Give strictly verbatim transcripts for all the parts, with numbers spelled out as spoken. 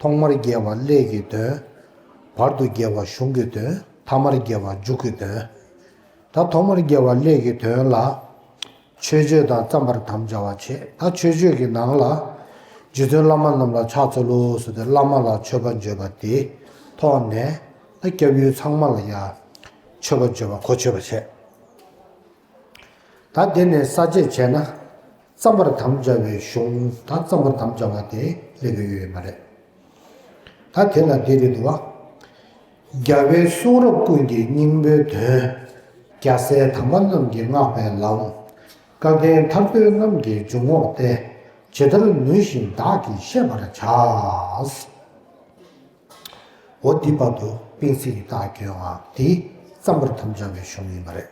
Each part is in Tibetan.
ཐོག་མར་རྒྱས་པ་ཀླད་ཀྱི་དོན། བར་དུ་རྒྱས་པ་གཞུང་གི་དོན། ཐ་མར་རྒྱས་པ་མཇུག་གི་དོན། ད་ཐོག་མར་རྒྱས་པ་ཀླད་ཀྱི་དོན་ལ། མཆོད་བརྗོད་དང་བརྩམ་པར་དམ་བཅའ་བ་བྱས། ད་མཆོད་བརྗོད་ཀྱི་ནང་ལ། རྗེ་བཙུན་བླ་མ་རྣམས་ལ་ཕྱག་འཚལ་ལོ་ཟེར་ཏེ་བླ་མ་ལ་མཆོད་པ་བརྗོད་པ་དེའི་ཐོག་ནས། ད་སྐྱབས་ཡུལ་ཚང་མ་ལ་ཡང་མཆོད་པ་བརྗོད་པ་གོ་ཆོད་པ་བྱས། ད་དེ་ནས་ས་བཅད་བྱས་ན། བརྩམ་པར་དམ་བཅའ་བའི་གཞུང་། ད་བརྩམ་པར་དམ་བཅའ་བ་དེ་སླེབས་ཀྱི་ཡོད་མ་རེད། ད་དེ་ལ་འདི་རེད་འདུག་བ། རྒྱལ་བའི་གསུང་རབ་ཀུན་གྱི་སྙིང་པོའི་དོན། རྒྱལ་སྲས་དམ་པ་རྣམས་ཀྱིས་བསྔགས་པའི་ལམ། སྐལ་ལྡན་ཐར་འདོད་རྣམས་ཀྱི་འཇུག་ངོགས་ཏེ། ཇི་ལྟར་ནུས་བཞིན་བདག་གིས་ཤེས་པར་བྱ། འོ་འདི་བར་དུ་སྤེལ་ཚིག་གི་རྟགས་བསྐྱོན་པ་དེ་བརྩམ་པར་དམ་བཅའ་བའི་གཞུང་ཡིན་པ་རེད།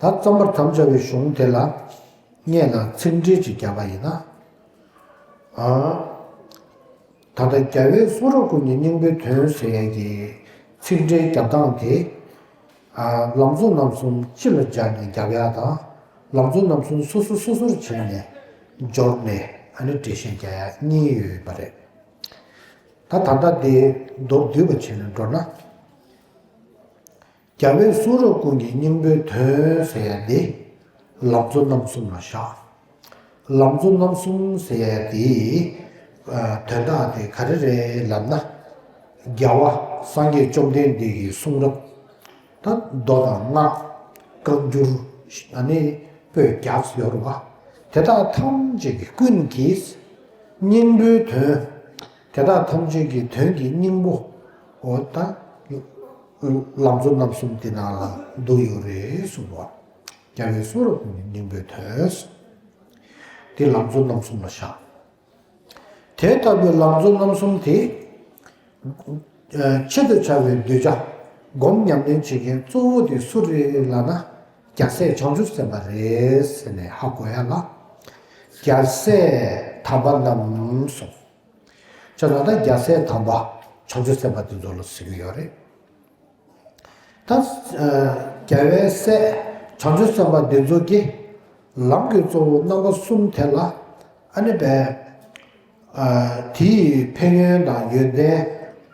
ད་བརྩམ་པར་དམ་བཅའ་བའི་གཞུང་དེ་ལ་སྔོན་ལ་ཚིག་འགྲེལ་ཅིག་བརྒྱབ་པ་ཡིན་ན། ཨ། ད་ལྟ་རྒྱལ་བའི་གསུང་རབ་ཀུན་གྱི་སྙིང་པོའི་དོན་ཟེར་ཡས་ཀྱི་ཚིག་འགྲེལ་བརྒྱབ་སྟངས་དེ། ཨ། ལམ་གཙོ་རྣམ་གསུམ་སྤྱི་ལ་སྦྱར་ནས་བརྒྱབ་ཡ་དང་། ལམ་གཙོ་རྣམ་གསུམ་སོ་སོ་སོ་སོར་བྱས་ནས་སྦྱོར་ནས་ཨ་ནི་འགྲེལ་བཤད་རྒྱག་ཡ་གཉིས་ཡོད་པ་རེད། ད་ད་ལྟ་དེ་མདོར་བསྡུས་པ་བྱས་ནས་འགྲོ་ན། རྒྱལ་བའི་གསུང་རབ་ཀུན་གྱི་སྙིང་པོའི་དོན་ཟེར་ཡ་འདི་ལམ་གཙོ་རྣམ་གསུམ་ལ་བཞག། ལམ་གཙོ་རྣམ་གསུམ་ཟེར་ཡ་འདི། ཨ། དོན་དག་དེ་ག་རེ་རེད་ལབ་ན། རྒྱལ་བ་སངས་རྒྱས་བཅོམ་ལྡན་འདས་ཀྱི་གསུང་རབ། ད་མདོ་དང་སྔགས། བཀའ་འགྱུར། ཨ་ནི་པོད་བརྒྱ་ཙམ་ཡོད་རེད་བ། དེ་དག་ཐམས་ཅད་ཀྱི་ཀུན་གྱི་སྙིང་པོའི་དོན། དེ་དག་ཐམས་ཅད་ཀྱི་དོན་གྱི་སྙིང་པོ། འོ་ད་ལམ་གཙོ་རྣམ་གསུམ་དེ་ནང་ལ་འདུ་ཡོད་རེད་གསུངས་པ། རྒྱལ་བའི་གསུང་རབ་ཀུན་གྱི་སྙིང་པོའི་དོན། དེ་ལམ་གཙོ་རྣམ་གསུམ་ལ་བཞག། དེ་ལྟ་བུའི་ལམ་གཙོ་རྣམ་གསུམ་དེ། ཆེད་དུ་བྱ་བའི་གདུལ་བྱ་སྒོམ་ཉམས་ལེན་བྱེད་མཁན་གཙོ་བོ་དེ་སུ་རེད་ལབ་ན། རྒྱལ་སྲས་བྱང་ཆུབ་སེམས་དཔའ་རེད་ཟེར་ནས་ཧ་གོ་ཡ་ལ། རྒྱལ་སྲས་དམ་པ་རྣམས་སོ། བྱས་ཙང་ད་རྒྱལ་སྲས་དམ་པ་བྱང་ཆུབ་སེམས་དཔའ་དེ་ཚོ་ལ་ཟེར་གྱི་ཡོད་རེད། ད། ཨ། རྒྱལ་བའི་སྲས་བྱང་ཆུབ་སེམས་དཔའ་འདི་ཚོ་གིས་ལམ་གྱི་གཙོ་བོ་རྣམ་པ་གསུམ་དེ་ལ་ཨ་ནི་བས། ཨ། དེའི་ཕན་ཡོན་དང་ཡོན་ཏན་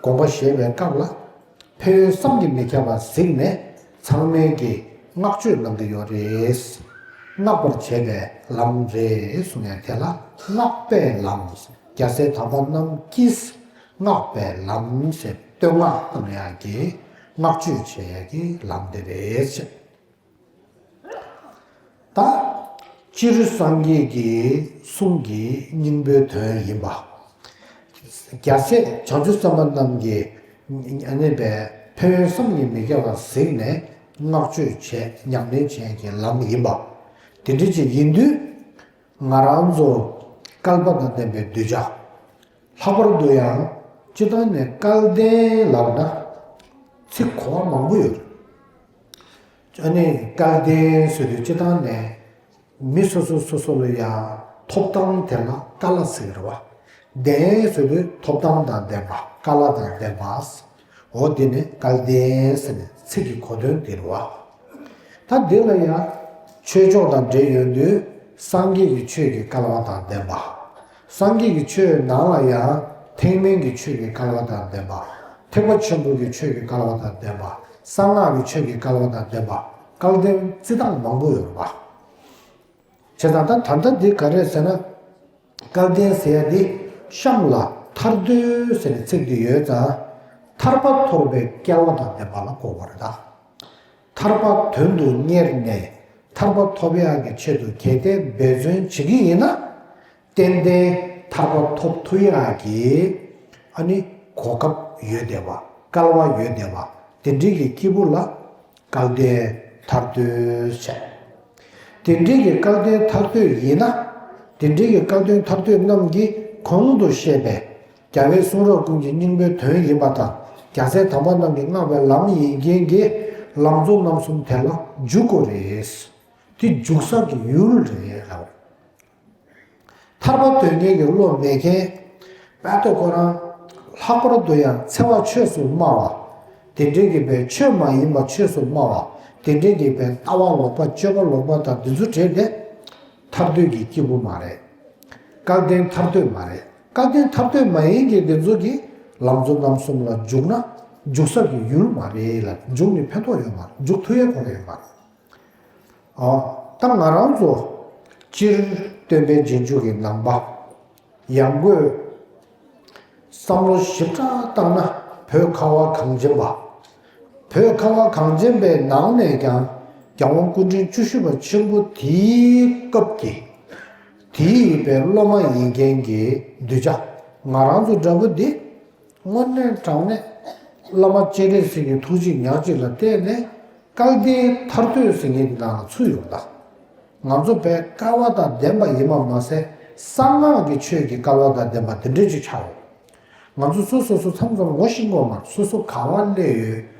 དགོངས་པ་བཞེས་པའི་སྐབས་ལ་ཕན་ཡོན་བསམ་གྱིས་མི་ཁྱབ་པ་གཟིགས་ནས་ཚང་མས་ཀྱིས་བསྔགས་བརྗོད་གནང་གི་ཡོད་རེད། བསྔགས་པར་བྱེད་པའི་ལམ་རེད་གསུངས་ཡ་དེ་ལ་བསྔགས་པའི་ལམ། རྒྱལ་སྲས་དམ་པ་རྣམས་ཀྱིས་བསྔགས་པའི་ལམ་ཟེར་བསྟོད་བསྔགས་གཏོང་ཡག་གི་བསྔགས་བརྗོད་བྱེད་ཡག་གི་ལམ་དེ་རེད། ད་སྤྱིར་སངས་རྒྱས་ཀྱི་གསུང་གི་སྙིང་པོའི་དོན་ཡིན་པ། རྒྱལ་སྲས་བྱང་ཆུབ་སེམས་དཔའ་རྣམས་ཀྱིས་ཨ་ནི་བས་ཕན་ཡོན་བསམ་གྱིས་མི་ཁྱབ་པ་གཟིགས་ནས་བསྔགས་བརྗོད་བྱས་ཉམས་ལེན་བྱེད་ཡག་གི་ལམ་ཡིན་པ། དེ་འདྲ་ཅིག་ཡིན་དུས། ང་རང་ཚོ་བསྐལ་པ་དང་ལྡན་པའི་གདུལ་བྱ། ལྷག་པར་དུ་ཡང་སྤྱི་བཏང་ནས་སྐལ་ལྡན་ལབ་ན་ཚིག་གོ་བ་མང་པོ་ཡོད་རེད། ཨ་ནི་སྐལ་ལྡན་ཟེར་དུས་སྤྱི་བཏང་ནས་མི་སོ་སོ་སོ་སོ་ལ་ཡང་ཐོབ་ཐང་དེ་ལ་སྐལ་ལ་ཟེར་གི་རེད་བ། ལྡན་ཟེར་དུས་ཐོབ་ཐང་དང་ལྡན་པ། སྐལ་བ་དང་ལྡན་པ། འོ་དེ་ནི་སྐལ་ལྡན་ཟེར་ནས་ཚིག་གི་གོ་དོན་དེ་རེད་བ། ད་འདི་ལ་ཡང་ཆོས་ཕྱོགས་དང་འབྲེལ་ཡོང་དུས་སངས་རྒྱས་ཀྱི་ཆོས་ཀྱི་སྐལ་བ་དང་ལྡན་པ། སངས་རྒྱས་ཀྱི་ཆོས་ནང་ལ་ཡང་ཐེག་དམན་གྱི་ཆོས་ཀྱི་སྐལ་བ་དང་ལྡན་པ། ཐེག་པ་ཆེན་པོ་གི་ཆོས་ཀྱི་སྐལ་བ་དང་ལྡན་པ། གསང་སྔགས་ཀྱི་ཆོས་ཀྱི་སྐལ་བ་དང་ལྡན་པ། སྐལ་ལྡན་རྩི་སྟངས་མང་པོ་ཡོད་རེད་པ། བྱས་ཙང་ད་ད་ལྟ་འདི་ག་རེ་ཟེར་ན། སྐལ་ལྡན་ཟེར་ཡ་འདི་གཤམ་ལ་ཐར་འདོད་ཟེར་ནས་ཚིག་འདི་ཡོད་ཙང་། ཐར་པ་ཐོབ་པའི་སྐལ་བ་དང་ལྡན་པ་ལ་གོ་དགོས་རེད་ད། ཐར་པ་དོན་དུ་གཉེར་ནས་ཐར་པ་ཐོབ་ཡག་གི་ཆེད་དུ་གལ་ཏེ་འབད་བརྩོན་བྱེད་ཀྱི་ཡིན་ན། ཏན་ཏན་ཐར་པ་ཐོབ་ཐུབ་ཡག་གི་ཨ་ནི་གོ་སྐབས་ཡོད་བསྡད་པ། སྐལ་བ་ཡོད་བསྡད་པ། དེ་འདྲའི་གི་སྐྱེས་བུ་ལ་སྐལ་ལྡན་ཐར་འདོད་བྱས། དེ་འདྲའི་གི་སྐལ་ལྡན་ཐར་འདོད་ཡིན་ན། དེ་འདྲའི་གི་སྐལ་ལྡན་ཐར་འདོད་རྣམས་ཀྱིས་གོང་དུ་བཤད་པའི་རྒྱལ་བའི་གསུང་རབ་ཀུན་གྱི་སྙིང་པོའི་དོན་ཡིན་པ་དང་། རྒྱལ་སྲས་དམ་པ་རྣམས་ཀྱིས་བསྔགས་པའི་ལམ་ཡིན་མཁན་གྱི་ལམ་གཙོ་རྣམ་གསུམ་དེ་ལ་འཇུག་དགོས་རེད། དེ་འཇུག་ས་གི་ཡུལ་རེད་ལབ། ཐར་པ་དོན་གཉེར་གྱི་བློ་མེད་མཁན། དཔལ་དུ་ཁོ་རང་ལྷག་པར་དུ་ཡང་འཚེ་བ་ཆོས་སུ་སྨྲ་བ། དེ་འདྲའི་གི་བའི་ཆོས་མ་ཡིན་པ་ཆོས་སུ་སྨྲ་བ། དེ་འདྲའི་གི་བའི་ལྟ་བ་ལོག་པ་སྤྱོད་པ་ལོག་པ་དང་འདི་ཚོ་བྲལ་ཏེ། ཐར་འདོད་ཀྱི་སྐྱེས་བུ་མ་རེད། སྐལ་ལྡན་ཐར་འདོད་མ་རེད། སྐལ་ལྡན་ཐར་འདོད་མ་ཡིན་གྱི་འདི་ཚོ་གི་ལམ་གཙོ་རྣམ་གསུམ་ལ་འཇུག་ན་འཇུག་ས་གི་ཡུལ་མ་རེད་ལ། འཇུག་ནས་ཕན་ཐོགས་ཡོད་མ་རེད། འཇུག་ཐུབ་ཡ་ཁོ་རང་ཡོད་མ་རེད། ཨ། ད་ང་རང་ཚོ་སྤྱིར་སྟོན་པའི་རྗེས་འཇུག་གི་ནང་པ་ཡང་སྒོས་བསམ་བློ་ཞིབ་ཕྲ་བཏང་ན། བོད་ཁ་བ་གངས་ཅན་པ། བོད་ཁ་བ་གངས་ཅན་པའི་ནང་ནས་ཀྱང་རྒྱལ་དབང་སྐུ་ཕྲེང་བཅུ་བཞི་པ་ཆེན་པོ་དེའི་སྐབས་ཀྱི་དེའི་པའི་སློབ་མ་ཡིན་མཁན་གྱི་གདུལ་བྱ་ང་རང་ཚོ་འདྲ་པོ་འདི། དངོས་གནས་དྲང་གནས་བླ་མ་སྤྱན་རས་གཟིགས་ཀྱི་ཐུགས་རྗེ་ཉག་གཅིག་ལ་བརྟེན་ནས་སྐལ་ལྡན་ཐར་འདོད་ཟེར་མཁན་གྱི་ནང་ལ་ཚུད་ཡོང་ད། ང་ཚོ་བས་སྐལ་བ་དང་ལྡན་པ་ཡིན་པ་མ་ཟད། གསང་སྔགས་ཀྱི་ཆོས་ཀྱི་སྐལ་བ་དང་ལྡན་པ་དེ་འདྲ་ཅིག་ཆགས་ཡོང་། ང་ཚོ་སོ་སོ་སོ་མཚམས་མཚམས་ངོ་ཤེས་དགོས་མ་རེད། སོ་སོ་ག་བ་སླེབས་ཡོད།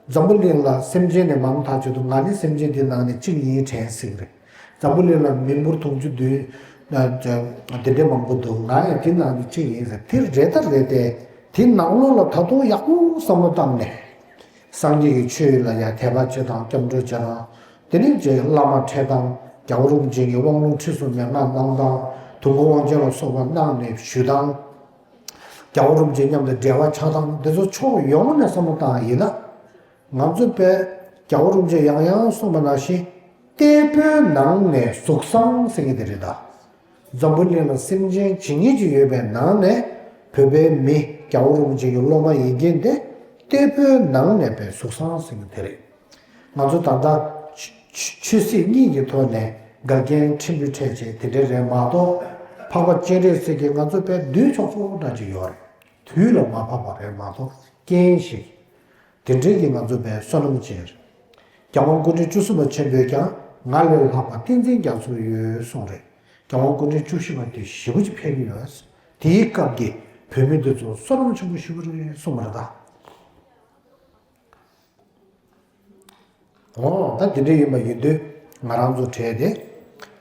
འཛམ་བུ་གླིང་ལ་སེམས་ཅན་ནི་མང་དག་བྱེད་དུ། ང་ནི་སེམས་ཅན་འདི་ནང་ནས་གཅིག་ཡིན་དྲན་སྲིད་ཀྱི་རེད། འཛམ་བུ་གླིང་ལ་མི་འབོར་དུང་ཕྱུར་བདུན་དེ་འདྲའི་མང་པོ་འདུག་ང་ཡང་དེ་ནང་ནས་གཅིག་ཡིན་ཟེར། དེ་རེད་ད་རེད་དེ། དེ་ནང་ལོགས་ལ་ད་དུང་ཡག་པོ་བསམ་བློ་བཏང་ནས། སངས་རྒྱས་ཀྱི་ཆོས་ལ་ཡང་དད་པ་བྱེད་དང་སྐྱབས་འགྲོ་བྱེད་དང་། དེ་ནས་རྗེ་བླ་མ་ཁྲིད་དང་། རྒྱལ་བ་རིན་པོ་ཆེ་གི་དབང་ལུང་ཁྲིད་གསུམ་མན་ངག་གནང་དང་། དུས་འཁོར་དབང་ཆེན་ལ་སོགས་པ་གནང་ནས་ཞུ་དང་། རྒྱལ་བ་རིན་པོ་ཆེ་མཉམ་དུ་འབྲེལ་བ་ཆགས་སྟངས་འདི་ཚོ་ཕྱོགས་ཡོངས་ནས་བསམ་བློ་བཏང་ཡིན་ན། ང་ཚོ་བས་རྒྱལ་བ་རིན་པོ་ཆེ་ཡང་ཡང་གསུངས་པ་ནང་བཞིན་ཏེ་བོད་ནང་ནས་གཟུགས་བཟང་ཟེར་གྱི་དེ་རེད་ད། འཛམ་བུ་གླིང་ལ་སེམས་ཅན་ཇི་སྙེད་ཅིག་ཡོད་པའི་ནང་ནས་བོད་པའི་མི་རྒྱལ་བ་རིན་པོ་ཆེ་གི་སློབ་མ་ཡིན་མཁན་དེ་ཏེ་བོད་ནང་ནས་པའི་གཟུགས་བཟང་ཟེར་གྱི་དེ་རེད། ང་ཚོ་ད་ལྟ་ཆོས་ཆོས་ཆོས་སྲིད་གཉིས་ཀྱི་ཐོག་ནས་འགལ་རྐྱེན་ཕྲན་བུ་འཕྲད་བྱས་དེ་འདྲ་རེད་མ་གཏོགས། འཕགས་པ་སྤྱན་རས་གཟིགས་ཀྱིས་ང་ཚོ་བས་འདུལ་ཆོག་ཆོག་འདྲ་ཅིག་ཡོད་རེད། དུས་ལ་མ་བབས་པ་རེད་མ་གཏོགས་རྐྱེན་ཞིག་དེ་འདྲའི་གི་ང་ཚོ་བས་བསོད་ནམས་ཅན་རེད། རྒྱལ་དབང་སྐུ་ཕྲེང་བཅུ་གསུམ་པ་ཆེན་པོས་ཀྱང་ང་ལས་ལྷག་པ་བསྟན་འཛིན་རྒྱ་མཚོ་ཡོད་གསུངས་རེད། རྒྱལ་དབང་སྐུ་ཕྲེང་བཅུ་བཞི་པ་དེ་ཞེ་པོ་ཅིག་ཕན་གྱི་ཡོད། དེའི་སྐབས་ཀྱི་བོད་མི་འདི་ཚོ་བསོད་ནམས་ཆེན་པོ་ཞེ་པོ་རེད་གསུངས་པ་རེད་ད། འོ་ད་དེ་འདྲ་ཡིན་པ་ཡིན་དུས་ང་རང་ཚོ་གྲས་དེ་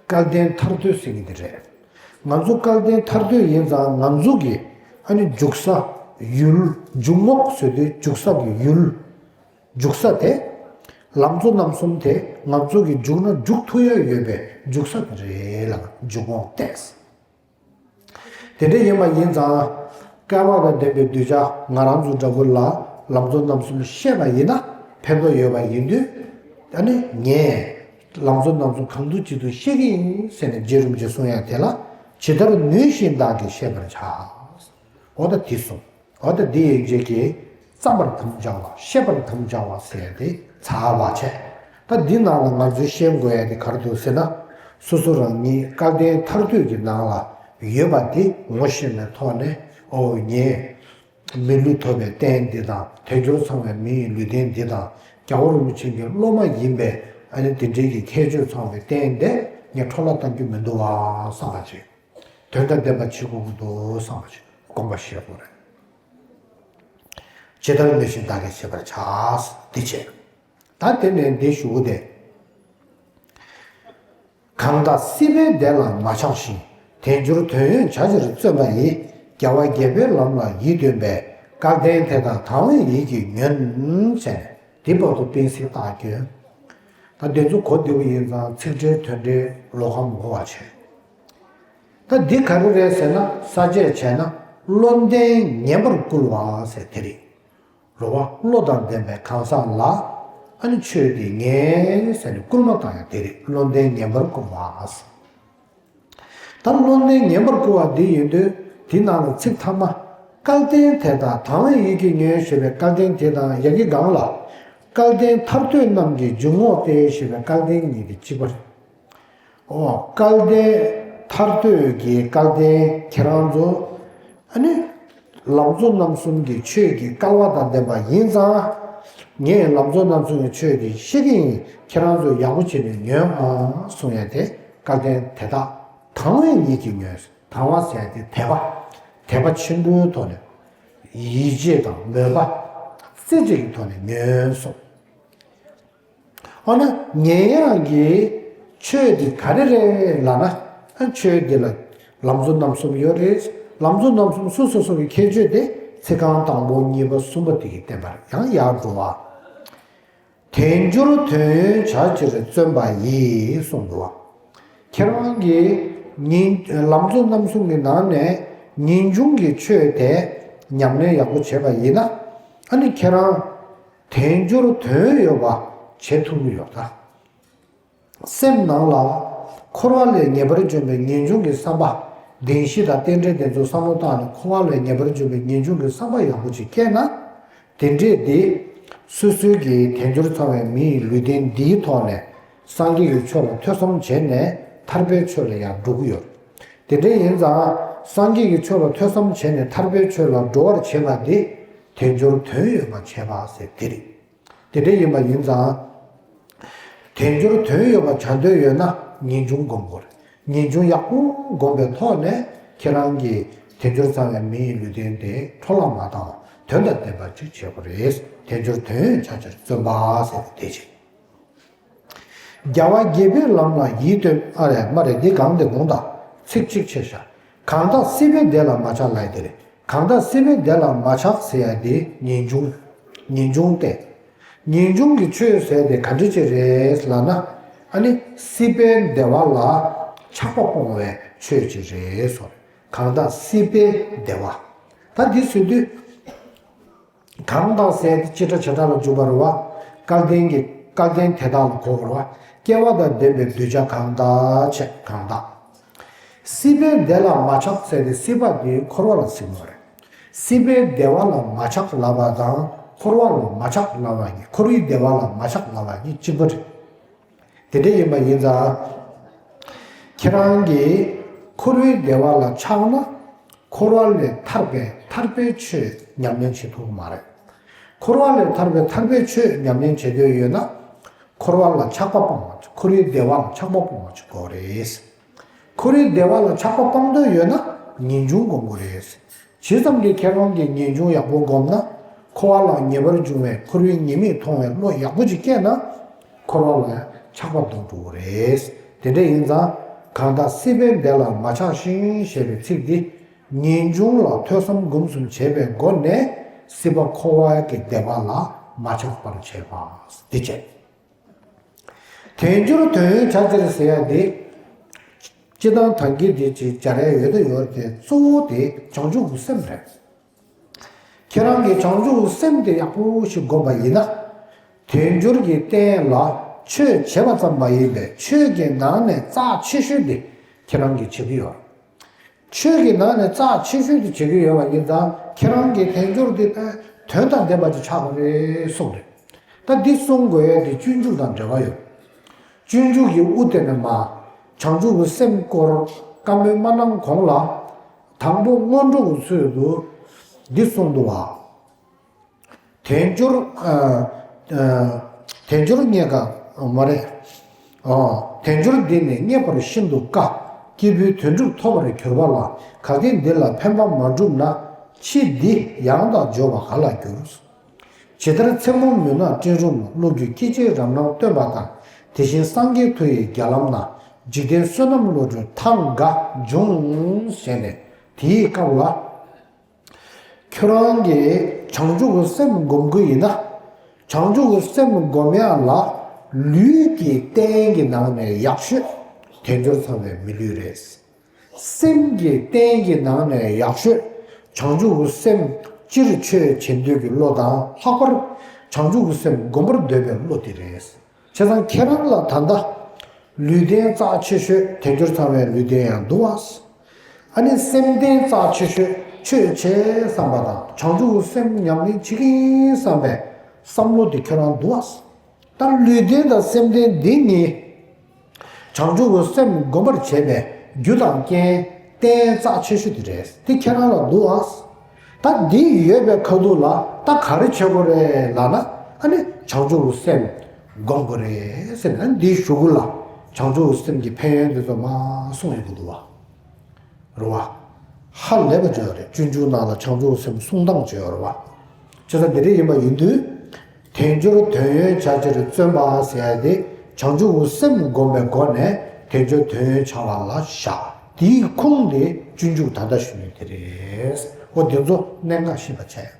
སྐལ་ལྡན་ཐར་འདོད་ཟེར་གྱི་འདི་རེད། ང་ཚོ་སྐལ་ལྡན་ཐར་འདོད་ཡིན་ཙང་ང་ཚོ་གི་ཨ་ནི་འཇུག་ས་ཡུལ་འཇུག་ངོགས་ཟེར་དུས་འཇུག་ས་གི་ཡུལ། འཇུག་ས་དེ། ལམ་གཙོ་རྣམ་གསུམ་དེ་ང་ཚོ་གི་འཇུག་ན་འཇུག་ཐུབ་ཡ་ཡོད་པའི་འཇུག་ས་དེ་རེད་ལ་འཇུག་ངོགས་ཏེ། དེ་འདྲ་ཡིན་པ་ཡིན་ཙང་། སྐལ་བ་དང་ལྡན་པའི་གདུལ་བྱ་ང་རང་ཚོ་འདྲ་པོ་ལ་ལམ་གཙོ་རྣམ་གསུམ་ཤེས་པ་ཡིན་ན་ཕན་ཐོགས་ཡོད་པ་ཡིན་དུས། ཨ་ནི་ངས་ལམ་གཙོ་རྣམ་གསུམ་གང་ཐུབ་ཅི་ཐུབ་ཤེས་ཀྱི་ཡིན་ཟེར་ནས་རྗེ་རིན་པོ་ཆེས་གསུང་ཡ་དེ་ལ་ཇི་ལྟར་ནུས་བཞིན་བདག་གིས་ཤེས་པར་བྱ། འོ་ད་དེ་གསུངས། འོ་ད་འདི་ཡན་ཆད་ཀྱིས་བརྩམ་པར་དམ་བཅའ་བ། བཤད་པར་དམ་བཅའ་བ་ཟེར་ཏེ་ཚར་བ་བྱས། ད་འདི་ནང་ལ་ང་ཚོས་ཤེས་དགོས་ཡ་དེ་ག་རེ་འདུག་ཟེར་ན། སོ་སོ་རང་ཉིད་སྐལ་ལྡན་ཐར་འདོད་ཀྱི་ནང་ལ་ཡོད་པ་དེ་ངོ་ཤེས་པའི་ཐོག་ནས། ཨོ་ངས་མི་ལུས་ཐོབ་པའི་རྟེན་འདི་དང་དལ་འབྱོར་ཚང་བའི་མི་ཡི་ལུས་རྟེན་འདི་དང་རྒྱལ་བ་རིན་པོ་ཆེ་གི་སློབ་མ་ཡིན་པས། ཨ་ནི་དེ་འདྲའི་གི་ཁྱད་ཆོས་ཚང་བའི་རྟེན་དེ་ངས་འཕྲོ་བརླག་གཏང་རྒྱུ་མི་འདུག་བ་བསམ་པ་ཅིག་དོན་དང་ལྡན་པ་བྱེད་དགོས་ཀྱི་འདུག་བསམ་པ་ཞིག་དགོངས་པ་བཞེས་དགོས་རེད། ཇི་ལྟར་ནུས་བཞིན་བདག་གིས་ཤེས་པར་བྱ། འདི་བྱས། ད་དེ་ནས་འདི་ཞུ་གི་དེ། གང་དག་སྲིད་པའི་བདེ་ལ་མ་ཆགས་ཤིང་། དལ་འབྱོར་དོན་ཡོད་བྱ་ཕྱིར་བརྩོན་པ་ཡིས། རྒྱལ་བ་དགྱེས་པའི་ལམ་ལ་ཡིད་རྟོན་པའི། སྐལ་ལྡན་དེ་དག་དང་བའི་ཡིད་ཀྱིས་ཉོན། ཟེར་ནས་འདི་བར་དུ་སྤེལ་གཟིགས་བཏང་རྒྱུ། ད་འདི་ཚོ་གོ་བདེ་པོ་ཡིན་ཙང་ཚིག་འགྲེལ་དོན་འགྲེལ་ལོགས་ཀ་མི་གོ་བ་བྱས། ད་འདི་ག་རེ་རེད་ཟེར་ན། ས་བཅད་བྱས་ན་བློ་ལྡན་ངན་པར་བསྐུལ་བ་ཟེར་དེ་རེད། རེད་བ། བློ་དང་ལྡན་པའི་གང་ཟག་ལ་ཨ་ནི་ཆོས་འདི་ངན་ཟེར་ནས་བསྐུལ་མ་བཏང་ཡ་དེ་རེད། བློ་ལྡན་ངན་པར་བསྐུལ་བ་ཟེར། ད་བློ་ལྡན་ངན་པར་བསྐུལ་བ་འདི་ཡིན་དུས་དེའི་ནང་ལ་ཚིག་མཐའ་མ། སྐལ་ལྡན་དེ་དག་དང་བའི་ཡིད་ཀྱིས་ཉོན་ཞེས་པའི་སྐལ་ལྡན་དེ་དང་ཡ་གི་སྒང་ལ། སྐལ་ལྡན་ཐར་འདོད་རྣམས་ཀྱི་འཇུག་ངོགས་ཏེ་ཞེས་པའི་སྐལ་ལྡན་གཉིས་དེ་གཅིག་པ་རེད། ཨོ། སྐལ་ལྡན་ཐར་འདོད་ཀྱི་སྐལ་ལྡན་ཁྱེད་རང་ཚོ། ཨ་ནི། ལམ་གཙོ་རྣམ་གསུམ་གྱི་ཆོས་ཀྱི་སྐལ་བ་དང་ལྡན་པ་ཡིན་ཙང་། ངས་ལམ་གཙོ་རྣམ་གསུམ་གྱི་ཆོས་འདི་ཤེས་ཀྱི་ཡིན། ཁྱེད་རང་ཚོས་ཡག་པོ་བྱས་ནས་ཉོན་ཨང་གསུང་ཡ་དེ། སྐལ་ལྡན་དེ་དག་དང་བའི་ཡིད་ཀྱིས་ཉོན། དང་བ་ཟེར་ཡ་དེ་དད་པ། དད་པ་ཆེན་པོའི་ཐོག་ནས། ཡིད་ཆེས་དང་མོས་པ། རྩེ་གཅིག་གི་ཐོག་ནས་ཉོན་གསུངས། འོ་ན་ཉན་ཡག་གི་ཆོས་འདི་ག་རེ་རེད་ལབ་ན། ཨ། ཆོས་འདི་ལ་ལམ་གཙོ་རྣམ་གསུམ་ཡོད་རེད། ལམ་གཙོ་རྣམ་གསུམ་སོ་སོ་སོ་གི་ཁྱད་ཆོས་དེ་ཚིག་རྐང་དང་པོ་གཉིས་པ་གསུམ་པ་དེ་གིས་བསྟན་པ་རེད། ཡང་ཡར་འགྲོ་བ། དལ་འབྱོར་དོན་ཡོད་བྱ་ཕྱིར་བརྩོན་པ་ཡིས་གསུངས་འདུག་བ། ཁྱེད་རང་གིས་ ཉིན་ལམ་གཙོ་རྣམ་གསུམ་གྱི་ནང་ནས་ངེས་འབྱུང་གི་ཆོས་དེ་ཉམས་ལེན་ཡག་པོ་བྱས་པ་ཡིན་ན། ཨ་ནི་ཁྱེད་རང་དལ་འབྱོར་དོན་ཡོད་པ་བྱེད་ཐུབ་ཀྱི་ཡོད་ད། སེམས་ནང་ལ་འཁོར་བ་ལས་ངེས་པར་འབྱུང་བའི་ངེས་འབྱུང་གི་བསམ་པ། བདེན་བཞི་དང་རྟེན་འབྲེལ་དེ་ཚོ་བསམ་བློ་བཏང་ནས་འཁོར་བ་ལས་ངེས་པར་འབྱུང་བའི་ངེས་འབྱུང་གི་བསམ་པ་ཡག་པོ་ཅིག་སྐྱེས་ན། དེ་འདྲས་དེ་སོ་སོའི་གི་དལ་འབྱོར་ཚང་བའི་མི་ཡི་ལུས་རྟེན་འདིའི་ཐོག་ནས་སངས་རྒྱས་ཀྱི་ཆོས་ལ་ཐོས་བསམ་བྱས་ནས་ཐར་པའི་ཆོས་ལ་ཡང་འགྲོ་གི་ཡོད། དེ་འདྲས་ཡིན་ཙང་སངས་རྒྱས་ཀྱི་ཆོས་ལ་ཐོས་བསམ་བྱས་ནས་ཐར་པའི་ཆོས་ལ་འགྲོ་བར་བྱེད་པ་དེ་དལ་འབྱོར་དོན་ཡོད་པ་བྱེད་པ་ཟེར་དེ་རེད། དེ་འདྲ་ཡིན་པ་ཡིན་ཙང་། དལ་འབྱོར་དོན་ཡོད་པ་བྱ་འདོད་ཡོད་ན་ངེས་འབྱུང་སྒོམ་དགོས། ངེས་འབྱུང་ཡག་པོ་སྒོམ་པའི་ཐོག་ནས་ཁྱེད་རང་གི་དལ་འབྱོར་ཚང་བའི་མི་ཡི་ལུས་རྟེན་དེ་འཕྲོ་བརླག་མ་བཏང་བ་དོན་དང་ལྡན་པ་ཅིག་བྱེད་དགོས་རེད། དལ་འབྱོར་དོན་ཡོད་བྱ་ཕྱིར་བརྩོན་པ་ཟེར་བ་དེ་བྱེད། རྒྱལ་བ་དགྱེས་པའི་ལམ་ལ་ཡིད་རྟོན། ཨ་རེ་མ་རེད། འདི་གང་དེ་དགོངས་དག་ཚིག་གཅིག་ཆེ་ཤ། གང་དག་སྲིད་པའི་བདེ་ལ་མ་ཆགས་ལབ་ཡ་དེ་རེད། གང་དག་སྲིད་པའི་བདེ་ལ་མ་ཆགས་ཟེར་ཡ་དེ་ངེས་འབྱུང་། ངེས་འབྱུང་སྟེ། ངེས་འབྱུང་གི་ཆོས་ཟེར་དེ་ག་འདྲ་ཅིག་རེད་ལབ་ན། ཨ་ནི་སྲིད་པའི་བདེ་བ་ལ་ཆགས་པ་སྤོང་བའི་ཆོས་ཅིག་རེད་སོ། གང་དག་སྲིད་པའི་བདེ་བ། ད་འདི་ཟེར་དུས། གང་དག་ཟེར་དེ་སྤྱི་སྒྲ་བྱེ་བྲག་ལ་འཇུག་པ་རེད་བ། བསྐལ་དོན་གྱི་བསྐལ་དོན་དེ་དག་ལ་གོ་དགོས་རེད་བ། སྐལ་བ་དང་ལྡན་པའི་གདུལ་བྱ་གང་དག་བྱས་གང་དག་སྲིད་པའི་བདེ་ལ་མ་ཆགས་ཟེར་དེ་སྲིད་པ་དེ་འཁོར་བ་ལ་ཟེར་གྱི་རེད། སྲིད་པའི་བདེ་བ་ལ་མ་ཆགས་ལབ་པ་དང་འཁོར་བ་ལ་མ་ཆགས་ལབ་པ་གཉིས། འཁོར་བའི་བདེ་བ་ལ་མ་ཆགས་ལབ་པ་གཉིས་གཅིག་པ་རེད། དེ་འདྲ་ཡིན་པ་ཡིན་ཙང་། ཁྱེད་རང་གིས་འཁོར་བའི་བདེ་བ་ལ་ཆགས་ན། འཁོར་བ་ལས་ཐར་པའི་ཐར་པའི་ཆོས་ཉམས་ལེན་བྱེད་ཐུབ་ཀྱི་མ་རེད། འཁོར་བ་ལས་ཐར་པའི་ཐར་པའི་ཆོས་ཉམས་ལེན་བྱེད་འདོད་ཡོད་ན། འཁོར་བ་ལ་ཆགས་པ་སྤོང་བ། འཁོར་བའི་བདེ་བ་ལ་ཆགས་པ་སྤོང་བ་ཅིག་དགོས་རེད། འཁོར་བའི་བདེ་བ་ལ་ཆགས་པ་སྤང་འདོད་ཡོད་ན་ངེས་འབྱུང་སྒོམ་དགོས་རེད། ཇི་ཙམ་གྱིས་ཁྱེད་རང་གིས་ངེས་འབྱུང་ཡག་པོ་བསྒོམས་ན། འཁོར་བ་ལ་ངེས་པར་འབྱུང་བའི་འཁོར་བའི་ཉེས་དམིགས་མཐོང་བའི་བློ་ཡག་པོ་ཅིག་སྐྱེས་ན། འཁོར་བ་ལ་ཆགས་པ་ལྡོག་འགྲོ་གི་རེད། དེ་འདྲ་ཡིན་ཙང་། གང་དག་སྲིད་པའི་བདེ་ལ་མ་ཆགས་ཤིང་ཞེས་པའི་ཚིག་འདི། ངེས་འབྱུང་ལ་ཐོས་བསམ་སྒོམ་གསུམ་བྱས་པའི་སྒོ་ནས་སྲིད་པ་འཁོར་བ་གི་བདེ་བ་ལ་མ་ཆགས་པར་བྱེད་པ་འདི་བྱས། དལ་འབྱོར་དོན་ཡོད་བྱ་ཕྱིར་ཟེར་ཡ་འདི། སྤྱིར་བཏང་ཐང་གི་འདི་ཅིག་སྦྱར་ཡ་ཡོད་དོ་ཡོད་དེ་གཙོ་བོ་དེ་བྱང་ཆུབ་ཀྱི་སེམས་རེད། ཁྱེད་རང་གིས་བྱང་ཆུབ་ཀྱི་སེམས་དེ་ཡག་པོ་ཞིག་བསྒོམས་པ་ཡིན་ན། དལ་འབྱོར་གྱི་རྟེན་ལ་ཆོས་བྱེད་པ་ཙམ་མ་ཡིན་པའི་ཆོས་ཀྱི་ནང་ནས་རྩ་ཆེ་ཤོས་དེ་ཁྱེད་རང་གིས་བྱེད་ཀྱི་ཡོད། ཆོས་ཀྱི་ནང་ནས་རྩ་ཆེ་ཤོས་དེ་བྱེད་ཀྱི་ཡོད་པ་ཡིན་ཙང་ཁྱེད་རང་གི་དལ་འབྱོར་དེ་དཔེ་དོན་དང་ལྡན་པ་ཅིག་ཆགས་པ་རེད་གསུངས་རེད། ད་འདི་གསུང་དགོས་ཡ་དེ་སྤྱོད་འཇུག་དང་འབྲེལ་བ་ཡོད། སྤྱོད་འཇུག་གི་དབུ་དེ་ནས་མར། བྱང་ཆུབ་ཀྱི་སེམས་སྐོར་བཀའ་མོལ་མ་གནང་གོང་ལ། དང་པོ་སྔོན་འགྲོ་གི་ཚུལ་དུ་འདི་གསུངས་འདུག་བ། དལ་འབྱོར། ཨ། ཨ། དལ་འབྱོར་རྙེད་དཀའ་མ་རེད། ཨ། དལ་འབྱོར་འདི་ནི་རྙེད་པར་ཤིན་ཏུ་དཀའ། སྐྱེས་བུའི་དོན་སྒྲུབ་ཐོབ་པར་གྱུར་པ་ལ། གལ་ཏེ་འདི་ལ་ཕན་པ་མ་བསྒྲུབས་ན། ཕྱིས་འདི་ཡང་དག་འབྱོར་བ་ག་ལ་འགྱུར། ཇི་ལྟར་མཚན་མོ་མུན་ནག་སྤྲིན་རུམ་ལ། སློབ་བརྒྱུད་སྐྱེ་མཆེད་རབ་སྣང་སྟོན་པ་ལྟར། དེ་བཞིན་སངས་རྒྱས་མཐུ་ཡིས་བརྒྱ་ལམ་ན། འཇིག་རྟེན་བསོད་ནམས་བློ་གྲོས་ཐང་འགའ་འབྱུང་། ཞེས་ནས་དེའི་སྐབས་ལ། ཁྱོད་རང་གིས་བྱང་ཆུབ་ཀྱི་སེམས་སྒོམ་གྱི་ཡིན་ན། བྱང་ཆུབ་ཀྱི་སེམས་སྒོམ་ཡག་ལ་ལུས་ཀྱི་རྟེན་གྱི་ནང་ནས་ཡག་ཤོས་དལ་འབྱོར་ཚང་བའི་མི་ལུས་རེད། སེམས་ཀྱི་རྟེན་གྱི་ནང་ནས་ཡག་ཤོས་བྱང་ཆུབ་ཀྱི་སེམས་སྤྱིར་ཆོས་བྱེད་འདོད་ཀྱི་བློ་དང་ལྷག་པར་བྱང་ཆུབ་ཀྱི་སེམས་སྒོམ་པར་འདོད་པའི་བློ་དེ་རེད། བྱས་ཙང་ཁྱེད་རང་ལ་ད་ལྟ་ལུས་རྟེན་རྩ་ཆེ་ཤོས་དལ་འབྱོར་ཚང་བའི་ལུས་རྟེན་ཡང་འདུག་བ། ཨ་ནི་སེམས་རྟེན་རྩ་ཆེ་ཤོས་ཆོས་བྱེད་བསམ་པ་དང་བྱང་ཆུབ་ཀྱི་སེམས་ཉམས་ལེན་བྱེད་ཀྱི་ཡིན་བསམ་པའི་བསམ་བློ་དེ་ཁྱོད་རང་འདུག་བ། ད་ལུས་རྟེན་དང་སེམས་རྟེན་འདི་གཉིས། བྱང་ཆུབ་ཀྱི་སེམས་སྒོམ་པར་བྱེད་པའི་རྒྱུ་དང་རྐྱེན་རྟེན་རྩ་ཆེ་ཤོས་དེ་རེད། དེ་ཁྱེད་རང་ལ་འདུག་ཨ། ད་འདི་ཡོད་པའི་ཁ་ཐུག་ལ་ད་ག་རེ་བྱེད་དགོས་རེད་ལབ་ན། ཨ་ནི་བྱང་ཆུབ་ཀྱི་སེམས་སྒོམ་དགོས་རེད་ཟེར་ནས་འདིའི་གཞུག་གུ་ལ་བྱང་ཆུབ་ཀྱི་སེམས་ཀྱི་ཕན་ཡོན་དེ་ཚོ་མར་གསུངས་ཡོང་གི་འདུག་བ། རེད་བ། ཧ་ལས་པ་བརྗོད་ཡོད་རེད། སྤྱོད་འཇུག་ནང་ལ་བྱང་ཆུབ་སེམས་གསུང་སྟངས་བརྗོད་ཡོད་རེད་བ། བྱས་ཙང་འདི་འདྲ་ཡིན་པ་ཡིན་དུས། དལ་འབྱོར་དོན་ཡོད་བྱ་ཕྱིར་བརྩོན་པ་ཟེར་ཡ་དེ་བྱང་ཆུབ་ཀྱི་སེམས་སྒོམ་པའི་སྒོ་ནས་དལ་འབྱོར་དོན་ཡོད་བྱ་བ་ལ་བཞག་དེའི་ཁུངས་དེ་སྤྱོད་འཇུག་ད་ལྟ་ཞུས་ནས་དེ་རེད། འོ་དེ་ཚོ་གནད་འགག་ཤེས་པ་བྱས།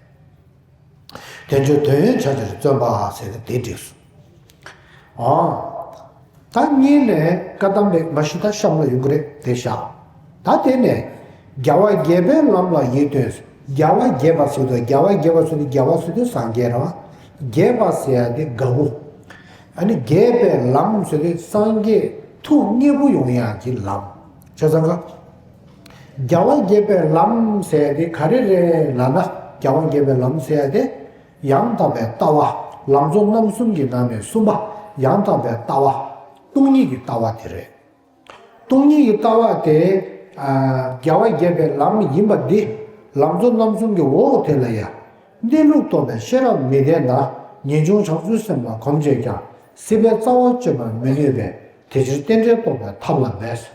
དལ་འབྱོར་དོན་ཡོད་བྱ་ཕྱིར་བརྩོན་པ་ཟེར་ཏེ་དེ་འགྲིགས་སོང་། ཨང་། ད་གཉིས་ནས་བཀའ་གདམས་པའི་མ་གཞི་ད་གཤམ་ལ་ཡོང་གི་རེད་དེ་བཞག་ད་དེ་ནས་རྒྱལ་བ་དགྱེས་པའི་ལམ་ལ་ཡིད་རྟོན། རྒྱལ་བ་དགྱེས་པ་ཟེར་དུས་རྒྱལ་བ་དགྱེས་པ་ཟེར་དུས་རྒྱལ་བ་ཟེར་དུས་སངས་རྒྱས་རེད་བ། དགྱེས་པ་ཟེར་ཡ་དེ་དགའ་བོ། ཨ་ནི་དགྱེས་པའི་ལམ་ཟེར་དུས་སངས་རྒྱས་ཐུགས་མཉེས་པོ་ཡོང་ཡ་གི་ལམ། བྱས་ཙང་ཀ་རྒྱལ་བ་དགྱེས་པའི་ལམ་ཟེར་ཡ་དེ་ག་རེ་རེད་ལབ་ན། རྒྱལ་བ་དགྱེས་པའི་ལམ་ཟེར་ཡ་དེ་ཡང་དག་པའི་ལྟ་བ། ལམ་གཙོ་རྣམ་གསུམ་གྱི་ནང་ནས་གསུམ་པ་ཡང་དག་པའི་ལྟ་བ། སྟོང་ཉིད་ཀྱི་ལྟ་བ་དེ་རེད། སྟོང་ཉིད་ཀྱི་ལྟ་བ་དེ། ཨ། རྒྱལ་བ་དགྱེས་པའི་ལམ་ཡིན་པ་འདི། ལམ་གཙོ་རྣམ་གསུམ་གྱི་འོག་དེ་ལ་ཡང་། གནས་ལུགས་རྟོགས་པའི་ཤེས་རབ་མི་ལྡན་ན། ངེས་འབྱུང་བྱང་ཆུབ་སེམས་ལ་གོམས་བྱས་ཀྱང་། སྲིད་པའི་རྩ་བ་གཅོད་པར་མི་ནུས་པས། དེ་ཕྱིར་རྟེན་འབྲེལ་རྟོགས་པའི་ཐབས་ལ་འབད།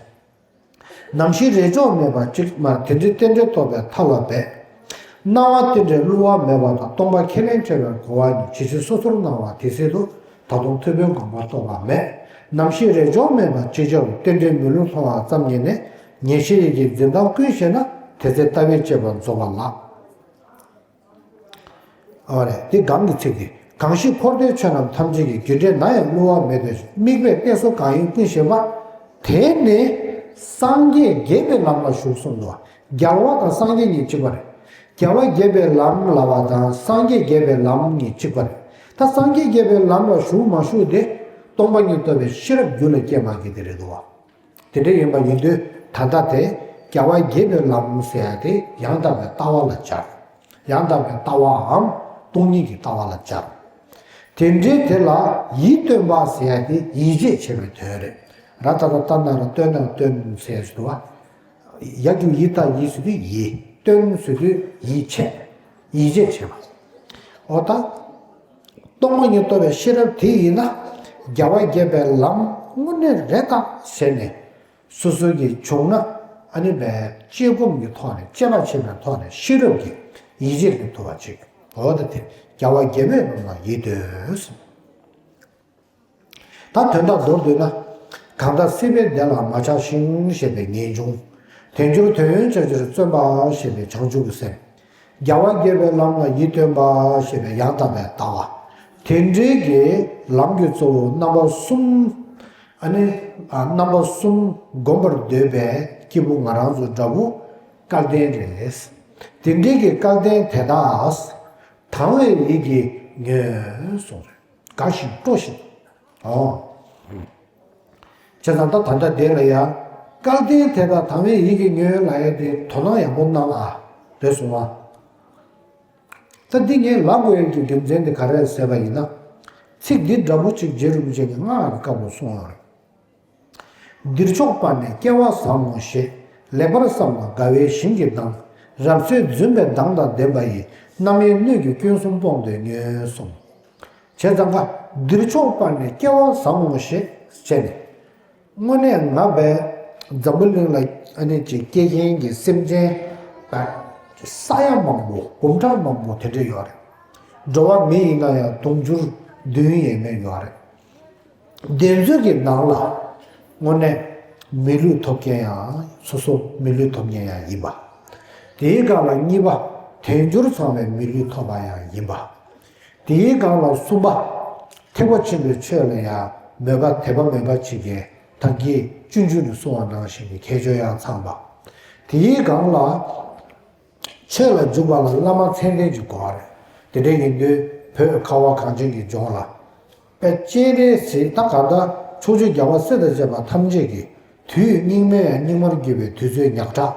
ནམ་ཞིག་རེས་འཇོག་མེད་པར་གཅིག་མ་དེ་འདྲའི་རྟེན་འབྲེལ་རྟོགས་པའི་ཐབས་ལ་འབད། སྣང་བ་རྟེན་འབྲེལ་བསླུ་བ་མེད་པ་དང་། སྟོང་པ་ཁས་ལེན་བྲལ་བའི་གོ་བ་ཉིད། ཇི་སྲིད་སོ་སོར་སྣང་བ་དེ་སྲིད་དུ། ད་དུང་ཐུབ་པའི་དགོངས་པ་རྟོགས་པ་མེད། ནམ་ཞིག་རེས་འཇོག་མེད་པར་ཅིག་ཅར་རྟེན་འབྲེལ་མི་བསླུ་མཐོང་བ་ཙམ་ཉིད་ནས། ངེས་ཤེས་ཡིད་ཀྱིས་འཛིན་སྟངས་ཀུན་ཤེས་ན། དེ་ཚེ་ལྟ་བའི་དཔྱད་པ་རྫོགས་པ་ལགས། ཨོ་རེད། དེ་གང་གི་ཚིག་དེ། གང་ཞིག་འཁོར་འདས་ཆོས་རྣམས་ཐམས་ཅད་ཀྱི། རྒྱུ་འབྲས་ན་ཡང་བསླུ་བ་མེད་དོ་ཞེས། དམིགས་པས་གཏད་སོ་གང་ཡིན་ཀུན་ཤེས་པ། དེ་ནི་སངས་རྒྱས་དགྱེས་པའི་ལམ་ལ་ཞུགས་གསུངས་འདུག་རྒྱལ་བ་དང་སངས་རྒྱས་གཉིས་གཅིག་པ་རེད། རྒྱལ་བ་དགྱེས་པའི་ལམ་ལབ་པ་དང་སངས་རྒྱས་དགྱེས་པའི་ལམ་གཉིས་གཅིག་པ་རེད། ད་སངས་རྒྱས་དགྱེས་པའི་ལམ་ལ་ཞུགས་མ་ཞུགས་དེ། སྟོང་པ་ཉིད་རྟོགས་པའི་ཤེས་རབ་རྒྱུད་ལ་སྐྱེས་མ་སྐྱེས་དེ་རེད་འདུག་བ། དེ་འདྲ་ཡིན་པ་ཡིན་དུས་ད་ལྟ་དེ་རྒྱལ་བ་དགྱེས་པའི་ལམ་ཟེར་ཡ་དེ་ཡང་དག་པའི་ལྟ་བ་ལ་སྦྱར། ཡང་དག་པའི་ལྟ་བའམ་སྟོང་ཉིད་ཀྱི་ལྟ་བ་ལ་སྦྱར། དེ་འདྲའི་དེ་ལ་ཡིད་རྟོན་པ་ཟེར་ཡ་དེ་ཡིད་ཆེས་བྱེད་པའི་དོན་རེད། ར་ད་ར་ཏ་ན་ར་སྟོན་ན་སྟོན་ཟེར་ཞིག་འདུག་བ། ཡ་གི་ཡི་ད་ཡིད་ཟེར་དུས་ཡིད། སྟོན་ཟེར་དུས་ཡིད་ཆེས། ཡིད་ཆེས་བྱེད་པ། འོ་ད། སྟོང་པ་ཉིད་རྟོགས་པའི་ཤེས་རབ་དེ་ཡིན་ན། རྒྱལ་བ་དགྱེས་པའི་ལམ་དངོས་གནས་རེད་ད་ཟེར་ནས། སོ་སོ་གིས་བྱུང་ན། ཨ་ནི་བས་དཔྱད་སྒོམ་གྱི་ཐོག་ནས་དཔྱད་པ་བྱེད་པའི་ཐོག་ནས་ཤེས་རབ་ཀྱིས་ཡིད་ཆེས་སླེབས་ཐུབ་པ་ཅིག་འོ་ད་དེ་རྒྱལ་བ་དགྱེས་པའི་ལམ་ལ་ཡིད་རྟོན། ད་དོན་དག་མདོར་བསྡུས་ན། གང་ལྟར་སྲིད་པའི་བདེ་ལ་མ་ཆགས་ཤིང་ཞེས་པའི་ངེས་འབྱུང་། དལ་འབྱོར་དོན་ཡོད་བྱ་ཕྱིར་བརྩོན་པ་ཞེས་པའི་བྱང་ཆུབ་ཀྱི་སེམས། རྒྱལ་བ་དགྱེས་པའི་ལམ་ལ་ཡིད་རྟོན་པ་ཞེས་པའི་ཡང་དག་པའི་ལྟ་བ། དེ་འདྲའི་གི་ལམ་གྱི་གཙོ་བོ་རྣམ་པ་གསུམ། ཨ་ནི། ཨ། རྣམ་པ་གསུམ་བསྒོམ་པར་འདོད་པའི་སྐྱེས་བུ་ང་རང་ཚོ་འདྲ་བོ་སྐལ་ལྡན་རེད། དེ་འདྲའི་གི་སྐལ་ལྡན་དེ་དག་དང་བའི་ཡིད་ཀྱིས་ཉོན་གསུངས་རེད། དགའ་ཞིང་སྤྲོ་ཞིང་། ཨོ། བྱས་ཙང་ད་ད་ལྟ་དེ་ལ་ཡ། སྐལ་ལྡན་དེ་དག་དང་བའི་ཡིད་ཀྱིས་ཉོན་ལབ་ཡ་དེ་དོ་སྣང་ཡག་པོ་གནང་ཨ། རེད་སོང་ཨ། ད་འདི་ངས་ལབ་དགོས་ཡག་གི་རྒྱུ་མཚན་དེ་ག་རེ་རེད་ཟེར་བ་ཡིན་ན། ཚིག་འདི་འདྲ་པོ་ཅིག་རྗེ་རིན་པོ་ཆེ་གིས་སྔགས་ཀྱི་སྐབས་ལ་གསུངས་ཡོད་རེད། འདིར་ཕྱོགས་པ་ནི་སྐལ་བ་བཟང་ངོ་ཞེས། ལེགས་པར་བསམས་ལ་དགའ་བའི་ཞིང་གི་མདངས། རབ་ཚོས་རྫུན་པའི་མདངས་དང་ལྡན་པ་ཡི། རྣམ་གཡེང་སྣོད་ཀྱི་སྐྱོན་གསུམ་སྤོང་སྟེ་ཉོན་གསུངས། བྱས་ཙང་ཀ་འདིར་ཕྱོགས་པ་ནི་སྐལ་བ་བཟང་ངོ་ཞེས་བྱས་ནས། དངོས་གནས་ང་བས་འཛམ་བུ་གླིང་ལ་ཨ་ནི་ཅིག་སྐྱེ་མཁན་གྱི་སེམས་ཅན་ས་ཡ་མང་པོ་འབུམ་ཕྲག་མང་པོ་དེ་འདྲ་ཡོད་རེད། འགྲོ་བ་མི་ཡིན་ན་ཡང་དུང་ཕྱུར་བདུན་ཡས་མས་ཡོད་རེད། དེ་ཚོའི་གི་ནང་ལ་དངོས་གནས་མི་ལུས་ཐོབ་མཁན་ཡང་སོ་སོ་མི་ལུས་ཐོབ་མཁན་ཡང་ཡིན་པ། དེའི་སྒང་ལ་གཉིས་པ་དལ་འབྱོར་ཚང་བའི་མི་ལུས་ཐོབ་པ་ཡང་ཡིན་པ། དེའི་སྒང་ལ་གསུམ་པ་ཐེག་པ་ཆེན་པོའི་ཆོས་ལ་ཡང་མོས་པ་དད་པ་མོས་པ་བྱེད་མཁན་ད་གིན་སྤྱོད་འཇུག་ནས་གསུངས་པ་ནང་བཞིན་གྱི་ཁྱད་ཆོས་ཡང་ཚང་པ། དེའི་སྒང་ལ། ཆོས་ལ་འཇུག་པ་ལ་བླ་མ་མཚན་ལྡན་ཅིག་དགོས་པ་རེད། དེ་འདྲ་ཡིན་དུས་བོད་ཁ་བ་གངས་ཅན་གྱི་ལྗོངས་ལ། དཔལ་སྤྱན་རས་གཟིགས་ད་ག་ད་ཕྱོགས་བཅུའི་རྒྱལ་བ་སྲས་དང་བཅས་པ་ཐམས་ཅད་ཀྱི་དུས་སྙིགས་མའི་སྙིགས་མར་གྱུར་པའི་དུས་ཚོད་ཉག་ཕྲ།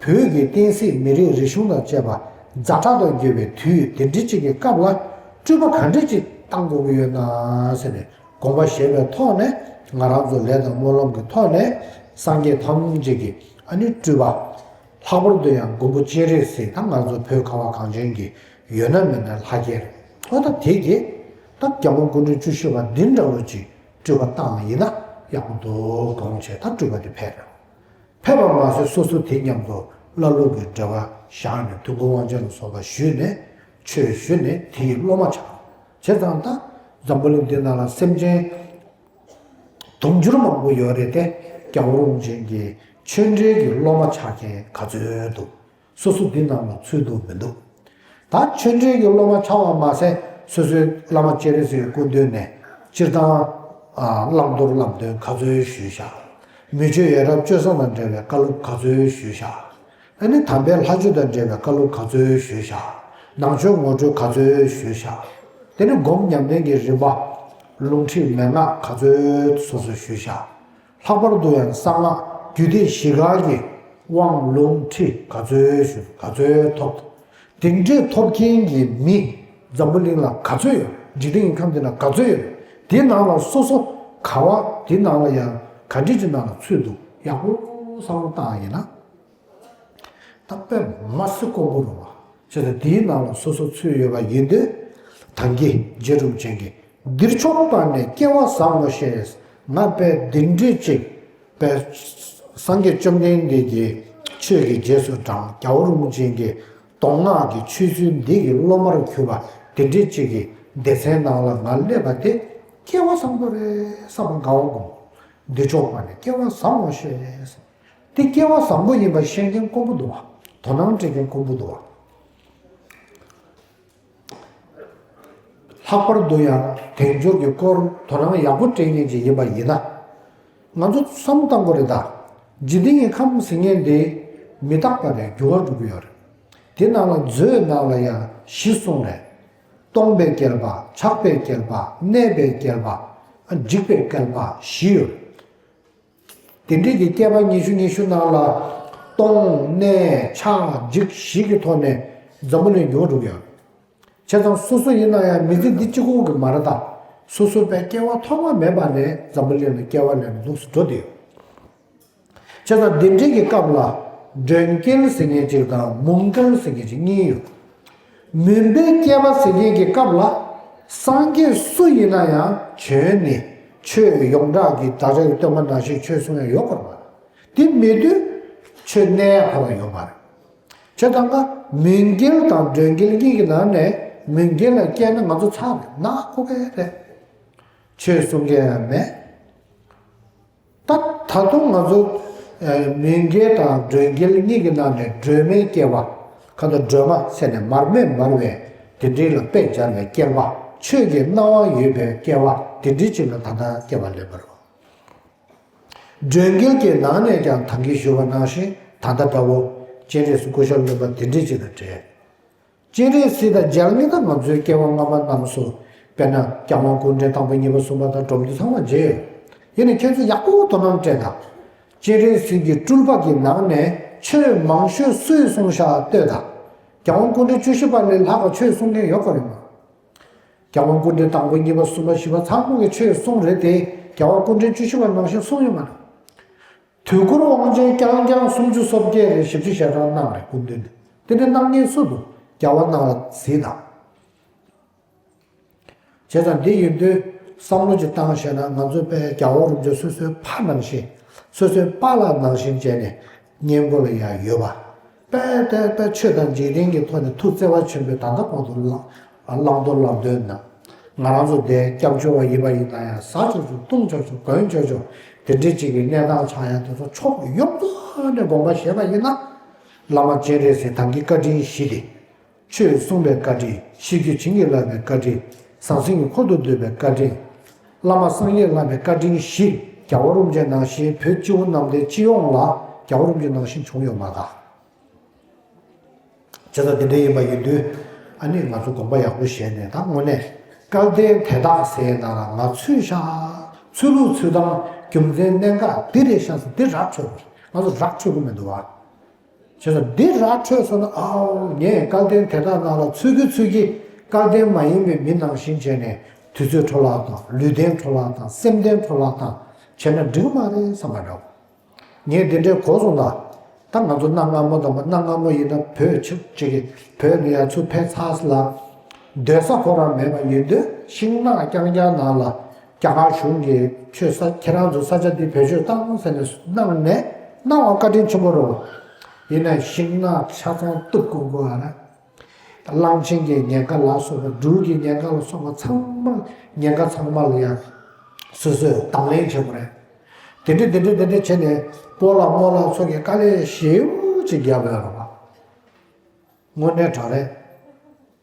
བོད་ཀྱི་བསྟན་སྲིད་མི་རིགས་རིག་གཞུང་དང་བཅས་པ་ཛ་དྲག་ཏུ་གྱུར་པའི་དུས་དེ་འདྲ་ཅིག་གི་སྐབས་ལ་སྤྲུལ་པ་ག་འདྲ་ཅིག་བཏང་དགོས་ཀྱི་ཡོད་ན་ཟེར་ནས་དགོངས་པ་བཞེས་པའི་ཐོག་ནས་ང་རང་ཚོ་ལས་དང་སྨོན་ལམ་གྱི་ཐོག་ནས་སངས་རྒྱས་ཐམས་ཅད་ཀྱི་ཨ་ནི་སྤྲུལ་པ། ལྷག་པར་དུ་ཡང་མགོན་པོ་སྤྱན་རས་གཟིགས་དང་ང་ཚོ་བོད་ཁ་བ་གངས་ཅན་གྱི་ཡོད་ན་མེད་ན་ལྷ་རྒྱལ་རེད། ཨོ་ད་དེ་གི་ད་རྒྱལ་དབང་སྐུ་ཕྲེང་བཅུ་བཞི་པ་འདི་འདྲ་བོ་ཅིག་སྤྲུལ་པ་བཏང་བ་ཡིན་ན་ཡག་པོ་འདུག་དགོངས་བྱས་ད་སྤྲུལ་པ་དེ་ཕེབས་རེད། ཕེབས་པ་མ་ཟད་སོ་སོ་དེ་མཉམ་དུ་བླ་སློབ་ཀྱི་འབྲེལ་བ་བཞག་ནས་དུས་འཁོར་དབང་ཆེན་ལ་སོགས་པ་ཞུས་ནས་ཆོས་ཞུས་ནས་དེ་ཡི་སློབ་མ་ཆགས། བྱས་ཙང་ད་འཛམ་བུ་གླིང་འདི་ནང་ལ་སེམས་ཅན། དུང་ཕྱུར་མང་པོ་ཡོད་རེད་དེ། རྒྱལ་བ་རིན་པོ་ཆེ་གི་ཆོས་འབྲེལ་གྱི་སློབ་མ་ཆགས་མཁན་ག་ཚོད་འདུག་སོ་སོ་འདི་ནང་ལ་ཚུད་འདུག་མི་འདུག་ད་ཆོས་འབྲེལ་གྱི་སློབ་མ་ཆགས་པ་མ་ཟད་སོ་སོའི་བླ་མ་སྤྱན་རས་གཟིགས་ཀྱི་སྐུ་མདུན་ནས་སྤྱིར་བཏང་ བླང་དོར་ལམ་སྟོན་ག་ཚོད་ཞུས་བཞག་མི་ཆོས་ཡ་རབས་སྤྱོད་བཟང་དང་འབྲེལ་བའི་བཀའ་སློབ་ག་ཚོད་ཞུས་བཞག་ཨ་ནི་དམ་པའི་ལྷ་ཆོས་དང་འབྲེལ་བའི་བཀའ་སློབ་ག་ཚོད་ཞུས་བཞག་ནང་ཆོས་ངོ་སྤྲོད་ག་ཚོད་ཞུས་བཞག་དེ་ནི་སྒོམ་ཉམས་ལེན་གྱི་རིམ་པ། ལུང་ཁྲིད་མན་ངག་ག་ཚོད་སོ་སོ་ཞུས་བཞག་ལྷག་པར་དུ་ཡང་གསང་སྔགས་རྒྱུད་སྡེ་བཞི་ཀ་གི་དབང་ལུང་ཁྲིད་ག་ཚོད་ཞུ་ག་ཚོད་ཐོབ། དེ་འདྲའི་ཐོབ་མཁན་གྱི་མི་འཛམ་བུ་གླིང་ལ་ག་ཚོད་ཡོད། འཇིག་རྟེན་གྱི་ཁམས་འདི་ན་ག་ཚོད་ཡོད། དེའི་ནང་ལ་སོ་སོ་ག་བ་དེའི་ནང་ལ་ཡང་ག་འདྲ་ཅིག་ནང་ལ་ཚུད་འདུག་ཡག་པོ་བསམ་བློ་བཏང་ཡིན་ན། ད་དཔེ་མ་སྲིད་དཀོན་པོ་རེད་བ། བྱས་ཙང་དེའི་ནང་ལ་སོ་སོ་ཚུད་ཡོད་པ་ཡིན་དུས། ད་གིན་རྗེ་རིན་པོ་ཆེ་གིས་འདིར་ཕྱོགས་པ་ནས་སྐལ་བ་བཟང་ངོ་ཤེས། ང་དཔེ་འདི་འདྲ་ཅིག་དཔེ་སངས་རྒྱས་བཅོམ་ལྡན་འདས་ཀྱི་ཆོས་ཀྱི་རྗེས་སུ་འབྲངས། རྒྱལ་བ་རིན་པོ་ཆེ་གི་མདོ་སྔགས་ཀྱི་ཆོས་ཚུལ་འདི་གི་སློབ་མར་གྱུར་པ་འདི་འདྲ་ཅིག་གི་སྡེ་ཚན་ནང་ལ་ང་སླེབས་པ་དེ་སྐལ་བ་བཟང་པོ་རེད་བསམ་པ་དགའ་བ་སྒོམ། འདིར་ཕྱོགས་པ་ནས་སྐལ་བ་བཟང་ངོ་ཤེས། དེ་སྐལ་བ་བཟང་པོ་ཡིན་པ་ཤེས་མཁན་དཀོན་པོ་འདུག་བ། དོ་སྣང་སྤྲད་མཁན་དཀོན་པོ་འདུག་བ། ལྷག་པར་དུ་ཡང་དལ་འབྱོར་གྱི་སྐོར་དོ་སྣང་ཡག་པོ་སྤྲད་མཁན་ཅིག་ཡིན་པ་ཡིན་ན། ང་ཚོ་བསམ་བཏང་དགོས་རེད་ད། འཇིག་རྟེན་གྱི་ཁམས་ཟེར་མཁན་དེ་མི་རྟག་པ་རེད། འགྱུར་བ་འགྲོ་གི་ཡོད་རེད། དེ་ནང་ལ་མཛོད་ནང་ལ་ཡང་བཞི་གསུངས་རེད། སྟོང་པའི་བསྐལ་པ། ཆགས་པའི་བསྐལ་པ། གནས་པའི་བསྐལ་པ། འཇིག་པའི་བསྐལ་པ་བཞི་ཡོད་རེད། དེ་འདྲའི་གི་བསྐལ་པ་ཉི་ཤུ་ཉི་ཤུ་ནང་ལ་སྟོང་གནས་ཆགས་འཇིག་བཞི་གི་ཐོག་ནས་འཛམ་བུ་གླིང་འགྱུར་བ་འགྲོ་གི་ཡོད། བྱས་ཙང་སོ་སོ་ཡིན་ན་ཡང་མི་ཚེ་འདི་གཅིག་པོ་གི་མ་རེད་ད། སོ་སོ་དཔེ་སྐྱེ་བ་ཐོག་མ་མེད་པ་ནས་འཛམ་བུ་གླིང་ལ་སྐྱེ་བ་ལེན་ནས་འདུག་སེ་འགྲོ་བསྡད་ཡོད། བྱས་ཙང་འདི་འདྲའི་གི་སྐབས་ལ་སྒྲོན་སྐལ་ཟེར་མཁན་ཅིག་དང་མུན་སྐལ་ཟེར་མཁན་ཅིག་གཉིས་ཡོད། མུན་པའི་བསྐལ་པ་ཟེར་མཁན་གྱི་སྐབས་ལ། སངས་རྒྱས་སུ་ཡིན་ན་ཡང་བྱོན་ནས་ཆོས་ཡོངས་གྲགས་ཀྱི་བདག་ཅག་གི་སྟོན་པ་ནང་བཞིན་ཆོས་གསུང་ཡ་ཡོད་དགོས་མ་རེད། དེ་མེད་དུས་ཆོས་གནས་ཡ་ཁོ་རང་ཡོད་མ་རེད། བྱས་ཙང་ཀ་མུན་སྐལ་དང་སྒྲོན་སྐལ་གཉིས་ཀྱི་ནང་ནས་མུན་སྐལ་ལ་སྐྱེས་ན་ང་ཚོ་ཚར་རེད། ནག་ཁོ་པས་རེད། ཆོས་གསུང་མཁན་ཡང་མེད། ད་ད་དུང་ང་ཚོ་མུན་སྐལ་དང་སྒྲོན་སྐལ་གཉིས་ཀྱི་ནང་ནས་སྒྲོན་མེའི་བསྐལ་པ། ཁ་དོག་སྒྲོན་མ་ཟེར་ནས་མར་མེ་འབར་བའི་དེ་འདྲའི་ལ་དཔེ་སྦྱར་བའི་བསྐལ་པ། ཆོས་ཀྱི་སྣང་བ་ཡོད་པའི་བསྐལ་པ་དེ་འདྲའི་ཅིག་ལ་ད་ལྟ་སྐྱེ་བ་ལེན་པ་རེད། སྒྲོན་སྐལ་གྱི་ནང་ནས་ཀྱང་ད་གིན་ཞུས་པ་ནང་བཞིན་ད་ལྟ་འདྲ་བོ་སྤྱན་རས་གཟིགས་སྐུ་ཞབས་བློན་པོ་དེ་འདྲའི་ཅིག་དང་འབྲེལ། སྤྱན་རས་གཟིགས་དང་མཇལ་ངེས་ད་ང་ཚོའི་སྐྱེ་བ་སྔ་མ་རྣམས་སུ། དཔེར་ན་རྒྱལ་དབང་སྐུ་ཕྲེང་དང་པོ་གཉིས་པ་གསུམ་པ་དང་འབྲོམ་སྟོན་ཚང་མ་མཇལ་ཡོད། ཡིན་ནའི་ཁྱེད་ཚོ་ཡག་པོ་དོ་སྣང་སྤྲད་དང་། སྤྱན་རས་གཟིགས་ཀྱི་སྤྲུལ་པ་གི་ནང་ནས་ཆོས་མང་ཤོས་སུས་གསུངས་ཤག་ལྟོས་དང་། རྒྱལ་དབང་སྐུ་ཕྲེང་བཅུ་བཞི་པ་ལས་ལྷག་པ་ཆོས་གསུང་མཁན་ཡོད་ག་རེད་མ། རྒྱལ་དབང་སྐུ་ཕྲེང་དང་པོ་གཉིས་པ་གསུམ་པ་བཞི་པ་ཚང་མ་གི་ཆོས་གསུང་རེད་དེ། རྒྱལ་དབང་སྐུ་ཕྲེང་བཅུ་བཞི་པ་ནང་བཞིན་གསུང་ཡོད་མ་རེད། དུས་འཁོར་དབང་ཆེན་རྐྱང་རྐྱང་སུམ་ཅུ་སོ་བརྒྱད་རེ་བཞི་བཅུ་ཞེ་གྲངས་གནང་རེད་སྐུ་མདུན་ནས། དེ་འདྲ་གནང་མཁན་སུ་འདུག་རྒྱལ་བ་གནང་ལ་གཟིགས་དང་། བྱས་ཙང་འདི་ཡིན་དུས་བསམ་བློ་ཅིག་བཏང་བྱས་ན་ང་ཚོ་དཔེ་རྒྱལ་བ་རིན་པོ་ཆེ་སོ་སོའི་ཕ་ནང་བཞིན། སོ་སོའི་པཱ་ལགས་ནང་བཞིན་བྱས་ནས་སྙན་གོ་ལ་ཡ་ཡོད་པ། དཔེ་དེ་དཔེ་ཆོས་དང་འཇིག་རྟེན་གྱི་ཐོག་ནས་ཐུགས་བརྩེ་བ་ཆེན་པོས་ད་ལྟ་བར་དུ་བླང་བླང་དོར་ལམ་སྟོན་གནང་། ང་རང་ཚོ་འདིར་སྐྱབས་བཅོལ་བ་ཡིན་པ་ཡིན་ན་ཡང་ཟ་ཆོག་ཆོག་བཏུང་ཆོག་ཆོག་གོན་ཆོག་ཆོག་དེ་འདྲའི་ཅིག་གི་གནས་སྟངས་ཆགས་ཡ་དེ་ཚོ་ཕྱོགས་ཡོངས་རྫོགས་ནས་དགོངས་པ་བཞེས་པ་ཡིན་ན། བླ་མ་སྤྱན་རས་གཟིགས་ད་གིན་བཀའ་དྲིན་བཞི་དེ། ཆོས་གསུངས་པའི་བཀའ་དྲིན། ཤེས་རྒྱུད་བྱིན་གྱིས་བརླབས་པའི་བཀའ་དྲིན། ཟང་ཟིང་གི་འཁོར་དུ་འདུས་པའི་བཀའ་དྲིན། བླ་མ་བསམ་ཡས་བླ་མའི་བཀའ་དྲིན་བཞི། རྒྱལ་བ་རིན་པོ་ཆེ་ནང་བཞིན་བོད་སྤྱི་བོ་གནམ་བསྟན་སྤྱི་ཡོངས་ལ་རྒྱལ་བ་རིན་པོ་ཆེ་ནང་བཞིན་བྱུང་ཡོད་མ་རེད། བྱས་ཙང་དེ་འདྲ་ཡིན་པ་ཡིན་དུས། ཨ་ནི་ང་ཚོ་དགོངས་པ་ཡག་པོ་བཞེས་ནས་ད་དངོས་གནས་སྐལ་ལྡན་དེ་དག་ཟེར་ཡས་ནང་ལ་ང་ཚུད་ཤག་ཚུད་ལུགས་ཚུད་སྟངས་རྒྱུ་མཚན་གནད་འགག་འདི་རེད་ཤག་ཟེར་འདི་ར་འཕྲོད། ང་ཚོ་ར་འཕྲོད་ཀྱི་མི་འདུག་བ། བྱས་ཙང་འདི་ར་འཕྲོད་སོང་ན། ཨའོ། ངས་སྐལ་ལྡན་དེ་དག་ནང་ལ་ཚུད་ཀྱི་ཚུད་ཀྱི། སྐལ་ལྡན་མ་ཡིན་པའི་མི་ནང་བཞིན་བྱས་ནས་དུས་ཚོད་འཕྲོ་བརླག་དང་ལུས་རྟེན་འཕྲོ་བརླག་དང་སེམས་རྟེན་འཕྲོ་བརླག་དང་བྱས་ན་འགྲིག་མ་རེད་བསམ་པ་འདྲ་བོ། ངས་འདི་འདྲའི་གོ་སོང་ད། ད་ང་ཚོ་གནའ་སྔ་མོ་དང་། གནའ་སྔ་མོ་ཡིན་ན་བོད་ཕྱོགས་གཅིག་གི་བོད་ནས་ཡར་ཚུར་ཕེབས་ཚར་ལ། སྡོད་ས་ཁོ་རང་མེད་པ་ཡིན་དུས་ཤིང་ནགས་རྐྱང་རྐྱང་ནང་ལ་རྒྱ་གར་གཞུང་གིས་ཁྱོད་ས་ཁྱེད་རང་ཚོ་ས་ཆ་འདི་བེད་སྤྱོད་བཏང་ཟེར་ནས་གནང་ནས་གནང་བ་བཀའ་དྲིན་ཆེན་པོ་རེད། ཡིན་ནའི་ཤིང་ནགས་ཆ་ཚང་གཏུབ་དགོས་དགོས་ཨ་ར། གླང་ཆེན་གྱི་ཉེན་ཁ་ལ་སོགས་པ། སྦྲུལ་གྱི་ཉེན་ཁ་ལ་སོགས་པ་ཚང་མ་ཉེན་ཁ་ཚང་མ་ལ་ཡང་སོ་སོས་དང་ལེན་བྱེད་དགོས་རེད། དེ་འདྲ་དེ་འདྲ་དེ་འདྲ་བྱས་ནས་སྤོ་ལགས་རྨོ་ལགས་ཚོ་གིས་དཀའ་ལས་ཞེ་པོ་ཅིག་བརྒྱབ་ཡོད་རེད་བ། དངོས་གནས་དྲང་རེད།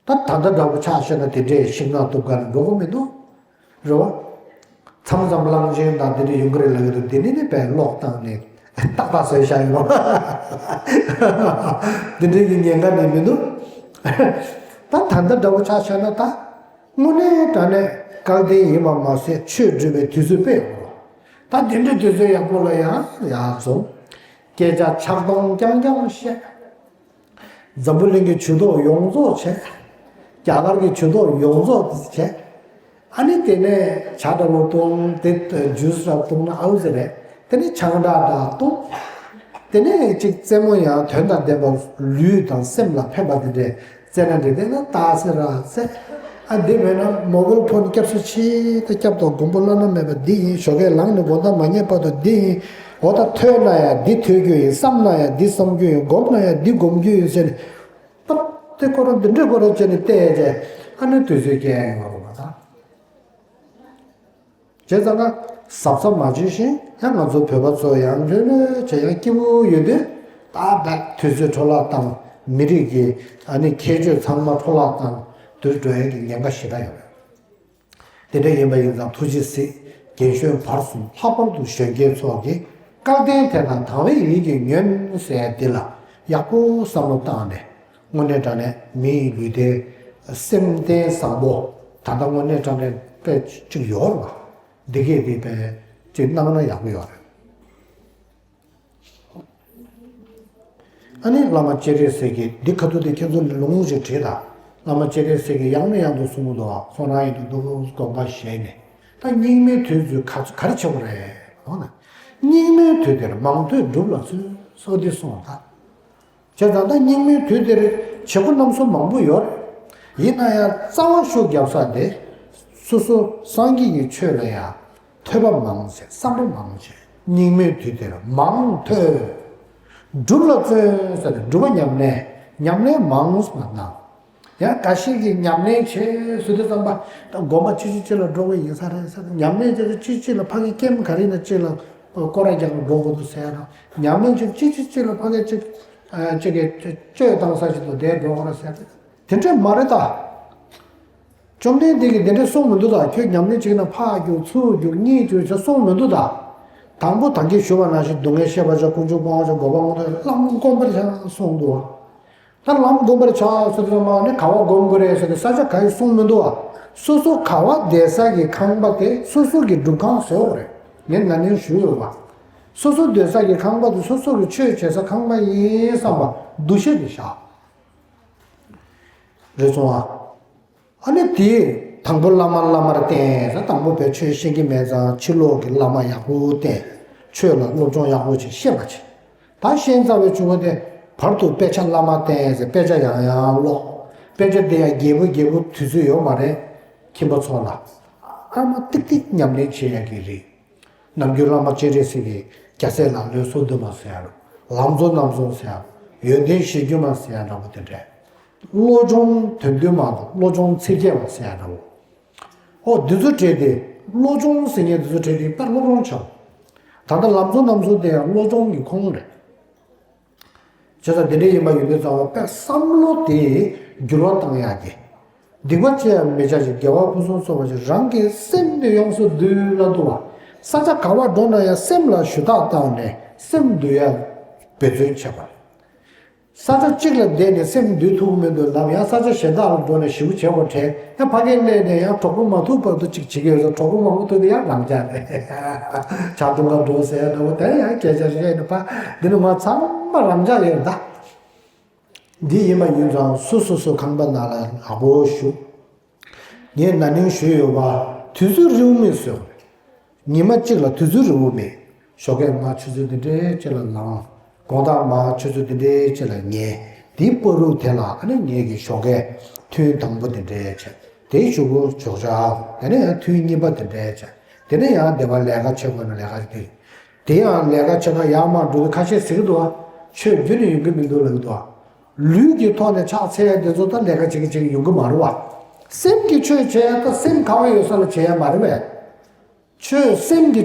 ད་ད་ལྟ་འདྲ་པོ་ཆ་བཞག་ན་དེ་འདྲའི་ཤིང་ནགས་གཏུབ་མཁན་ལ་འགྲོ་གི་མི་འདུག་རེད་བ། མཚམས་མཚམས་གླང་ཆེན་དང་དེ་འདྲ་ཡོང་གི་རེད་ལབ་ཀྱི་འདུག་དེ་ནི་ནི་དཔེ་ཀློག་སྟངས་ནི་ཏག་ཏག་བཟོས་བཞག་ཡོད། དེ་འདྲའི་གི་ཉེན་ཁ་ནི་མི་འདུག་ད་ད་ལྟ་འདྲ་བོ་ཆ་བཞག་ན་ད་དངོས་གནས་དྲང་གནས་སྐལ་ལྡན་ཡིན་པ་མ་ཟད་ཆོས་སྒྲུབ་པའི་དུས་ཚོད་དཔེ་ཡག་པོ། ད་དེ་འདྲའི་དུས་ཚོད་ཡག་པོ་ལ་ཡང་ཡག་བཟོ། སྐད་ཆ་ཆགས་སྡང་རྐྱང་རྐྱང་བཤད། འཛམ་བུ་གླིང་གི་ཇུས་གཏོགས་ཡོངས་རྫོགས་བྱས། རྒྱ་གར་གྱི་ཇུས་གཏོགས་ཡོངས་རྫོགས་བྱས། ཨ་ནི་དེ་ནས་ཇ་འདྲ་བོ་བཏུང་། དེ་ཇུས་འདྲ་བཏུང་ན་ཨའུ་ཟེར་རེད། དེ་ནས་ཆང་འདྲ་འདྲ་བཏུང་། དེ་ནས་ཅིག་རྩེད་མོ་ཡང་དོན་དང་ལྡན་པ་ལུས་དང་སེམས་ལ་ཕན་པ་དེ་འདྲས་རྩེད་ན་འགྲིག་དེ་ན་ཏཱ་སེ་ར་སེ། ཨ་འདི་མེད་ན་མོ་བེལ་ཕོན་སྐྱབས་སུ་མཆི་ད་སྐྱབས་དང་དགོངས་པ་བླ་ན་མེད་པ་འདི་ཡིན། ཞོགས་ཀས་ལངས་ནས་དགོང་དག་མ་ཉལ་བར་དུ་འདི་ཡིན། འོ་ད་ཐོས་ན་ཡང་འདི་ཐོས་རྒྱུ་ཡིན། བསམ་ན་ཡང་འདི་བསམ་རྒྱུ་ཡིན། སྒོམ་ན་ཡང་འདི་སྒོམ་རྒྱུ་ཡིན་ཟེར་ནས། པ། དེ་ཁོ་རང་འདི་འདྲས་ཁོ་རང་བྱས་ནས་བལྟས་རྗེས་ཨ་ནི་དུས་ཚོད་སྐྱེལ་ཡོང་བ་རེད་པ་ད། བྱས་ཙང་ན་གཟབ་གཟབ་མ་བྱས་ཤིང་ཡང་ང་ཚོ་བོད་པ་ཚོ་ཡང་ལྷོད་ལྷོད་བྱས་ཡང་སྐྱིད་པོ་ཡོད་དུས་ད་བད་དུས་ཚོད་འཕྲོ་བརླག་བཏང་། མི་རིགས་ཀྱི་ཨ་ནི་ཁྱད་ཆོས་ཚང་མ་འཕྲོ་བརླག་བཏང་དུས་འགྲོ་ཡས་ཀྱི་ཉེན་ཁ་ཞེ་དྲག་ཡོད་རེད། དེ་འདྲ་ཡིན་པ་ཡིན་ཙང་ཐུགས་རྗེས་གཟིགས། རྒན་གཞོན་བར་གསུམ་ལྷག་པར་དུ་གཞོན་སྐྱེས་ཚོ་གིས་སྐལ་ལྡན་དེ་དང་དང་བའི་ཡིད་ཀྱིས་ཉོན་ཟེར་འདི་ལ་ཡག་པོ་བསམ་བློ་བཏང་ནས་དངོས་གནས་དྲང་གནས་མི་ཡི་ལུས་རྟེན་སེམས་རྟེན་བཟང་པོ་ད་ལྟ་དངོས་གནས་དྲང་གནས་དཔེ་གཅིག་ཡོད་རེད་པ། འདི་གས་འདི་དཔེ་གཅིག་གནང་ན་ཡག་པོ་ཡོད་རེད། ཨ་ནི་བླ་མ་སྤྱན་རས་གཟིགས་ཀྱིས་འདི་ཁ་ཐུག་དེ་ཁྱེད་ཚོ་ལུང་ཞིག་བྲིས་དང་། བླ་མ་སྤྱན་རས་གཟིགས་ཀྱིས་ཡང་ནས་ཡང་དུ་གསུངས་འདུག་ཁོང་རང་ཡིན་དུ་འདུག་དགོངས་པ་བཞེས་ནས། ད་སྙིགས་མའི་དུས་སུ་ག་ཚོད་ག་རེ་བྱེད་དགོས་རེད་ལབ་ན། སྙིགས་མའི་དུས་འདིར་མང་ཐོས་སྒྲུབ་ལ་བརྩོན་སོགས་འདི་གསུངས་ད། བྱས་ཙང་ད་སྙིགས་མའི་དུས་འདིར་བྱེད་སྒོ་རྣམ་གསུམ་མང་པོ་ཡོད་རེད། ཡིན་ན་ཡང་རྩ་བ་ཤུགས་རྒྱབ་ས་དེ། སོ་སོ་སངས་རྒྱས་ཀྱི་ཆོས་ལ་ཡང་ཐོས་པ་མང་བྱས། བསམ་པ་མང་བྱས། སྙིགས་མའི་དུས་འདིར་མང་ཐོས། སྒྲུབ་ལ་བརྩོན་ཟེར་ཏེ་སྒྲུབ་པ་ཉམས་ལེན། ཉམས་ལེན་མང་ཙམ་གནང་། ཡང་འགའ་ཞིག་གིས་ཉམས་ལེན་བྱེད་ཟེར་དུས་ཙམ་པ་ད་དགོན་པ་ཆུ་ཆུ་ཆུ་ལ་འགྲོ་གི་ཡིན་ས་རེད་ཟེར་ཏེ། ཉམས་ལེན་བྱེད་དུས་ཆུ་ཆུ་ལ་ཕ་གི་ཀེམ་ག་རེ་ན་ཅིག་ལ་སྐོར་ར་རྒྱག་ལ་འགྲོ་དགོས་འདུག་ཟེར་ཡ་དང་། ཉམས་ལེན་བྱེད་ཆུ་ཆུ་ཆུ་ལ་ཕ་གི་ཅིག་ཅིག་གི་བཅོས་བཏང་ས་ཞིག་ཏུ་བསྡད་འགྲོ་གི་རེད་ཟེར་ཏེ། དེ་འདྲས་མ་རེད་ད། བཅོམ་ལྡན་འདས་ཀྱིས་དེ་འདྲས་གསུངས་མི་འདུག་ད། ཁྱོད་ཉམས་ལེན་བྱེད་ན་ཕར་རྒྱུག་ཚུར་རྒྱུག་གཉིད་རྒྱུག་ཟེར་གསུངས་མི་འདུག་ད། དང་པོ་ད་གིན་ཞུས་པ་ནང་བཞིན་སྡུག་བསྔལ་ཤེས་པར་བྱ། ཀུན་འབྱུང་སྤོང་བར་བྱ། འགོག་པ་སྔོན་དུ་ལམ་སྒོམ་པར་བྱ་གསུངས་འདུག་ད་ལམ་སྒོམ་པར་བྱ་ཟེར་དུས་ཙམ་པ་ནི་ག་བ་སྒོམ་དགོས་རེད་ཟེར་ཏེ་ས་ཆ་ག་ཡི་གསུངས་མི་འདུག་ཨ། སོ་སོ་ག་བ་བསྡད་ས་གི་ཁང་པ་དེ་སོ་སོ་གི་སྒྲུབ་ཁང་བཟོ་དགོས་རེད། ངས་ན་ནིང་ཞུས་ཡོད་པ། སོ་སོ་སྡོད་ས་གི་ཁང་པ་དེ་སོ་སོ་གི་ཆོས་བྱེད་ས་ཁང་པ་ཡིན་བསམ་པ་འདུ་ཤེས་དེ་བཞག་རེད་སོང་ཨ། ཨ་ནི་དེ་དང་པོ་བླ་མ་བླ་མར་བསྟེན་ཟེར། དང་པོ་བས་ཆོས་ཤེས་ཀྱི་མེད་ཙང་ཕྱི་ལོགས་ཀྱི་བླ་མ་ཡག་པོ་བསྟེན། ཆོས་ལ་སློབ་སྦྱོང་ཡག་པོ་ཅིག་ཤེས་པ་བྱེད། ད་ཤེས་ཚར་བའི་གཞུག་གུ་དེ་བར་དུ་དཔེ་ཆ་བླ་མ་བསྟེན་ཟེར། དཔེ་ཆ་ཡང་ཡང་ཀློག་དཔེ་ཆ་དེ་ཡང་རྒྱས་པོ་རྒྱས་པོ་དུས་ཚོད་ཡོད་མ་རེད། ཁྱིམ་པ་ཚོ་ལ་ཨ་མ་ཏིག་ཏིག་ཉམས་ལེན་བྱེད་ཡག་གི་རེད། ནམ་རྒྱུན་བླ་མ་སྤྱན་རས་གཟིགས་ཀྱི་རྒྱལ་སྲས་ལག་ལེན་སོ་བདུན་མ་ཟེར་ཡ་རུ། ལམ་གཙོ་རྣམ་གསུམ་ཟེར་ཡ་རུ། ཡོན་ཏན་གཞིར་གྱུར་མ་ཟེར་ཡ་འདྲ་པོ་དེ་འདྲས། བློ་སྦྱོང་དོན་བདུན་མ་དང་བློ་སྦྱོང་ཚིག་བརྒྱད་མ་ཟེར་ཡ་འདྲ་པོ། ཨོ་འདི་ཚོ་བྲིས་ཏེ་བློ་སྦྱོང་ཟེར་མཁན་འདི་ཚོ་བྲིས་ཏེ་དཔེ་སློབ་སྦྱོང་ཆགས། ད་ལྟ་ལམ་གཙོ་རྣམ་གསུམ་དེ་ཡང་བློ་སྦྱོང་གི་ཁོངས་རེད། བྱས་ཙང་དེ་འདྲ་ཡིན་པ་ཡིན་དུས་ཙམ་པ་དཔེ་བསམ་བློ་དེ་འགྱུར་བ་བཏང་ཡག་གི། སྡིག་པ་ཅི་ཡང་མི་བྱ་ཞིང་། དགེ་བ་ཕུན་སུམ་ཚོགས་པར་བྱ། རང་གི་སེམས་དེ་ཡོངས་སུ་འདུལ་ལ་འདུ་བ། ས་ཆ་ག་བར་འགྲོ་ན་ཡང་སེམས་ལ་ཞུ་དག་བཏང་ནས་སེམས་འདུལ་ཡག་འབད་བརྩོན་བྱེད་པ། ས་ཆ་གཅིག་ལ་བསྡད་ནས་སེམས་འདུལ་ཐུབ་ཀྱི་མི་འདུག་ནམ་ཡང་ས་ཆ་གཞན་དག་ལ་འགྲོ་ནས་ཞེ་པོ་བྱེད་དགོས་དྲན། ཡང་ཕ་གིར་སླེབས་ནས་ཡང་གྲོགས་པོ་མ་ཐུག་བར་དུ་ཅིག་བྱེད་ཀྱི་ཡོད་ཙང་། གྲོགས་པོ་མང་པོ་ཐུག་དུས་ཡང་རང་འཇགས་རེད། ཇ་འཐུང་ག་འགྲོ་ཟེར་ཡ་འདྲ་པོ་དེ་ཡང་སྐད་ཆ་བཤད་ནས་ཕ་འདི་ནི་ང་ཚང་མ་རང་འཇགས་ཡོད་ད། འདི་ཡིན་པ་ཡིན་ཙང་སོ་སོ་སོ་ཁང་པ་ནང་ལ་ཡག་པོ་བཞུགས། ངས་ན་ནིང་ཞུས་ཡོད་པ། དུས་ཚོད་རིང་པོ་མི་བཟོས། ཉི་མ་གཅིག་ལ་དུས་ཚོད་རིང་པོ་མེད། ཞོགས་ཀས་མར་ཆུ་ཚོད་འདི་འདྲའི་ཅིག་ལ་ལངས། དགོང་དག་མར་ཆུ་ཚོད་འདི་འདྲའི་ཅིག་ལ་ཉལ། དེའི་བར་དུ་དེ་ལ་ཨ་ནི་ངེད་ཀྱི་ཞོགས་ཀས་ཐུན་དང་པོ་འདི་འདྲའི་བྱས། དེའི་གཞུག་གུ་ཞོགས་ཇ། དེ་ནས་ཡང་ཐུན་གཉིས་པ་འདི་འདྲའི་བྱས། དེ་ནས་ཡང་སྡེ་པ་ལས་ཀ་བྱེད་དགོས་ན་ལས་ཀ་དེ། དེ་ཡང་ལས་ཀ་བྱེད་ན་ཡར་མར་འགྲོ་དུས་ཁ་ཤས་ཟེར་གྱི་འདུག་བ། ཆོས་རྒྱུན་ནས་ཡོང་གི་མི་འདུག་ལབ་ཀྱི་འདུག་བ། ལུས་ཀྱི་ཐོག་ནས་ཕྱག་འཚལ་ཡ་དེ་ཚོ་ད་ལས་ཀ་བྱེད་ཀྱི་བྱེད་ཀྱི་ཡོང་གི་མ་རེད་བ། སེམས་ཀྱི་ཆོས་བྱེད་ཡ་ད་སེམས་ག་བ་ཡོད་ས་ལ་བྱེད་ཡ་མ་རེད་བས། ཆོས་སེམས་ཀྱི།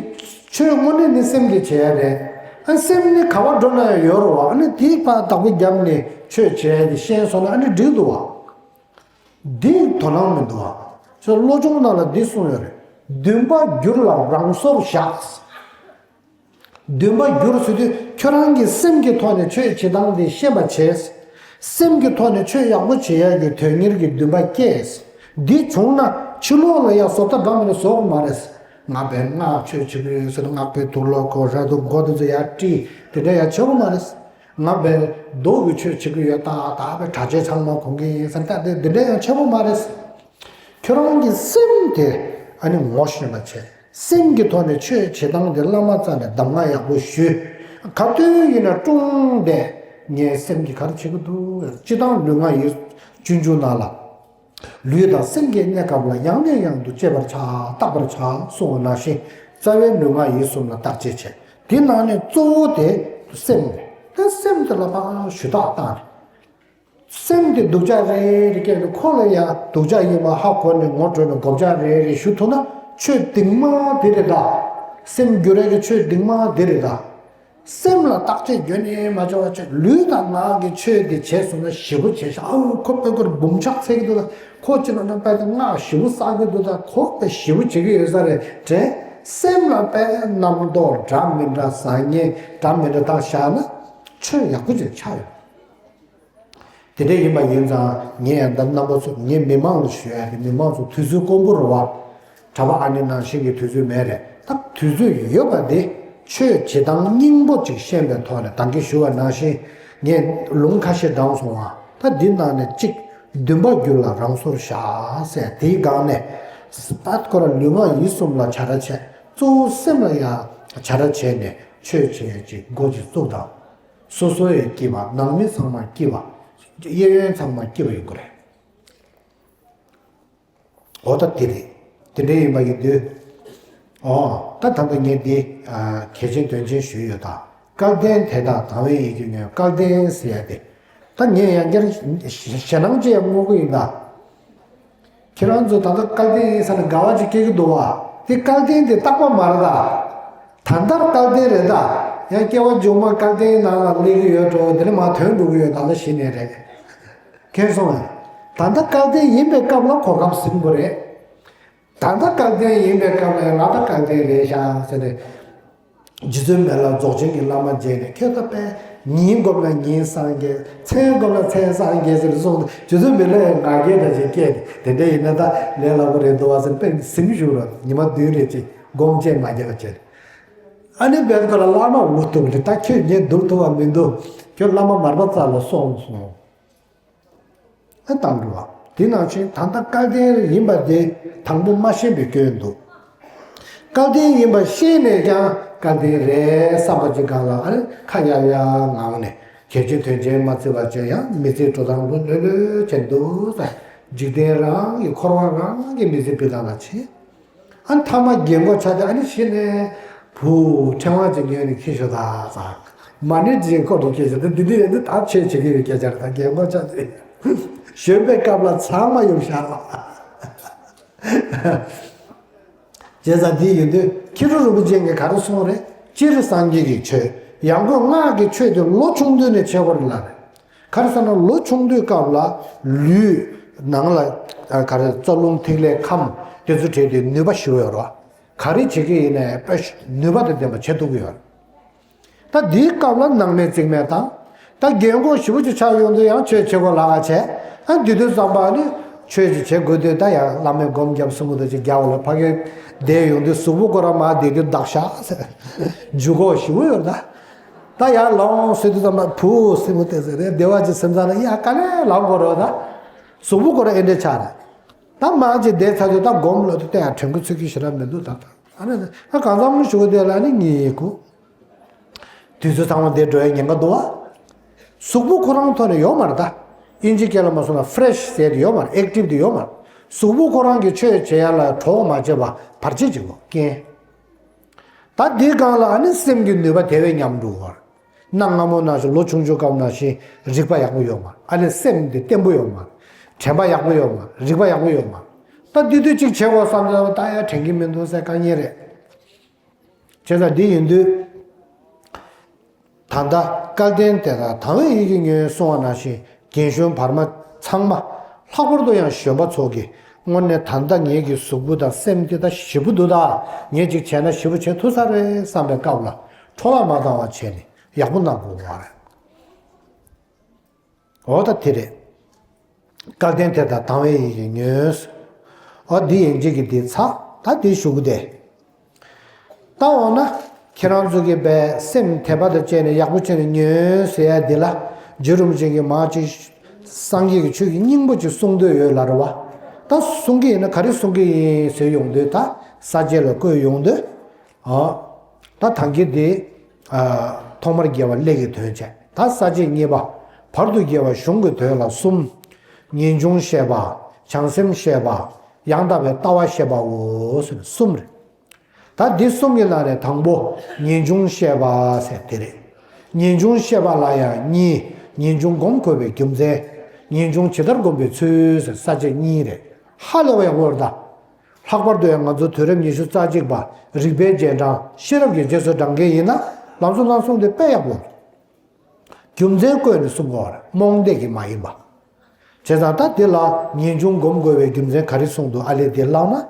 ཆོས་དངོས་གནས་ནི་སེམས་ཀྱི་བྱེད་ཡ་རེད། ཨ་སེམས་ནི་ག་བ་འགྲོ་ན་ཡང་ཡོད་རེད་བ། ཨ་ནི་དེའི་ཕར་བདག་པོ་བརྒྱབ་ནས་ཆོས་བྱེད་ཡ་དེ་ཤེས་སོང་ན་ཨ་ནི་འགྲིག་འདུག་བ། འདི་དོ་སྣང་མི་འདུག་བ། ཆོས་བློ་སྦྱོང་ནང་ལ་འདི་གསུངས་ཡོད་རེད། འདུན་པ་བསྒྱུར་ལ་རང་སོར་བཞག་འདུན་པ་བསྒྱུར་ཟེར་དུས་ཁྱོད་རང་གི་སེམས་ཀྱི་ཐོག་ནས་ཆོས་བྱེད་སྟངས་དེ་ཤེས་པ་བྱས། སེམས་ཀྱི་ཐོག་ནས་ཆོས་ཡག་པོ་བྱེད་ཡག་གི་དོན་གཉེར་གྱི་འདུན་པ་སྐྱེས། འདི་བྱུང་ན་ཕྱི་ལོགས་ལ་ཡང་བཟོ་ལྟ་འདྲ་མི་འདྲ་བཟོ་དགོས་མ་རེད། ང་དཔེ་སྔགས་ཆོས་བྱེད་ཀྱི་ཡོད་ཟེར་ན་སྔགས་པའི་དུག་ལོག་གོ་ར་དུ་མགོ་དུ་ཚོ་ཡར་དཀྲིས་དེ་འདྲ་ཡང་བྱེད་དགོས་མ་རེད། ང་དཔེ་མདོ་གི་ཆོས་བྱེད་ཀྱི་ཡོད་ད་ད་དཔེ་གྲྭ་ཆས་ཚང་མ་གོན་གྱི་ཡིན་ཟེར་ན་ད་དེ་འདི་འདྲ་ཡང་བྱེད་དགོས་མ་རེད། ཁྱོད་རང་གི་སེམས་དེ་ཨ་ནི་ངོ་ཤེས་པ་བྱས། སེམས་ཀྱི་ཐོག་ནས་ཆོས་བྱེད་སྟངས་དེ་བླ་མ་རྩ་ནས་གདམས་ངག་ཡག་པོ་ཞུས། ག་དུས་ཡིན་ན་ཀྲུང་བསྡད། ངའི་སེམས་ཀྱིས་ག་རེ་བྱེད་ཀྱི་འདུག་སྤྱི་བཏང་ལུས་ངག་ཡིད་སྤྱོད་འཇུག་ནང་ལ། ལུས་དང་སེམས་ཀྱི་གནས་སྐབས་ལ་ཡང་ནས་ཡང་དུ་དཔྱད་པར་བྱ། བརྟག་པར་བྱ་གསུངས་པ་ནང་བཞིན་རྩ་བའི་ལུས་ངག་ཡིད་གསུམ་ལ་བརྟག་དཔྱད་བྱས། དེ་ནང་ནས་གཙོ་བོ་དེ་སེམས་རེད། ད་སེམས་དེ་ལ་ཕར་ཞུ་དག་བཏང་ནས། སེམས་དེ་སྡུག་ཅག་རེ་རེ་སྐྱེས་ནས་ཁོ་ལ་ཡང་སྡུག་ཅག་ཡིན་པ་ཧ་གོ་ནས་ངོ་སྤྲོད་ནས་སྡུག་ཅག་རེ་རེ་ཞུ་ཐུབ་ན་ཆོས་གཏིང་མ་དེ་རེད་ད། སེམས་བསྒྱུར་ཡས་ཀྱི་ཆོས་གཏིང་མ་དེ་རེད་ད། སེམས་ལ་བརྟག་དཔྱད་རྒྱུན་ནས་མ་བྱས་པ་བྱས་ལུས་དང་ངག་གི་ཆོས་དེ་བྱས་སོང་ན་ཞེ་པོ་བྱས་ཤག་ཨའུ་ཁོ་དཔེ་ཁོར་འབུམ་ཕྲག་འཚལ་གྱི་འདུག་ད། ཁོ་ཅི་ལ་ན་དཔེ་དེ་སྔགས་ཞེ་པོ་བསགས་ཀྱི་འདུག་ད། ཁོ་དཔེ་ཞེ་པོ་བྱེད་ཀྱི་ཡོད་ས་རེད་དྲན། སེམས་ལ་དཔེ་རྣམ་རྟོག་འདྲ་མི་འདྲ་བཟང་ངན་འདྲ་མི་འདྲ་བཏང་བཞག་ན་ཆོས་ཡག་པོ་ཅིག་ཆགས་ཡོད། དེ་འདྲ་ཡིན་པ་ཡིན་ཙང་ངས་ཡང་ད་རྣམ་པ་ཚོ་ངས་མི་མང་ལ་ཞུ་ཡ་དེ་མི་མང་ཚོ་དུས་ཚོད་དཀོན་པོ་རེད་བ། གྲྭ་པ་ཨ་ནེ་ནང་བཞིན་གྱི་དུས་ཚོད་མེད་རེད། ད་དུས་ཚོད་ཡོད་པ་དེ་ཆོས་བྱེད་སྟངས་སྙིང་པོ་ཅིག་ཤེས་པའི་ཐོག་ནས་ད་གིན་ཞུ་བ་ནང་བཞིན་ངས་ལུང་ཁ་ཤས་བགྲངས་སོང་བ། ད་འདི་ནང་ནས་གཅིག་འདུན་པ་བསྒྱུར་ལ་རང་སོར་བཞག་ཟེར་དེའི་སྒང་ནས་ད་ཁོ་རང་ལུས་ངག་ཡིད་གསུམ་ལ་བྱ་ར་བྱས། གཙོ་བོ་སེམས་ལ་ཡང་བྱ་ར་བྱས་ནས་ཆོས་བྱེད་ཡ་ཅིག་འགོ་ཅིག་བཙུགས་དང་། སོ་སོ་ཡི་སྐྱིད་པ། ནང་མི་ཚང་མ་སྐྱིད་པ། གཡས་གཡོན་ཚང་མ་སྐྱིད་པ་ཡོང་གི་རེད། འོ་ད་དེ་རེད། དེ་འདྲ་ཡིན་པ་ཡིན་དུས། འོ་ད་ད་ལྟ་ངས་འདི་གལ་ཆེན་དོན་ཆེན་ཞུས་ཡོད་ད། སྐལ་ལྡན་དེ་དག་དང་བའི་ཡིད་ཀྱིས་ཉོན། སྐལ་ལྡན་ཟེར་ཡ་དེ། ད་ངས་ཡང་བསྐྱར་ཞེད་སྣང་ཅིག་ཡང་མངོན་གྱི་ཡིན་ད། ཁྱེད་རང་ཚོ་ད་ལྟ་སྐལ་ལྡན་ཡིན་ས་ནས་དགའ་བ་ཅིག་སྐྱེ་གི་འདུག་བ། དེ་སྐལ་ལྡན་དེ་རྟག་པ་མ་རེད་ད། ད་ལྟར་སྐལ་ལྡན་རེད་ད། ཡང་སྐྱེ་བ་མཇུག་མ་སྐལ་ལྡན་ནང་ལ་སླེབས་ཀྱི་ཡོད་འགྲོ། དེ་ནས་མར་ཐོན་འགྲོ་གི་ཡོད། ད་ལྟ་གཞི་ནས་རེད། མཁྱེན་སོང་ངས། ད་ལྟ་སྐལ་ལྡན་ཡིན་པའི་སྐབས་ལ་གོ་སྐབས་ཟིན་དགོས་རེད། ད་ལྟ་སྐལ་ལྡན་ཡིན་པའི་སྐབས་ལ་ཡང་ང་ད་སྐལ་ལྡན་རེད་ཤག་ཟེར་ནས། རྗེ་བཙུན་མི་ལ་རྫོགས་ཆེན་གྱི་བླ་མ་མཇལ་ནས་ཁྱོད་ད་དཔེ་ཉིན་བསྒོམས་ན་ཉིན་སངས་རྒྱས། མཚན་བསྒོམས་ན་མཚན་སངས་རྒྱས་ཟེར་གསུངས་ཏེ་རྗེ་བཙུན་མི་ལ་ཡང་ང་རྒྱལ་འདྲ་ཞིག་སྐྱེས་ཏེ་དེ་འདྲ་ཡིན་ན་ད་ལས་སླ་པོ་རེད་འདུག་བ་ཟེར་དཔེ་ཟིན་བཞུགས་རོགས། ཉི་མ་བདུན་རེ་ཅིག་སྒོམ་ཆེན་མ་རྒྱག་བྱས། ཨ་ནི་བེད་ཀོ་ལ་བླ་མ་འུ་ཐུག་ལེ། ད་ཁྱོད་ངས་བསྡུར་ཐུབ་པ་མི་འདུག་ཁྱོད་བླ་མ་མར་པ་རྩ་ལ་སོང་སོང་། ཨ་བཏང་འགྲོ་བ། དེ་ནང་བཞིན་ད་ལྟ་སྐལ་ལྡན་ཡིན་པ་དེ་དང་པོ་མ་ཤེས་པའི་སྐྱོན་འདུག་སྐལ་ལྡན་ཡིན་པ་ཤེས་ནས་ཀྱང་སྐལ་ལྡན་རེད་བསམ་པ་ཅིག་སྒང་ལ་ཨ་ནི་ཁ་ཡག་ཡག་ངང་ནས་གལ་ཆེ་དོན་ཆེན་མ་བརྩི་བ་བྱས། ཡང་མི་ཚེའི་འགྲོ་སྟངས་ལུ་ལྷོད་ལྷོད་བྱས་འདུག་ས། འཇིག་རྟེན་རང་གི་འཁོར་བ་རང་གི་མི་ཚེ་སྤྱོད་སྟངས་ལ་བྱེད། ཨ་ནི་མཐའ་མ་རྒན་གོག་ཆགས་ཏེ་ཨ་ནི་གཞི་ནས་བུ་ཕྲེང་བ་ཅིག་ཉོས་ནས་ཁྱེར་ཤོག་ད་ཟེར། མ་ཎི་ཅིག་ཁོ་རང་ཁྱེར་ཤོག་ད། འདི་འདི་ཡིན་འདི་ད་ཆོས་བྱེད་ཀྱི་ཡོད་སྐད་ཆ་རེད། ད་རྒན་གོག་ཆགས་ཏེ་གཞོན་པའི་སྐབས་ལ་ཚང་མ་ཡོང་ཤག་ལ། བྱས་ཙང་འདི་ཡིན་དུས་ཁྱི་རོ་རིན་པོ་ཆེ་གིས་ག་རེ་གསུངས་རེད། སྤྱིར་སངས་རྒྱས་ཀྱི་ཆོས། ཡང་སྒོས་སྔགས་ཀྱི་ཆོས་དེ་ལོ་ཆུང་དུས་ནས་བྱེད་དགོས་རེད་ལབ་རེད། ག་རེ་ཟེར་ན་ལོ་ཆུང་དུས་སྐབས་ལ་ལུས་ནང་ལ་ག་རེ་རྩ་རླུང་ཐིག་ལེ་ཁམས་དེ་ཚོ་བྲལ་ཏེ་ནུས་པ་ཞེ་པོ་ཡོད་རེད་བ། ག་རེ་བྱེད་ཀྱི་ཡིན་ནའི་དཔེ་ནུས་པ་དང་ལྡན་པ་བྱེད་ཐུབ་ཀྱི་ཡོད་རེད། ད་འདིའི་སྐབས་ལ་སྣང་མེད་རྩིས་མེད་དང་། ད་རྒན་གོག་ཞེ་པོ་ཅིག་ཆགས་ཡོང་དུས་ཡང་ཆོས་བྱེད་དགོས་ལབ་པ་བྱས། ཨ་འདི་དུས་ཙམ་པ་ནི་ཆོས་ཅིག་བྱེད་དགོས་དུས་ད་ཡང་བླ་མས་སྒོམ་རྒྱབ་གསུང་གི་འདུག་ཅིག་རྒྱག་པ་ལ་ཕ་གིར་བསྡད་ཡོང་དུས་གཟུགས་པོ་ཁོ་རང་མར་བསྡད་དུས་འདག་ཤག་ཟེར། འཇུ་གོ་ཞེ་པོ་ཡོད་ད། ད་ཡར་ལངས་ཟེར་དུས་ཙམ་པ་བུ་སྲིན་མོ་དེ་ཟེར་རེད། བདེ་བ་ཅིག་སེམས་ཚང་ལ་ཡ་ག་ལེ་ལངས་དགོས་རེད་ད། གཟུགས་པོ་ཁོ་རང་ཨེ་འདྲ་ཆགས་རེད། ད་མར་ཅིག་བསྡད་ཚར་དུས་ད་སྒོམ་ལོག་དུས་ད་ཡང་དྲན་སྐུལ་ཚུད་ཀྱི་ཞེ་དྲག་མི་འདུག་ད། ད་ཨ་ནི་ད་གང་འཚམ་ཞུ་གི་དེ་ལ་ནི་ངེས་ཡིན་གོ། དུས་ཚོད་ཚང་མ་འདིར་འགྲོ་ཡའི་ཉེན་ཁ་འདུག་བ། གཟུགས་པོ་ཁོ་རང་ཐོག་ནས་ཡོད་མ་རེད་ད། ཨིན་ཇི་སྐད་ལ་མ་སོང་ན་ཕི་རེ་ཤི་ཟེར་དེ་ཡོད་མ་རེད། ཨེག་ཊིབ་དེ་ཡོད་མ་རེད། གཟུགས་པོ་ཁོ་རང་གིས་ཆོས་བྱེད་ཡ་ལ་གྲོགས་མ་བྱས་པ་བར་ཆད་ཅིག་གོ་རྐྱེན། ད་འདིའི་སྒང་ལ་ཨ་ནི་སེམས་ཀྱི་ནུས་པ་དེ་བས་ཉམས་འགྲོ་གི་ཡོད་རེད། གནའ་སྔ་མོ་ནང་བཞིན་ལོ་ཆུང་ཆུང་སྐབས་ནང་བཞིན་རིག་པ་ཡག་པོ་ཡོད་མ་རེད། ཨ་ནི་སེམས་དེ་བརྟན་པོ་ཡོད་མ་རེད། དྲན་པ་ཡག་པོ་ཡོད་མ་རེད། རིག་པ་ཡག་པོ་ཡོད་མ་རེད། ད་འདི་དུས་གཅིག་བྱེད་དགོས་བསམ་ཙང་ད་ཡ་དྲན་གྱི་མི་འདུག་ཟེར་དཀའ་ངལ་རེད། བྱས་ཙང་འདི་ཡིན་དུས། ད་ལྟ་སྐལ་ལྡན་དེ་དག་དང་བའི་ཡིད་ཀྱིས་ཉོན་གསུང་བ་ནང་བཞིན་རྒན་གཞོན་བར་མ་ཚང་མ་ལྷག་པར་དུ་ཡང་གཞོན་པ་ཚོ་གིས་ དངོས་གནས་ད་ལྟ་ངེད་ཀྱི་གཟུགས་པོ་དང་སེམས་འདི་ད་ཞེ་པོ་འདུག་ད། ངས་ཅིག་བྱས་ན་ཞེ་པོ་བྱེད་ཐུབ་ས་རེད་བསམ་པའི་སྐབས་ལ་འཕྲོ་བརླག་མ་བཏང་བ་བྱས་ནས་ཡག་པོ་གནང་དགོས་པ་རེད། འོ་ད་དེ་རེད། སྐལ་ལྡན་དེ་དག་དང་བའི་ཡིད་ཀྱིས་ཉོན། འོ་འདི་ཡན་ཆད་ཀྱི་འདི་ཚགས་ད་འདི་ཞུ་གི་བསྡད། ད་འོ་ན་ཁྱེད་རང་ཚོ་གིས་པའི་སེམས་དད་པ་དང་བཅས་ནས་ཡག་པོ་བྱས་ནས་ཉོན་ཟེར་ཡ་འདི་ལ་རྗེ་རིན་པོ་ཆེ་གིས་མ་ཅིག་སངས་རྒྱས་ཀྱི་ཆོས་ཀྱི་སྙིང་པོ་ཅིག་གསུང་འདོད་ཡོད་ལབ་རེད་བ། ད་གསུང་གི་ཡིན་ན་ག་རེ་གསུང་གི་ཡིན་ཟེར་ཡོང་དུས་ད་ས་བཅད་ལ་བཀོད་ཡོང་དུས། ཨ། ད་ཐང་གི་འདི། ཨ། ཐོག་མར་དགེ་བ་ཀླད་ཀྱི་དོན་བྱས། ད་ས་བཅད་གཉིས་པ། བར་དུ་དགེ་བ་གཞུང་གི་དོན་ལ་གསུམ། ངེས་འབྱུང་བཤད་པ། བྱང་སེམས་བཤད་པ། ཡང་དག་པའི་ལྟ་བ་བཤད་པའོ་ཟེར་གསུམ་རེད། ད་འདི་གསུམ་གྱི་ནང་ནས་དང་པོ་ངེས་འབྱུང་བཤད་པ་ཟེར་དེ་རེད། ངེས་འབྱུང་བཤད་པ་ལ་ཡང་གཉིས། ངེས་འབྱུང་སྒོམ་དགོས་པའི་རྒྱུ་མཚན། ངེས་འབྱུང་ཇི་ལྟར་སྒོམ་པའི་ཚུལ་ཟེར་ས་བཅད་གཉིས་རེད། ཧ་ལས་པ་ཡག་པོ་རེད་ད། ལྷག་པར་དུ་ཡང་ང་ཚོ་དུས་རབས་ཉི་ཤུ་རྩ་གཅིག་པ་རིག་པའི་རྗེས་འབྲང་ཤེས་རབ་ཀྱི་རྗེས་སུ་འབྲང་མཁན་ཡིན་ན་ལམ་སང་ལམ་སང་དེ་དཔེ་ཡག་པོ། རྒྱུ་མཚན་བཀོད་ནས་གསུང་དགོས་པ་རེད། རྨོངས་དད་ཀྱིས་མ་ཡིན་པ། བྱས་ཙང་ད་དེ་ལ་ངེས་འབྱུང་སྒོམ་དགོས་པའི་རྒྱུ་མཚན་ག་རེ་གསུངས་འདུག་ཨ་ལས་དེ་བཀླགས་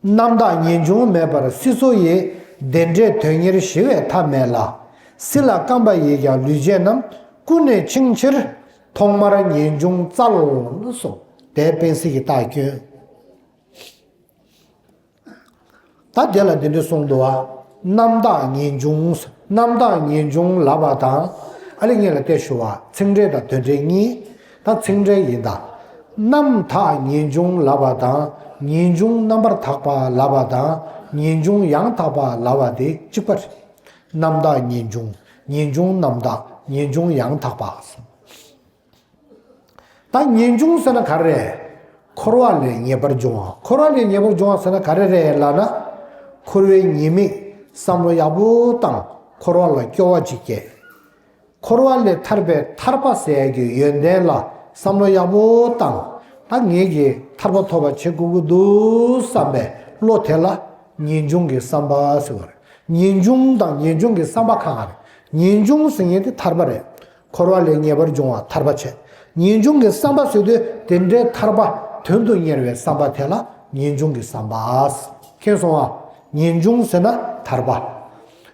ན། རྣམ་དག་ངེས་འབྱུང་མེད་པར་སྲིད་མཚོ་ཡི། བདེན་འབྲས་དོན་གཉེར་ཞི་བའི་ཐབས་མེད་ལ། སྲིད་ལ་བརྐམ་པ་ཡིས་ཀྱང་ལུས་བྱད་རྣམས། ཀུན་ནས་འཆིང་ཕྱིར་ཐོག་མར་ངེས་འབྱུང་བཙལ་ལོ་གསུངས། དེ་དཔལ་སྲིད་ཀྱི་རྟགས་སྐྱོན། ད་དེ་ལ་འདི་འདྲ་གསུངས་འདུག་བ། རྣམ་དག་ངེས་འབྱུང་། རྣམ་དག་ངེས་འབྱུང་ལབ་པ་དང་། ཨ་ལེ་ངེད་ལ་བལྟས་ཞུ་བ་ཚིག་འགྲེལ་དང་དོན་འགྲེལ་གཉིས། ད་ཚིག་འགྲེལ་ཡིན་ད། རྣམ་དག་ངེས་འབྱུང་ལབ་པ་དང་། ངེས་འབྱུང་རྣམ་པར་དག་པ་ལབ་པ་དང་། ངེས་འབྱུང་ཡང་དག་པ་ལབ་པ་དེ་གཅིག་པ་རེད། རྣམ་དག་ངེས་འབྱུང་། ངེས་འབྱུང་རྣམ་དག་ངེས་འབྱུང་ཡང་དག་པ། ད་ངེས་འབྱུང་ཟེར་ན་ག་རེ་རེད། འཁོར་བ་ལས་ངེས་པར་འབྱུང་བ། འཁོར་བ་ལས་ངེས་པར་འབྱུང་བ་ཟེར་ན་ག་རེ་རེད་ལབ་ན། འཁོར་བའི་ཉེས་དམིགས་བསམ་བློ་ཡག་པོ་བཏང་། འཁོར་བ་ལ་སྐྱོ་བ་ཅིག་སྐྱེས། འཁོར་བ་ལས་ཐར་པའི་ཐར་པ་ཟེར་ཡག་གི་ཡོན་ཏན་ལ་བསམ་བློ་ཡག་པོ་བཏང་། ད་ངེད་ཀྱིས་ཐར་པ་ཐོབ་པ་བྱེད་དགོས་ཀྱི་འདུག་བསམ་པའི་བློ་དེ་ལ་ངེས་འབྱུང་གི་བསམ་པ་ཟེར་བ་རེད། ངེས་འབྱུང་དང་ངེས་འབྱུང་གི་བསམ་པ་གང་ག་རེད། ངེས་འབྱུང་ཟེར་མཁན་དེ་ཐར་པ་རེད། འཁོར་བ་ལས་ངེས་པར་འབྱུང་བ་ཐར་པ་བྱས། ངེས་འབྱུང་གི་བསམ་པ་ཟེར་དུས་དེ་འདྲའི་ཐར་པ་དོན་དུ་གཉེར་བའི་བསམ་པ་དེ་ལ་ངེས་འབྱུང་གི་བསམ་པ། མཁྱེན་སོང་ཨ། ངེས་འབྱུང་ཟེར་ན་ཐར་པ།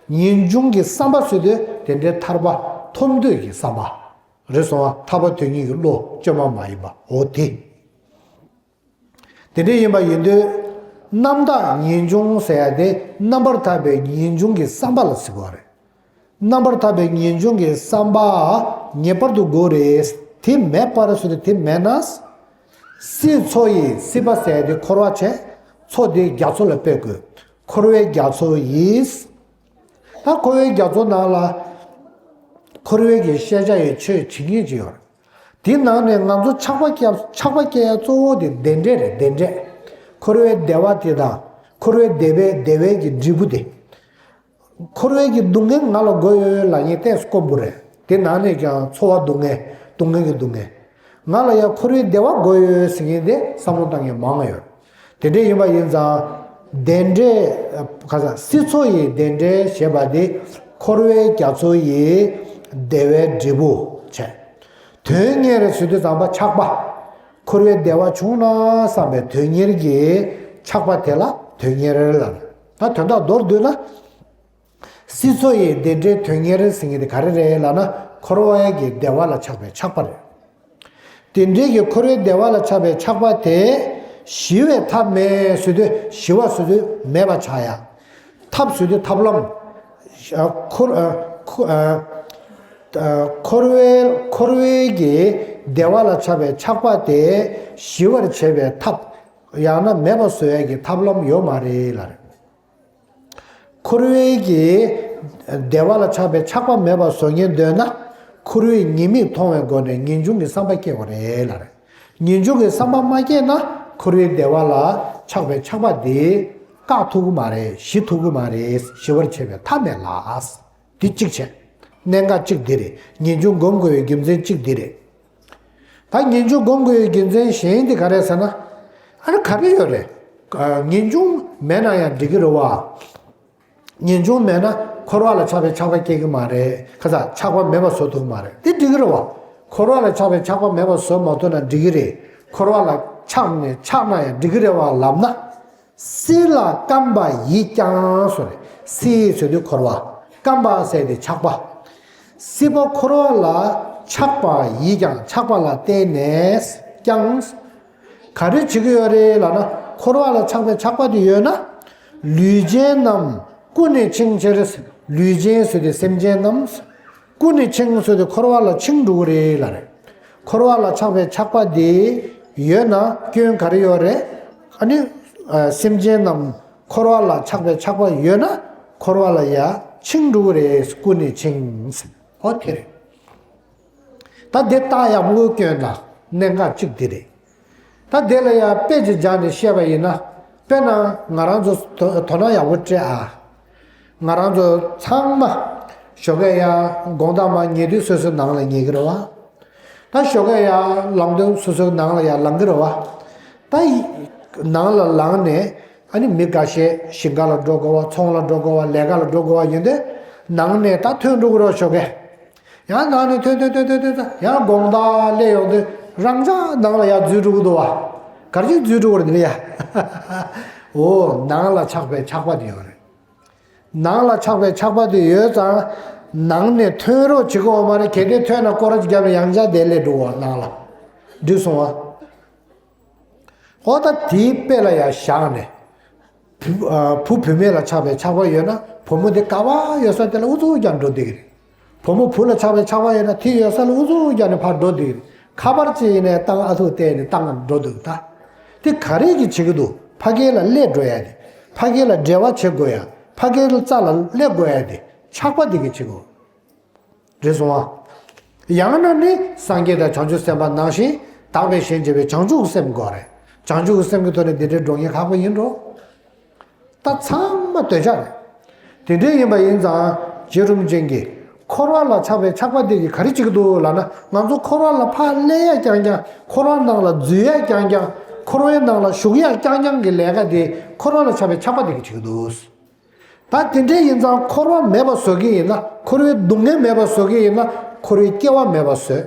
ངེས་འབྱུང་གི་བསམ་པ་ཟེར་དུས་དེ་འདྲའི་ཐར་པ་ཐོབ་འདོད་ཀྱི་བསམ་པ། རེད་སོང་ཨ། ཐར་པ་དོན་གཉེར་གྱི་བློ་བཅོས་མ་མ་ཡིན་པ་འོ་དེ། དེ་འདྲ་ཡིན་པ་ཡིན་དུས། རྣམ་དག་ངེས་འབྱུང་ཟེར་ཡ་དེ་རྣམ་པར་ཐར་པའི་ངེས་འབྱུང་གི་བསམ་པ་ལ་ཟེར་བ་རེད། རྣམ་པར་ཐར་པའི་ངེས་འབྱུང་གི་བསམ་པ་ངེས་པར་དུ་དགོས་རེད། དེ་མེད་པར་སུ་དེ་དེ་མེད་ན། སྲིད་མཚོ་ཡི། སྲིད་པ་ཟེར་ཡ་དེ་འཁོར་བ་བྱས། མཚོ་དེ་རྒྱ་མཚོ་ལ་དཔེ་དགོས། འཁོར་བའི་རྒྱ་མཚོ་ཡི། ད་འཁོར་བའི་རྒྱ་མཚོ་ནང་ལ། འཁོར་བའི་གི་ཤེས་བྱ་ཡི་ཆོས་ཇི་སྙེད་ཅིག་ཡོད་རེད། དེའི་ནང་ནས་ང་ཚོ་ཆགས་པ་སྐྱེ་ཆགས་པ་སྐྱེ་ཡ་གཙོ་བོ་དེ་བདེ་འབྲས་རེད་བདེ་འབྲས། འཁོར་བའི་བདེ་བ་དེ་དང་། འཁོར་བའི་བདེ་བའི་བདེ་བའི་གི་འབྲས་བུ་དེ། འཁོར་བའི་གི་སྡུག་བསྔལ་ང་ལ་དགོས་ཡོད་ལབ་མཁན་ཏོག་ཙམ་དཀོན་པོ་རེད། དེ་ནང་ནས་ཀྱང་ཚོར་བ་སྡུག་བསྔལ་སྡུག་བསྔལ་གི་སྡུག་བསྔལ། ང་ལ་ཡང་འཁོར་བའི་བདེ་བ་དགོས་ཡོད་ཟེར་མཁན་དེ་བསམ་བློ་བཏང་མཁན་མང་ང་ཡོད། དེ་འདྲ་ཡིན་པ་ཡིན་ཙང་། བདེ་འབྲས། ཁ་སང་སྲིད་མཚོ་ཡི་བདེ་འབྲས་ཞེས་པ་དེ་འཁོར་བའི་རྒྱ་མཚོ་ཡི་བདེ་བའི་འབྲས་བུ་བྱས། དོན་གཉེར་ཟེར་དུས་ཙམ་པ་ཆགས་པ། འཁོར་བའི་བདེ་བ་བྱུང་ན་བསམ་པའི་དོན་གཉེར་གྱི་ཆགས་པ་དེ་ལ་དོན་གཉེར་ལབ། ད་དོན་དག་མདོར་བསྡུས་ན། སྲིད་མཚོ་ཡི་བདེ་འབྲས་དོན་གཉེར་ཟེར་མཁན་དེ་ག་རེ་རེད་ལབ་ན་འཁོར་བའི་གི་བདེ་བ་ལ་ཆགས་པའི་ཆགས་པ་རེད། དེ་འདྲའི་གི་འཁོར་བའི་བདེ་བ་ལ་ཆགས་པའི་ཆགས་པ་དེ་ཞི་བའི་ཐབས་མེད་ཟེར་དུས་ཞི་བ་ཟེར་དུས་མེད་པ་ཆགས་ཡ། ཐབས་ཟེར་དུས་ཐབས་ལམ། ཨ། འཁོར་ཨ། འཁོ་ཨ། ཨ། འཁོར་བའི་འཁོར་བའི་གི་བདེ་བ་ལ་ཆགས་པའི་ཆགས་པ་དེ་ཞི་བར་བྱེད་པའི་ཐབས། ཡང་ན་མེད་པ་བཟོ་ཡ་གི་ཐབས་ལམ་ཡོད་མ་རེད་ལབ་རེད། འཁོར་བའི་གི་བདེ་བ་ལ་ཆགས་པའི་ཆགས་པ་མེད་པ་བཟོ་ཉེན་འདོད་ན། འཁོར་བའི་ཉེས་དམིགས་མཐོང་བའི་སྒོ་ནས་ངེས་འབྱུང་གི་བསམ་པ་སྐྱེ་དགོས་རེད་ལབ་རེད། ངེས་འབྱུང་གི་བསམ་པ་མ་སྐྱེས་ན་འཁོར་བའི་བདེ་བ་ལ་ཆགས་པའི་ཆགས་པ་དེ་བཀག་ཐུབ་ཀྱི་མ་རེད། ཞི་ཐུབ་ཀྱི་མ་རེད། ཞི་བར་བྱེད་པའི་ཐབས་མེད་ལ། འདི་གཅིག་བྱས། གནད་འགག་གཅིག་འདི་རེད། ངེས་འབྱུང་སྒོམ་དགོས་པའི་རྒྱུ་མཚན་གཅིག་འདི་རེད། ད་ངེས་འབྱུང་སྒོམ་དགོས་པའི་རྒྱུ་མཚན་གཞན་དེ་ག་རེ་ཟེར་ན། ཨ་ནི་ག་རེ་ཡོད་རེད། ཨ། ངེས་འབྱུང་མེད་ན་ཡང་འགྲིག་གི་རེད་བ། ངེས་འབྱུང་མེད་ན་འཁོར་བ་ལ་ཆགས་པའི་ཆགས་པ་སྐྱེ་གི་མ་རེད། ཁ་ཚ་ཆགས་པ་མེད་པ་བཟོ་ཐུབ་ཀྱི་མ་རེད། དེ་འགྲིག་གི་རེད་བ། འཁོར་བ་ལ་ཆགས་པའི་ཆགས་པ་མེད་པ་བཟོ་མ་ཐུབ་ན་འགྲིག་གི་རེད། འཁོར་བ་ལ་ ཆགས་ནས་ཆགས་ན་ཡང་འགྲིག་གི་རེད་བ་ལབ་ན། སྲིད་ལ་བརྐམ་པ་ཡིས་ཀྱང་ཟེར་རེད། སྲིད་ཟེར་དུས་འཁོར་བ། བརྐམ་པ་ཟེར་དེ་ཆགས་པ། སྲིད་པ་འཁོར་བ་ལ་ཆགས་པ་ཡིས་ཀྱང་ཆགས་པ་ལ་བརྟེན་ནས་ཀྱང་། ག་རེ་བྱེད་ཀྱི་ཡོད་རེད་ལབ་ན། འཁོར་བ་ལ་ཆགས་པའི་ཆགས་པ་དེ་ཡོད་ན། ལུས་ཅན་རྣམས་ཀུན་ནས་འཆིང་ཕྱིར། ལུས་ཅན་ཟེར་དེ་སེམས་ཅན་རྣམས། ཀུན་ནས་འཆིང་ཟེར་དེ་འཁོར་བ་ལ་འཆིང་འགྲོ་གི་རེད་ལབ་རེད། འཁོར་བ་ལ་ཆགས་པའི་ཆགས་པ་དེ་ཡོད་ན་སྐྱོན་ག་རེ་ཡོད་རེད། ཨ་ནི། ཨ། སེམས་ཅན་རྣམས་འཁོར་བ་ལ་ཆགས་པའི་ཆགས་པ་ཡོད་ན་འཁོར་བ་ལ་ཡ་འཆིང་འགྲོ་གི་རེད། ཀུན་ནས་འཆིང་། ཨོ་དེ་རེད། ད་འདི་ལྟ་ཡག་པོ་སྐྱོན་དང་གནད་འགག་གཅིག་འདི་རེད། ད་དེ་ལ་ཡང་དཔེ་ཅིག་སྦྱར་ནས་བཤད་པ་ཡིན་ན། དཔེར་ན་ང་རང་ཚོ་དོ་དོ་སྣང་ཡག་པོ་སྤྲད་ཨ། ང་རང་ཚོ་ཚང་མ་ཞོགས་ཀས་ཡང་དགོང་དག་མར་ཉལ་དུས་སོ་སོའི་ནང་ལ་ཉལ་གི་རེད་བ། ད་ཞོགས་ཀས་ཡང་ལངས་དུས་སོ་སོའི་ནང་ལ་ཡང་ལངས་གི་རེད་བ། ད་ནང་ལ་ལངས་ནས་ཨ་ནི་མི་འགའ་ཤས་ཞིང་ཁ་ལ་འགྲོ་དགོས་བ། ཚོང་ལ་འགྲོ་དགོས་བ། ལས་ཀ་ལ་འགྲོ་དགོས་བ་ཡིན་དུས་ནང་ནས་ད་ཐོན་འགྲོ་གི་རེད་བ། ཞོགས་ཀས། ཡང་ནང་ནས་ཐོན་ཐོན་ཐོན་ཐོན་ཐོན་ཡང་དགོང་དག་སླེབས་ཡོང་དུས་རང་ཅག་ནང་ལ་ཡར་འཛུལ་འགྲོ་གི་འདུག་བ། ག་རེ་བྱས་འཛུལ་འགྲོ་གི་རེད་དེ་ལ་ཡ། འོ་ནང་ལ་ཆགས་པའི་ཆགས་པ་དེ་ཡོད་རེད། ནང་ལ་ཆགས་པའི་ཆགས་པ་དེ་ཡོད་ཙང་ནང་ནས་ཐོན་རོགས་བྱེད་ཀྱི་ཡོད་མ་རེད། གལ་ཏེ་ཐོན་ན་སྐོར་ར་ཅིག་བརྒྱབ་ནས་ཡང་བསྐྱར་དེ་སླེབས་འགྲོ་བ་ནང་ལ། འགྲིག་སོང་བ། ཨོ་ད་དེའི་དཔེ་ལ་ཡང་བཞག་ནས། བུ་ཨ་བུ་བུད་མེད་ལ་ཆགས་པའི་ཆགས་པ་ཡོད་ན་བུ་མོ་དེ་ག་བ་ཡོད་ས་དེ་ལ་ཨུ་ཚུགས་ཀྱང་འགྲོ་བསྡད་ཀྱི་རེད། བུ་མོ་བུ་ལ་ཆགས་པའི་ཆགས་པ་ཡོད་ན་དེ་ཡོད་ས་ལ་ཨུ་ཚུགས་ཀྱང་ནས་ཕར་འགྲོ་བསྡད་ཀྱི་རེད། ཁ་པར་ཅིག་ཡིན་ནའི་བཏང་ཨ་ཐུག་བལྟས་ནས་བཏང་ང་འགྲོ་འདུག་ད། དེ་ག་རེ་གི་བྱེད་ཀྱི་འདུག་ཕ་གི་ལ་སླེབས་འགྲོ་ཡ་དེ། ཕ་གི་ལ་འབྲེལ་བ་བྱེད་དགོས་ཡ། ཕ་གི་ལ་རྩ་ལ་སླེབས་དགོས་ཡ་དེ་ཆགས་པ་དེ་གི་བྱེད་དགོས། རེད་སོང་ཨ། ཡང་ན་ནི་སངས་རྒྱས་དང་བྱང་ཆུབ་སེམས་དཔའ་ནང་བཞིན་དག་པའི་ཞེན་བྱེད་པའི་བྱང་ཆུབ་སེམས་དགོས་རེད། བྱང་ཆུབ་སེམས་ཀྱི་ཐོག་ནས་འདི་འདྲའི་འགྲོ་ངེས་ཁག་པོ་ཡིན་འགྲོ། ད་ཚང་མ་འདོད་ཆགས་རེད། དེ་འདྲའི་ཡིན་པ་ཡིན་ཙང་རྗེ་རིན་པོ་ཆེ་གིས་འཁོར་བ་ལ་ཆགས་པའི་ཆགས་པ་དེ་གིས་ག་རེ་བྱེད་ཀྱི་འདུག་ལབ་ན། ང་ཚོ་འཁོར་བ་ལ་ཕར་སླེབས་ཡ་རྐྱང་རྐྱང་། འཁོར་བ་ནང་ལ་འཛུལ་ཡ་རྐྱང་རྐྱང་། འཁོར་བའི་ནང་ལ་ཞུགས་ཡ་རྐྱང་རྐྱང་གི་ལས་ཀ་དེ་འཁོར་བ་ལ་ཆགས་པའི་ཆགས་པ་དེ་གིས་བྱེད་ཀྱི་འདུག་ད་དེ་འདྲ་ཡིན་ཙང་འཁོར་བ་མེད་པ་བཟོ་གི་ཡིན་ན། འཁོར་བའི་སྡུག་བསྔལ་མེད་པ་བཟོ་གི་ཡིན་ན། འཁོར་བའི་སྐྱེ་བ་མེད་པ་བཟོས།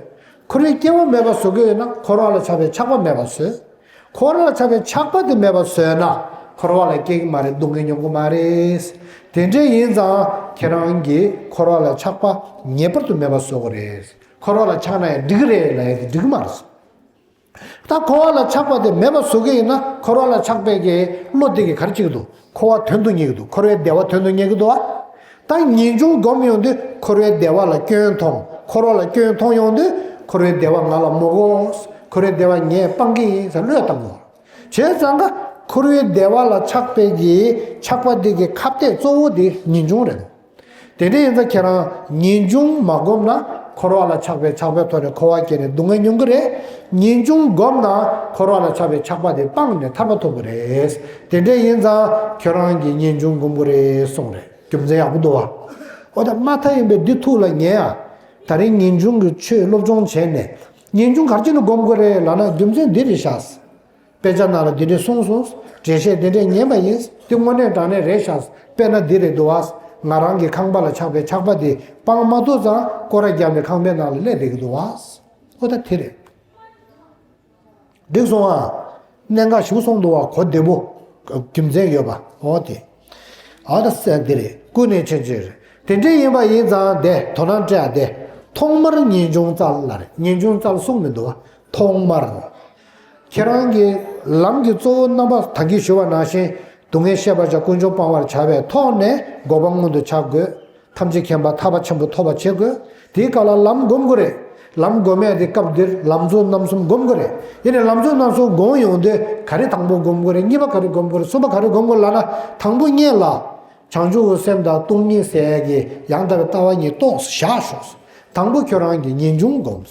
འཁོར་བའི་སྐྱེ་བ་མེད་པ་བཟོ་གི་ཡིན་ན་འཁོར་བ་ལ་ཆགས་པའི་ཆགས་པ་མེད་པ་བཟོས། འཁོར་བ་ལ་ཆགས་པའི་ཆགས་པ་དེ་མེད་པ་བཟོས་ན་འཁོར་བ་ལ་སྐྱེ་གི་མ་རེད། སྡུག་བསྔལ་མྱོང་གི་མ་རེད། དེ་འདྲ་ཡིན་ཙང་ཁྱེད་རང་གིས་འཁོར་བ་ལ་ཆགས་པ་ངེས་པར་དུ་མེད་པ་བཟོ་དགོས་རེད། འཁོར་བ་ལ་ཆགས་ན་ཡང་འགྲིག་གི་རེད་ལབ་ཡ་དེ་འགྲིག་གི་མ་རེད། ད་འཁོར་བ་ལ་ཆགས་པ་དེ་མེད་པ་བཟོ་གི་ཡིན་ན་འཁོར་བ་ལ་ཆགས་པའི་གི་བློ་དེ་གིས་ག་རེ་བྱེད་ཀྱི་འདུག་འཁོར་བ་དོན་དུ་གཉེར་གྱི་འདུག་འཁོར་བའི་བདེ་བ་དོན་དུ་གཉེར་གྱི་འདུག་བ། ད་ངེས་འབྱུང་སྒོམ་ཡོང་དུས་འཁོར་བའི་བདེ་བ་ལ་སྐྱོན་མཐོང་། འཁོར་བ་ལ་སྐྱོན་མཐོང་ཡོང་དུས་འཁོར་བའི་བདེ་བ་ང་ལ་མི་དགོས། འཁོར་བའི་བདེ་བ་ངས་སྤང་གི་ཡིན་ཟེར་བློས་བཏང་དགོས། བྱས་ཙང་ཀ་འཁོར་བའི་བདེ་བ་ལ་ཆགས་པའི་གི་ཆགས་པ་དེ་གི་ཁ་གཏད་གཙོ་བོ་དེ་ངེས་འབྱུང་རེད། དེ་འདྲ་ཡིན་ཙང་ཁྱེད་རང་ངེས་འབྱུང་མ་བསྒོམས་ན་འཁོར་བ་ལ་ཆགས་པའི་ཆགས་པའི་ཐོག་ནས་འཁོར་བ་སྐྱེས་ནས་སྡུག་བསྔལ་མྱོང་གི་རེད། ངེས་འབྱུང་བསྒོམས་ན་འཁོར་བ་ལ་ཆགས་པའི་ཆགས་པ་དེ་སྤངས་ནས་ཐར་པ་ཐོབ་ཀྱི་རེད། དེ་འདྲ་ཡིན་ཙང་ཁྱོད་རང་གིས་ངེས་འབྱུང་སྒོམ་དགོས་རེད་གསུངས་རེད། རྒྱུ་མཚན་ཡག་པོ་འདུག་བ། འོ་ད་མ་མཐའ་ཡིན་པའི་འདི་ཐུགས་ལ་ངེས་ཡ། ད་རིང་ངེས་འབྱུང་གི་ཆོས་སློབ་སྦྱོང་བྱས་ནས་ངེས་འབྱུང་ག་རེ་བྱས་ནས་སྒོམ་དགོས་རེད་ལབ་ན་རྒྱུ་མཚན་འདི་རེད་ཤག་དཔེ་ཆ་ནང་ལ་འདི་འདྲས་གསུངས་སོང་། འགྲེལ་བཤད་འདི་འདྲས་ཉན་པ་ཡིན། འདི་དངོས་གནས་དྲང་གནས་རེད་ཤག་དཔེར་ན་འདི་རེད་འདུག་བ། ང་རང་གི་ཁང་པ་ལ་ཆགས་པའི་ཆགས་པ་དེ་སྤང་མ་ཐུབ་ཙང་སྐོར་ར་བརྒྱབ་ནས་ཁང་པའི་ནང་ལ་སླེབས་བསྡད་ཀྱི་འདུག་བ། ཨོ་ད་དེ་རེད། འགྲིག་སོང་ཨ། གནད་འགག་ཞིག་སོང་འདུག་བ། གོ་བདེ་པོ། རྒྱུ་མཚན་ཡོད་པ། ཨོ་དེ། ཨ་ད་ཟེར་འདི་རེད། ཀུན་ནས་འཆིང་ཕྱིར། དེ་འདྲས་ཡིན་པ་ཡིན་ཙང་དེ་དོ་སྣང་སྤྲད་ཨ་དེ། ཐོག་མར་ངེས་འབྱུང་བཙལ་ལབ་རེད། ངེས་འབྱུང་བཙལ་གསུངས་མི་འདུག་བ། ཐོག་མར། ཁྱེད་རང་གི་ལམ་གྱི་གཙོ་བོ་རྣམ་པ་ད་གིན་ཞུ་བ་ནང་བཞིན་སྡུག་བསྔལ་ཤེས་པར་བྱ། ཀུན་འབྱུང་སྤང་བར་བྱ་བའི་ཐོག་ནས་འགོག་པ་མངོན་དུ་བྱ་དགོས། ཐམས་ཅད་མཁྱེན་པ་ཐར་པ་ཆེན་པོ་ཐོབ་པར་བྱེད་དགོས། དེའི་སྐབས་ལ་ལམ་སྒོམ་དགོས་རེད། ལམ་སྒོམ་ཡས་དེ་སྐབས་འདིར་ལམ་གཙོ་རྣམ་གསུམ་སྒོམ་དགོས་རེད། ཡིན་ནའི་ལམ་གཙོ་རྣམ་གསུམ་སྒོམ་ཡོང་དུས་ག་རེ་དང་པོ་སྒོམ་དགོས་རེད། གཉིས་པ་ག་རེ་སྒོམ་དགོས་རེད། གསུམ་པ་ག་རེ་སྒོམ་དགོས་ལབ་ན། དང་པོ་སྔོན་ལ་བྱང་ཆུབ་ཀྱི་སེམས་དང་སྟོང་ཉིད་ཟེར་ཡས་ཀྱི་ཡང་དག་པའི་ལྟ་བ་གཉིས་རྟོགས་བཞག་ཤོག་དང་པོ་ཁྱོད་རང་གི་ངེས་འབྱུང་སྒོམ།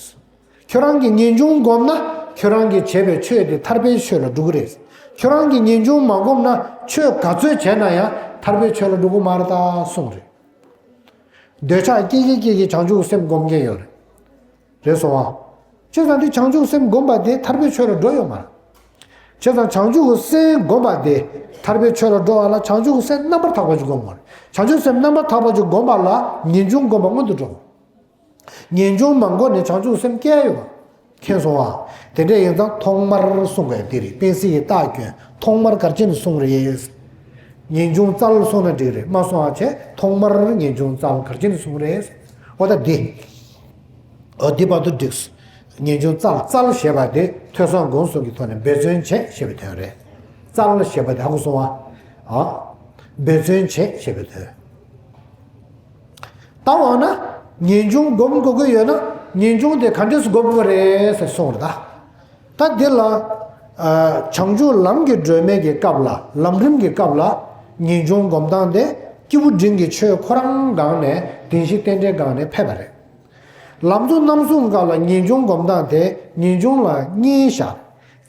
ཁྱོད་རང་གི་ངེས་འབྱུང་སྒོམ་ན་ཁྱོད་རང་གིས་བྱས་པའི་ཆོས་དེ་ཐར་པའི་ཆོས་ལ་འགྲོ་གི་རེད། ཁྱོད་རང་གི་ངེས་འབྱུང་མ་སྒོམ་ན་ཆོས་ག་ཚོད་བྱས་ན་ཡང་ཐར་པའི་ཆོས་ལ་འགྲོ་གི་མ་རེད་ད་གསུངས་རེད། འདོད་ཆགས་སྐྱེ་གི་སྐྱེ་གི་བྱང་ཆུབ་སེམས་སྒོམ་མཁན་ཡོད་རེད། རེད་སོང་ཨ། བྱས་ཙང་དེ་བྱང་ཆུབ་སེམས་སྒོམ་པ་དེ་ཐར་པའི་ཆོས་ལ་འགྲོ་ཡོད་མ་རེད། བྱས་ཙང་བྱང་ཆུབ་སེམས་སྒོམ་པ་དེ་ཐར་པའི་ཆོས་ལ་འགྲོ་བ་ལ་བྱང་ཆུབ་སེམས་རྣམ་པར་དག་པ་ཅིག་སྒོམ་དགོས་རེད། བྱང་ཆུབ་སེམས་རྣམ་པར་དག་པ་ཅིག་སྒོམ་པ་ལ་ངེས་འབྱུང་སྒོམ་པ་སྔོན་དུ་འགྲོ། ངེས་འབྱུང་མ་འགོག་ནས་བྱང་ཆུབ་སེམས་སྐྱེ་ཡོད། མཁྱེན་སོང་ཨ། དེ་འདྲ་ཡིན་ཙང་ཐོག་མར་གསུང་བའི་འདི་རེད། པཎ་ཟེར་གྱི་རྟགས་སྐྱོན་ཐོག་མར་ག་རེ་བྱས་ནས་གསུངས་རེད། ངེས་འབྱུང་བཙལ་གསུངས་ན་འགྲིག་རེད། མ་གསུང་བ་བྱས་ཐོག་མར་ངེས་འབྱུང་བཙལ་ག་རེ་བྱས་ནས་གསུངས་རེད། འོ་ད་འདི། འོ་འདི་བར་དུ་འགྲིགས། ངེས་འབྱུང་བཙལ་བཙལ་ཞེས་པ་དེ་ཐོས་བསམ་སྒོམ་གསུམ་གྱི་ཐོག་ནས་འབད་བརྩོན་བྱེད་ཞེས་པའི་དོན་རེད། བཙལ་ཞེས་པ་དེ་ཧ་གོ་སོང་ཨ། འབད་བརྩོན་བྱེད་ཞེས་པའི་དོན། ད་འོ་ན། ངེས་འབྱུང་སྒོམ་དགོས་ཀྱི་ཡོད་ན། ངེས་འབྱུང་དེ་ག་འདྲས་སུ་སྒོམ་དགོས་རེད་ཟེར་གསུངས་རེད་ད། ད་འདི་ལ། ཨ། བྱང་ཆུབ་ལམ་གྱི་སྒྲོན་མེ་གི་སྐབས་ལ། ལམ་རིམ་གྱི་སྐབས་ལ། ངེས་འབྱུང་སྒོམ་སྟངས་དེ། སྐྱེས་བུ་འབྲིང་གི་ཆོས་ཁོ་རང་སྒང་ནས། བདེན་བཞི་རྟེན་འབྲེལ་སྒང་ནས་ཕེབས་པ་རེད། ལམ་གཙོ་རྣམ་གསུམ་སྒང་ལ་ངེས་འབྱུང་སྒོམ་སྟངས་དེ། ངེས་འབྱུང་ལ་གཉིས་བཞག་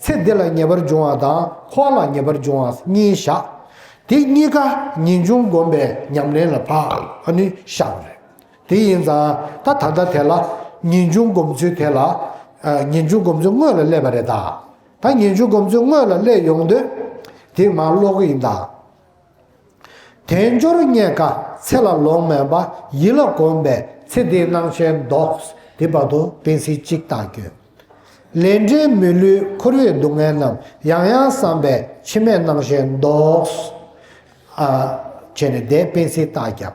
ཚེ་འདི་ལ་ངེས་པར་འབྱུང་བ་དང་། འཁོར་བ་ལ་ངེས་པར་འབྱུང་བ་གཉིས་བཞག་དེ་གཉིས་ཀ་ངེས་འབྱུང་སྒོམ་པའི་ཉམས་ལེན་ལ་ཕར་ཨ་ནི་བཞག་པ་རེད། དེ་ཡིན་ཙང་ད་ད་ལྟ་དེ་ལ་ངེས་འབྱུང་སྒོམ་ཚུལ་དེ་ལ། ཨ། ངེས་འབྱུང་སྒོམ་ཚུལ་དངོས་ལ་སླེབས་པ་རེད་ད། ད་ངེས་འབྱུང་སྒོམ་ཚུལ་དངོས་ལ་སླེབས་ཡོང་དུས། དེ་མར་ཀློག་གི་ཡིན་ད། དལ་འབྱོར་རྙེད་དཀའ་ཚེ་ལ་ལོང་མེད་པ། ཡིད་ལ་གོམས་པས་ཚེ་འདིའི་སྣང་ཤས་ལྡོག་དེ་བར་དུ་པཎ་ཟེར་གཅིག་རྟགས་སྐྱོན། ལས་འབྲས་མི་བསླུའི་འཁོར་བའི་སྡུག་བསྔལ་རྣམས། ཡང་ཡང་བསམས་པས་ཕྱི་མའི་སྣང་ཤས་ལྡོག་ཨ། བྱས་ནས་དེ་པཎ་ཟེར་རྟགས་བརྒྱབ།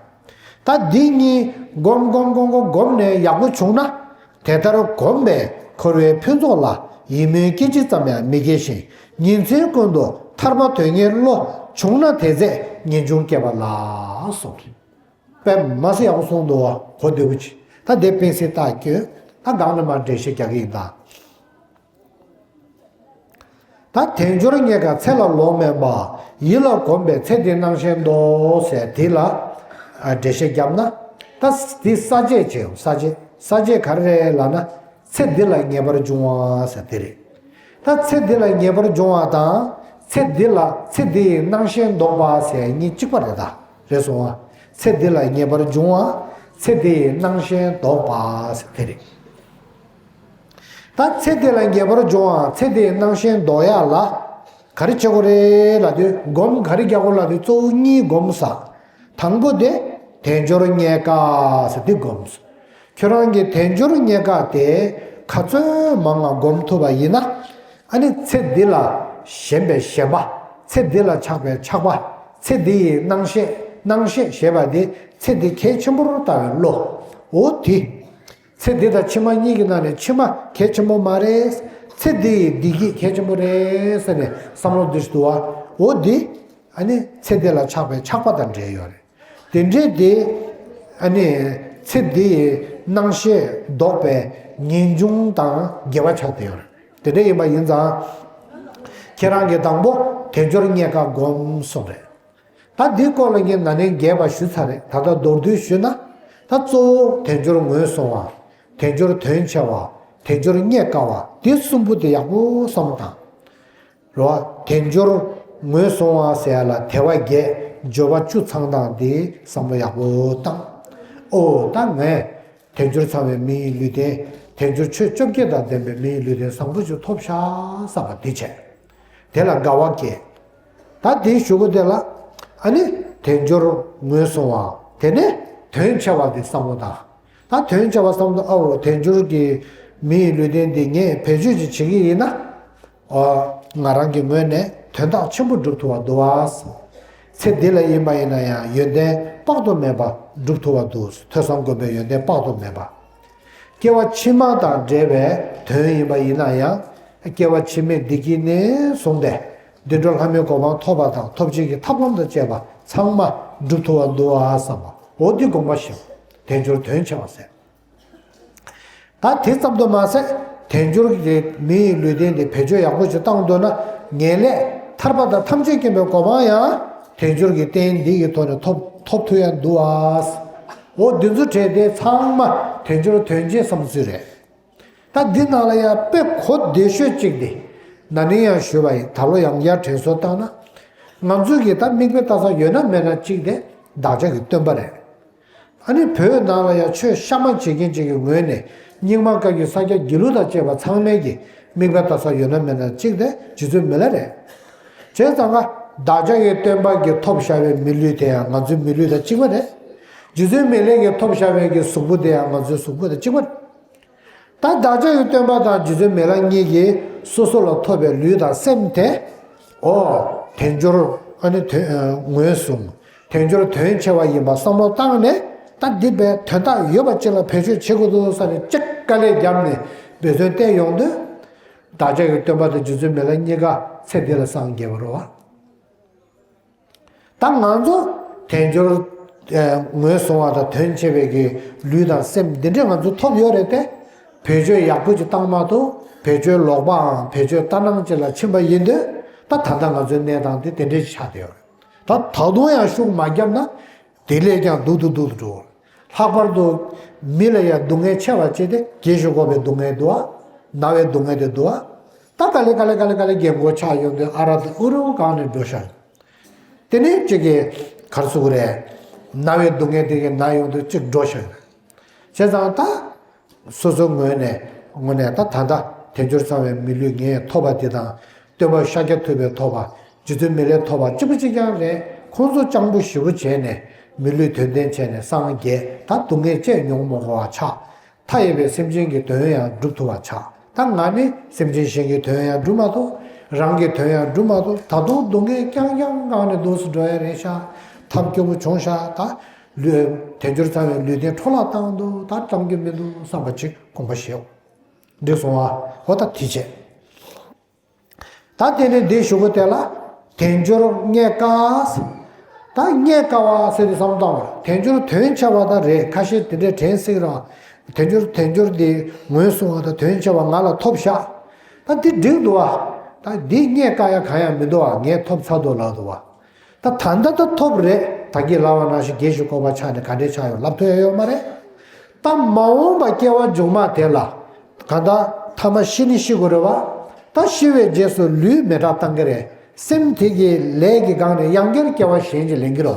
ད་འདི་གཉིས་སྒོམ་སྒོམ་སྒོམ་སྒོམ་སྒོམ་ནས་ཡག་པོ་བྱུང་ན། དེ་ལྟར་གོམས་པས་འཁོར་བའི་ཕུན་ཚོགས་ལ། ཡིད་སྨོན་སྐད་ཅིག་ཙམ་ཡང་མི་སྐྱེ་ཞིང་། ཉིན་མཚན་ཀུན་ཏུ་ཐར་པ་དོན་གཉེར་བློ། བྱུང་ན་དེ་ཚེ་ངེས་འབྱུང་སྐྱེ་བ་ལགས་སོ། དཔེ་མ་སྲིད་ཡག་པོ་གསུངས་འདུག་བ། གོ་བདེ་པོ་ཅིག་ད་དེ་པཎ་ཟེར་རྟགས་སྐྱོན། ད་སྒང་ནས་མར་འགྲེལ་བཤད་རྒྱག་གི་ཡིན་ད། ད་དལ་འབྱོར་རྙེད་དཀའ་ཚེ་ལ་ལོང་མེད་པ། ཡིད་ལ་གོམས་པས་ཚེ་འདིའི་སྣང་ཤས་ལྡོག་ཟེར་དེ་ལ། ཨ། འགྲེལ་བཤད་བརྒྱབ་ན། ད་འདི་ས་བཅད་བྱེད་ཡོང་། ས་བཅད། ས་བཅད་ག་རེ་རེད་ལབ་ན། ཚེ་འདི་ལ་ངེས་པར་འབྱུང་བ་ཟེར་དེ་རེད། ད་ཚེ་འདི་ལ་ངེས་པར་འབྱུང་བ་དང་། ཚེ་འདི་ལ། ཚེ་འདི་ཡི་སྣང་ཤས་ལྡོག་པ་ཟེར་གཉིས་གཅིག་པ་རེད་ད། རེད་སོང་ང་། ཚེ་འདི་ལ་ངེས་པར་འབྱུང་བ། ཚེ་འདི་ཡི་སྣང་ཤས་ལྡོག་པ་ཟེར་དེ་རེད། ད་ཚེ་འདི་ལ་ངེས་པར་འབྱུང་བ། ཚེ་འདི་ཡི་སྣང་ཤས་ལྡོག་ཡག་ལ། ག་རེ་བྱེད་དགོས་རེད་ལབ་དུས། སྒོམ་ག་རེ་རྒྱག་དགོས་ལབ་དུས། གཙོ་བོ་གཉིས་སྒོམ་ས། དང་པོ་དེ་དལ་འབྱོར་རྙེད་དཀའ་ཟེར་འདི་སྒོམ་ས། ཁྱོད་རང་གི་དལ་འབྱོར་རྙེད་དཀའ་དེ་ག་ཚོད་མང་ང་སྒོམ་ཐུབ་པ་ཡིན་ན། ཨ་ནི་ཚེ་འདི་ལ་ཞེན་པའི་ཞེན་པ། ཚེ་འདི་ལ་ཆགས་པའི་ཆགས་པ། ཚེ་འདི་ཡི་སྣང་ཤས། སྣང་ཤས་ཞེས་པ་དེ་ཚེ་འདི་གལ་ཆེན་པོར་ལྟ་བའི་བློ། འོ་དེ། ཚེ་འདི་དང་ཕྱི་མ་གཉིས་ཀྱི་ནང་ནས་ཕྱི་མ་གལ་ཆེན་པོ་མ་རེད། ཚེ་འདི་ཡི་བདེ་སྐྱིད་གལ་ཆེན་པོ་རེད་ཟེར་ནས་བསམ་བློ་འདི་ཞིག་འདུག་བ། འོ་འདི། ཨ་ནི་ཚེ་འདི་ལ་ཆགས་པའི་ཆགས་པ་དང་འབྲེལ་ཡོད་རེད། དེ་འདྲའི་དེ། ཨ་ནི་ཚེ་འདི་ཡི་སྣང་ཤས་ལྡོག་པའི་ངེས་འབྱུང་དང་འགལ་བ་ཆགས་བསྡད་ཡོད་རེད། དེ་འདྲ་ཡིན་པ་ཡིན་ཙང་། ཁྱེད་རང་གིས་དང་པོ་དལ་འབྱོར་རྙེད་དཀའ་སྒོམ་གསུངས་རེད། ད་འདིའི་སྐོར་ལ་ངས་ན་ནིང་རྒྱས་པ་ཞུས་ཚར་རེད། ད་ལྟ་མདོར་བསྡུས་ཞུས་ན། ད་གཙོ་བོ་དལ་འབྱོར་ངོས་བཟུང་བ། དལ་འབྱོར་དོན་ཆེ་བ། དལ་འབྱོར་རྙེད་དཀའ་བ། འདི་གསུམ་པོ་དེ་ཡག་པོ་བསམ་བློ་བཏང་། རེད་བ། དལ་འབྱོར་ངོས་བཟུང་བ་ཟེར་ཡ་ལ་དལ་བ་བརྒྱད་འབྱོར་བ་བཅུ་ཚང་སྟངས་དེ་བསམ་བློ་ཡག་པོ་བཏང་། ཨོ་ད་ངས་དལ་འབྱོར་ཚང་བའི་མི་ཡི་ལུས་རྟེན། དལ་འབྱོར་ཆོས་བཅོ་བརྒྱད་དང་ལྡན་པའི་མི་ཡི་ལུས་རྟེན་བཟང་པོ་ཞིག་ཐོབ་ཤག་བསམ་པ་དེ་བྱས། དེ་ལ་དགའ་བ་སྐྱེས། ད་དེའི་གཞུག་གུ་དེ་ལ། ཨ་ནི་དལ་འབྱོར་ངོས་བཟུང་བ། དེ་ནས་དོན་ཆེ་བ་དེ་བསམ་བློ་བཏང་། ད་དོན་ཆེ་བ་བསམ་བློ། ཨ་འོ་དལ་འབྱོར་གྱི་མི་ཡི་ལུས་རྟེན་འདི་ངས་བེད་སྤྱོད་ཅིག་བྱེད་ཀྱི་ཡིན་ན། ཨ། ང་རང་གི་ངོས་ནས་དོན་དག་ཆེན་པོ་སྒྲུབ་ཐུབ་པ་འདུག་བ། ཚེ་འདི་ལ་ཡིན་པ་ཡིན་ན་ཡང་ཡོན་ཏན་དཔག་ཏུ་མེད་པ་སྒྲུབ་ཐུབ་པ་འདུག་ཐོས་བསམ་སྒོམ་པའི་ཡོན་ཏན་དཔག་ཏུ་མེད་པ། སྐྱེ་བ་ཕྱི་མ་དང་འབྲེལ་བའི་དོན་ཡིན་པ་ཡིན་ན་ཡང་། སྐྱེ་བ་ཕྱི་མའི་བདེ་སྐྱིད་ནས་བཟུང་སྟེ། བདེ་འགྲོ་ལྷ་མིའི་གོ་འཕང་ཐོབ་པ་དང་ཐོབ་བྱེད་ཀྱི་ཐབས་ལམ་དང་བཅས་པ་ཚང་མ་སྒྲུབ་ཐུབ་པ་འདུག་བ་བསམ་པ། འོ་འདི་དགོངས་པ་བཞེས། དལ་འབྱོར་དོན་ཆེ་བ་ཟེར། ད་དེ་ཙམ་དུ་མ་ཟད། དལ་འབྱོར་གྱི་མི་ཡི་ལུས་རྟེན་དེ་བེད་སྤྱོད་ཡག་པོ་ཞིག་བཏང་འདོད་ན། ངེས་ལེགས་ཐར་པ་དང་ཐམས་ཅད་མཁྱེན་པའི་གོ་འཕང་ཡང་དལ་འབྱོར་གྱི་རྟེན་འདི་ཡི་ཐོག་ནས་ཐོབ་ཐོབ་ཐུབ་ཡ་འདུག་ཨ། འོ་འདི་ཚོ་གྲས་དེ་ཚང་མ་དལ་འབྱོར་དོན་ཆེ་བསམ་ཚུལ་རེད། ད་འདི་ནང་ལ་ཡང་དཔེ་གོ་བདེ་ཤོས་གཅིག་དེ། ན་ནིང་ཡང་ཞུས་པ་ཡིན། ད་ལོ་ཡང་བསྐྱར་དྲན་གསོ་བཏང་ན། ང་ཚོས་ཀྱི་ད་མིག་དཔེ་ལྟ་ས་ཡོད་ན་མེད་ན་གཅིག་དེ་བདག་ཅག་གི་སྟོན་པ་རེད། ཨ་ནི་བོད་ནང་ལ་ཡང་ཆོས་གཤའ་མ་བྱེད་མཁན་ཅིག་གི་ངོས་ནས། རྙིང་མ་བཀའ་བརྒྱུད་ས་སྐྱ་དགེ་ལུགས་དང་བཅས་པ་ཚང་མས་ཀྱི་མིག་དཔེ་ལྟ་ས་ཡོད་ན་མེད་ན་གཅིག་དེ་རྗེ་བཙུན་མི་ལ་རེད། བྱས་ཙང་ང་བདག་ཅག་གི་སྟོན་པ་གིས་ཐོབ་བཞག་པའི་མི་ལུས་དེ་ཡང་ང་ཚོའི་མི་ལུས་དང་གཅིག་པ་རེད། རྗེ་བཙུན་མི་ལས་ཀྱིས་ཐོབ་བཞག་པའི་གི་གཟུགས་པོ་དེ་ཡང་ང་ཚོའི་གཟུགས་པོ་དང་གཅིག་པ་རེད། ད་བདག་ཅག་གི་སྟོན་པ་དང་རྗེ་བཙུན་མི་ལ་གཉིས་ཀྱིས་སོ་སོ་ལ་ཐོབ་པའི་ལུས་དང་སེམས་དེ། ཨོ། དལ་འབྱོར་ཨ་ནི་དོན་ངོས་བཟུང་། དལ་འབྱོར་དོན་ཆེ་བ་ཡིན་པ་བསམ་བློ་བཏང་ནས། ད་འདི་པའི་དོན་དག་ཡོད་པ་ཅིག་ལ་བེད་སྤྱོད་བྱེད་དགོས་འདུག་བསམ་ནས་ཅིག་དཀའ་ལས་བརྒྱབ་ནས་འབད་བརྩོན་བསྟེན་ཡོང་དུས། བདག་ཅག་གི་སྟོན་པ་དང་རྗེ་བཙུན་མི་ལ་གཉིས་ཀ་ཚེ་འདི་ལ་སངས་རྒྱས་པ་རེད་བ། ད་ང་ཚོ་དལ་འབྱོར་ངོས་བཟུང་བ་དང་དོན་ཆེ་བའི་གི་ལུས་དང་སེམས་འདི་འདྲས་ང་ཚོ་ཐོབ་ཡོད་རེད་དེ། བེད་སྤྱོད་ཡག་པོ་ཅིག་བཏང་མ་ཐུབ། བེད་སྤྱོད་ལོག་པའམ་བེད་སྤྱོད་ལྟར་སྣང་ཅིག་ལ་ཕྱིན་པ་ཡིན་དུས། ད་ད་ལྟ་ང་ཚོའི་གནས་སྟངས་འདི་དེ་འདྲས་ཆགས་བསྡད་ཡོད་རེད། ད་ད་དུང་ཡང་ཤུགས་མ་བརྒྱབ་ན། དེ་ལས་ཀྱང་སྡུག་ཏུ་སྡུག་ཏུ་འགྲོ། ལྷག་པར་དུ་མི་ལ་ཡང་སྡུག་བསྔལ་ཆེ་བ་བྱས་ཏེ། རྒས་ཤིང་འཁོགས་པའི་སྡུག་བསྔལ་འདུག་བ། ན་བའི་སྡུག་བསྔལ་དེ་འདུག་བ། ད་ག་ལེ་ག་ལེ་ག་ལེ་ག་ལེ་རྒན་འཁོགས་ཆགས་ཡོང་དུས་ཨ་ར་དེ་ཨུ་རུ་གང་ནས་འགྲོ་ཤག་དེ་ནས་གཅིག་གིས་ག་རེ་ཟེར་དགོས་རེད། ན་བའི་སྡུག་བསྔལ་དེ་གིས་ན་ཡོང་དུས་གཅིག་འགྲོ་ཤག་བྱས་ཙང་ད། སོ་སོའི་ངོས་ནས་ངོས་ནས་ད་ད་ལྟ་དལ་འབྱོར་ཚང་བའི་མི་ལུས་ངས་ཐོབ་པ་འདི་དང་། སྟོན་པ་ཤཱཀྱ་ཐུབ་པས་ཐོབ་པ། རྗེ་བཙུན་མི་ལས་ཐོབ་པ་གཅིག་པ་གཅིག་རྐྱང་རེད། ཁོང་ཚོ་སྤྱང་པོ་ཞེ་པོ་བྱས་ནས་མི་ལུས་དོན་ལྡན་བྱས་ནས་སངས་རྒྱས། ད་སྡུག་བསྔལ་ཅི་ཡང་མྱོང་མ་དགོས་པ་ཆགས། མཐའ་ཡས་པའི་སེམས་ཅན་གྱི་དོན་ཡང་སྒྲུབ་ཐུབ་པ་ཆགས། ད་ང་ནི་སེམས་ཅན་གཞན་གྱི་དོན་ཡང་སྒྲུབ་མ་ཐུབ། རང་གི་དོན་ཡང་སྒྲུབ་མ་ཐུབ། ད་དུང་སྡུག་བསྔལ་རྐྱང་རྐྱང་ངང་ནས་འདུག་སེ་འགྲོ་ཡ་རེད་ཤག་ཐབས་སྐྱོ་པོ་བྱུང་ཤག་ད་ལུས་དལ་འབྱོར་ཚང་བའི་ལུས་རྟེན་འཕྲོ་བརླག་བཏང་འདུག་ད་བཏང་རྒྱུ་མི་འདུག་བསམ་པ་ཅིག་དགོངས་པ་བཞེས། འགྲིག་སོང་ཨ། འོ་ད་དེ་བྱས། ད་དེ་ནས་འདི་ཞུ་གི་དེ་ལ་དལ་འབྱོར་རྙེད་དཀའ། ད་རྙེད་དཀའ་བ་ཟེར་དུས་བསམ་བཏང་བ། དལ་འབྱོར་དོན་ཆེ་བ་ད་རེད། ཁ་ཤས་དེ་འདྲའི་དྲན་སྲིད་ར། དལ་འབྱོར་དལ་འབྱོར་འདི་ངོས་བཟུང་བ་དང་དོན་ཆེ་བ་ང་ལ་ཐོབ་ཤག་ད་འདི་འགྲིག་འདུག་བ། ད་འདི་རྙེད་དཀའ་ཡ་གང་ཡང་མི་འདུག་བ། ངས་ཐོབ་ཚར་འདུག་ལབ་འདུག་བ། ད་ད་ལྟ་ད་ཐོབ་རེད། ད་གིན་ལབ་པ་ནང་བཞིན་རྒས་ཤིང་འཁོགས་པ་ཆགས་ནས་ག་འདྲས་ཆགས་ཡོང་ལབ་ཐུབ་ཡ་ཡོད་མ་རེད། ད་མ་འོངས་པ་སྐྱེ་བ་མཇུག་མ་དེ་ལ། གང་ལྟར་ཐ་མ་ཤི་ནི་ཤི་དགོས་རེད་བ། ད་ཤི་བའི་རྗེས་སུ་ལུས་མེ་སྲེག་བཏང་གི་རེད། སེམས་དེ་གི་ལས་ཀྱི་སྒང་ནས་ཡང་བསྐྱར་སྐྱེ་བ་གཞན་ཅིག་ལེན་གྱི་རེད་